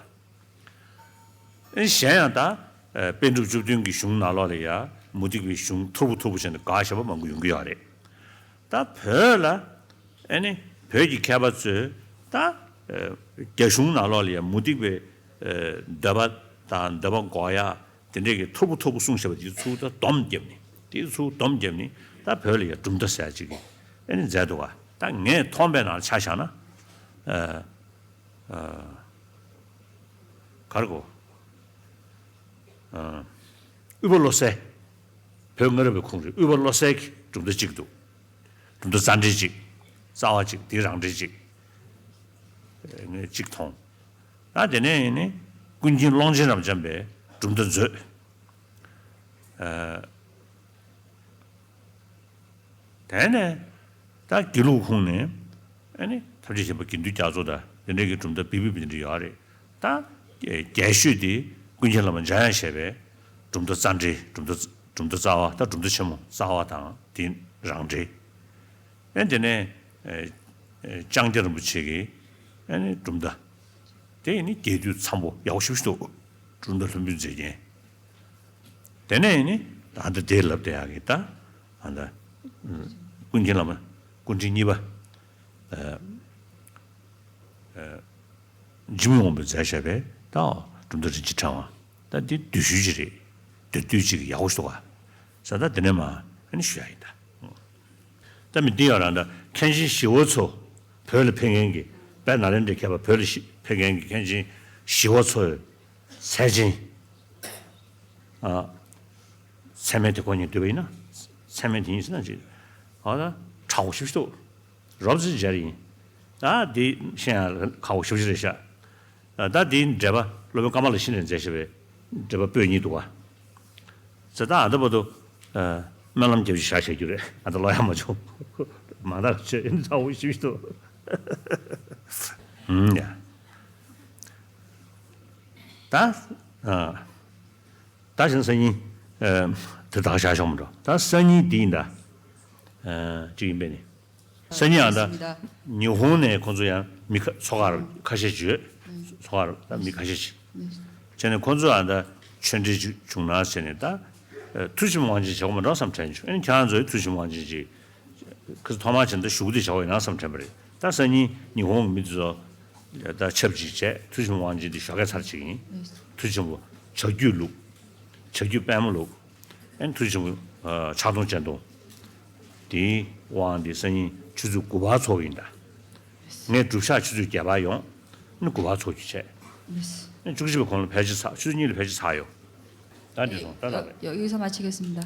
ཨེ་གཞན་ཡང་ད་ཨ་པཎ་གྲུབ་བཅུ་བདུན་གྱི་གཞུང་ནང་ལོགས་ལ་ཡ་མུ་སྟེགས་པའི་གཞུང་མཐུར་པོ་མཐུར་པོ་བྱས་ནས་དགག་བཞག་པ་མང་པོ་ཡོང་གི་ཡོད་རེད། ད་བོད་ལ་ཨེ་ནི་བོད་ཀྱི་མཁས་པ་ཚོས་ད་ཨ་རྒྱ་གཞུང་ནང་ལོགས་ལ་ཡ་མུ་སྟེགས་པའི་ཨ་འདོད་པ་དང་འདོད་པ་འགོག་ཡ་དེ་འདྲས་ཀྱི་མཐུར་པོ་མཐུར་པོ་གསུངས་བཞག་པ་དེ་ཚུར་ད་སྡོམ་བརྒྱབ་ནས། དེ་ཚུར་སྡོམ་བརྒྱབ་ནས་ད་བོད་ལ་ཡ་གྲུབ་མཐའ་ཟེར་ཡ་ཅིག་ཨེ་ནི་མཛད་འདུག་ག་ད་ངས་མཐོང་པའི་ནང་ཆ་བཞག་ན། ཨ། ཨ། ག་རེ་གོ། ཨ། དབུས་པ་བློ་གསལ། བོད་སྔ་རབས་པའི་ཁོངས་རེད། དབུས་པ་བློ་གསལ་གྱི་གྲུབ་མཐའ་གཅིག་འདུག་གྲུབ་མཐའ་རྩ་འགྲེལ་གཅིག་རྩ་བ་གཅིག་དེའི་རང་འགྲེལ་གཅིག་ངས་གཅིག་མཐོང་། ད་དེ་ནས་ཡིན་ནི་ཀུན་མཁྱེན་ཀློང་ཆེན་རབ་འབྱམས་པའི་གྲུབ་མཐའ་མཛོད། ཨ། དེ་ནས་ད་དགེ་ལུགས་ཁོངས་ནས་ཨ་ནི་ཐབས་ཤེས་ཞེན་པ་དགེ་འདུན་རྒྱ་མཚོ་དང་དེ་འདྲའི་གི་གྲུབ་མཐའ་བི་བི་བི་འདྲ་ཡོད་རེད། ད་རྒྱས་ཤོས་དེ་ཀུན་མཁྱེན་བླ་མ་འཇམ་དབྱངས་བཞད་པའི་གྲུབ་མཐའ་རྩ་འགྲེལ། གྲུབ་མཐའ་གྲུབ་མཐའ་རྩ་བ། ད་གྲུབ་མཐའ་ཆེན་མོ་རྩ་བ་དང་དེའི་རང་འགྲེལ། ཨ་དེ་ནས་ཨ་ཨ་ལྕང་སྐྱ་རིན་པོ་ཆེ་གི་ཨ་ནི་གྲུབ་མཐའ། དེ་ཡིན་ནི་རྒྱས་བསྡུས་འཚམ་པོ་ཡག་པོ་ཞེ་པོ་ཞིག་འདུག་གྲུབ་མཐའ་ལྷུན་པོའི་མཛེས་རྒྱན། དེ་ནས་ཡིན་ནི་ད་ལྟ་དེ་ལབ་བསྡད་ཡག་གི་ད་ཨ་ད་ཀུན་མཁྱེན་བླ་མ་ སྐུ་ཕྲེང་གཉིས་པ། ཨ། ཨ། འཇིགས་མེད་དབང་པོས་མཛད་བཞག་པའི་ད་གྲུབ་མཐའ་རིན་ཆེན་ཕྲེང་བ། ད་འདི་བསྡུས་ཤུལ་ཅིག་རེད། བསྡུས་བསྡུས་ཅིག་ཡག་པོ་ཞིག་འདུག་ག་ས་ད་འདི་ནས་མ་ཨ་ནི་ཞུ་ཡ་ཡིན་ད། ད་མི་འདི་ཡང་རང་ད་མཁན་ཆེན་ཞི་བ་འཚོ། བོད་ལ་ཕེབས་མཁན་གྱི་དཔལ་ནཱ་ལེནྡྲའི་མཁས་པ་བོད་ལ་ཞི་ཕེབས་མཁན་གྱི་མཁན་ཆེན་ཞི་བ་འཚོའི་ཚད་ཆེན། ཨ། ཚད་མའི་དེ་ཁོ་གཉིས་བསྡུས་པ་ཡིན་ན། ཚད་མའི་དེ་གཉིས་ཟེར་ན་ཅི། ཨ་ད་ཁག་པོ་ཞེ་པོ་ཞིག་འདུག་རོབ་ཙམ་མཇལ་ཡིན། ད་དེ་ཤེས་ཡ་ཁག་པོ་ཞེ་པོ་ཞིག་རེད་ཤག་ད་དེའི་འགྲེལ་པ་སློབ་དཔོན་ཀ་མ་ལ་ཤཱི་ལས་མཛད་བཞག་པའི་འགྲེལ་པ་པོད་གཉིས་འདུག་ག་ཟེར་ད་ཨ་ད་བར་དུ་སྨོན་ལམ་རྒྱབ་ཅིག་བཞག་བཞག་རྒྱུ་རེད། ཨ་ད་ལོ་ཡག་མ་བྱུང་། མ་ད་ཆོས་ཁག་པོ་ཞེ་པོ་ཞིག་འདུག་ཨུམ་ཡ། ད། ཨ། ད་གཞན་སང་ཉིན། ཨ། དེ་ད་ག་བཞག་ཆོག་མི་འགྲོ། ད་སང་ཉིན་འདི་ཡིན་ད། ཨ། གཅིག་ཡིན་པས་ནི། སང་ཉིན་ཨ་ད། ཉི་ཧོང་ནས་ཁོང་ཚོ་ཡང་མི་ཁ་ཚོ་ཁག་ཁ་ཤས་ཅིག་ཡོད། ཚོ་ཁག་ད་མི་ཁ་ཤས་ཅིག་བྱས་ནས་ཁོང་ཚོ་ཨ་ད་ཆོས་འབྲེལ་ཅིག་བྱུང་ན་ཟེར་ནས་ད། ཨ། ཐུགས་ཆེན་པོ་དབང་ཆེན་བྱེད་དགོས་མ་འགྲོ་བསམ་དྲན་བྱུང་། ཨ་ནི་ཁྱེད་རང་ཚོའི་ཐུགས་ཆེན་པོ་དབང་ཆེན་ཅིག་ཁ་ཐོག་མ་བྱས་ན་ད་ཞུ་སྐུལ་དེ་བྱ་བ་ཡིན་ན་བསམ་དྲན་པ་རེད། ད་སང་ཉིན་ཉི་ཧོང་གི་མི་དེ་ཚོ་ད་ཆབས་ཅིག་བྱས་ཐུགས་ཆེན་པོ་དབང་ཆེན་དེ་ཞོགས་ཀས་ཚར་ཅིག་ཡིན། ཐུགས་ཆེན་པོ་བྱ་རྒྱུད་བླུགས། བྱ་རྒྱུད་པད་མ་བླུགས། ཨན་ཐུགས་ཆེན་པོ་ཨ་ཕྱག་སྟོང་སྤྱན་སྟོང་། དེའི་དབང་དེ་སང་ཉིན་ཆུ་ཚོད་དགུ་པར་ཚོགས་ཡིན་ད། ངས་སྒྲུབ་ཞག་ཆུ་ཚོད་བརྒྱད་པར་ཡོང་། ཨ་ནི་དགུ་པར་ཚོགས་རྒྱུ་བྱས། ཨན་བཅུ་གཅིག་པའི་གོང་ལ་ཕལ་ཆེར་ཚར། ཆུ་ཚོད་གཉིས་ལ་ཕལ་ཆེར་ཚར་ཡོང་། ད་འདི་སོང་ད་ལ་རེད། 여- 여기서 마치겠습니다.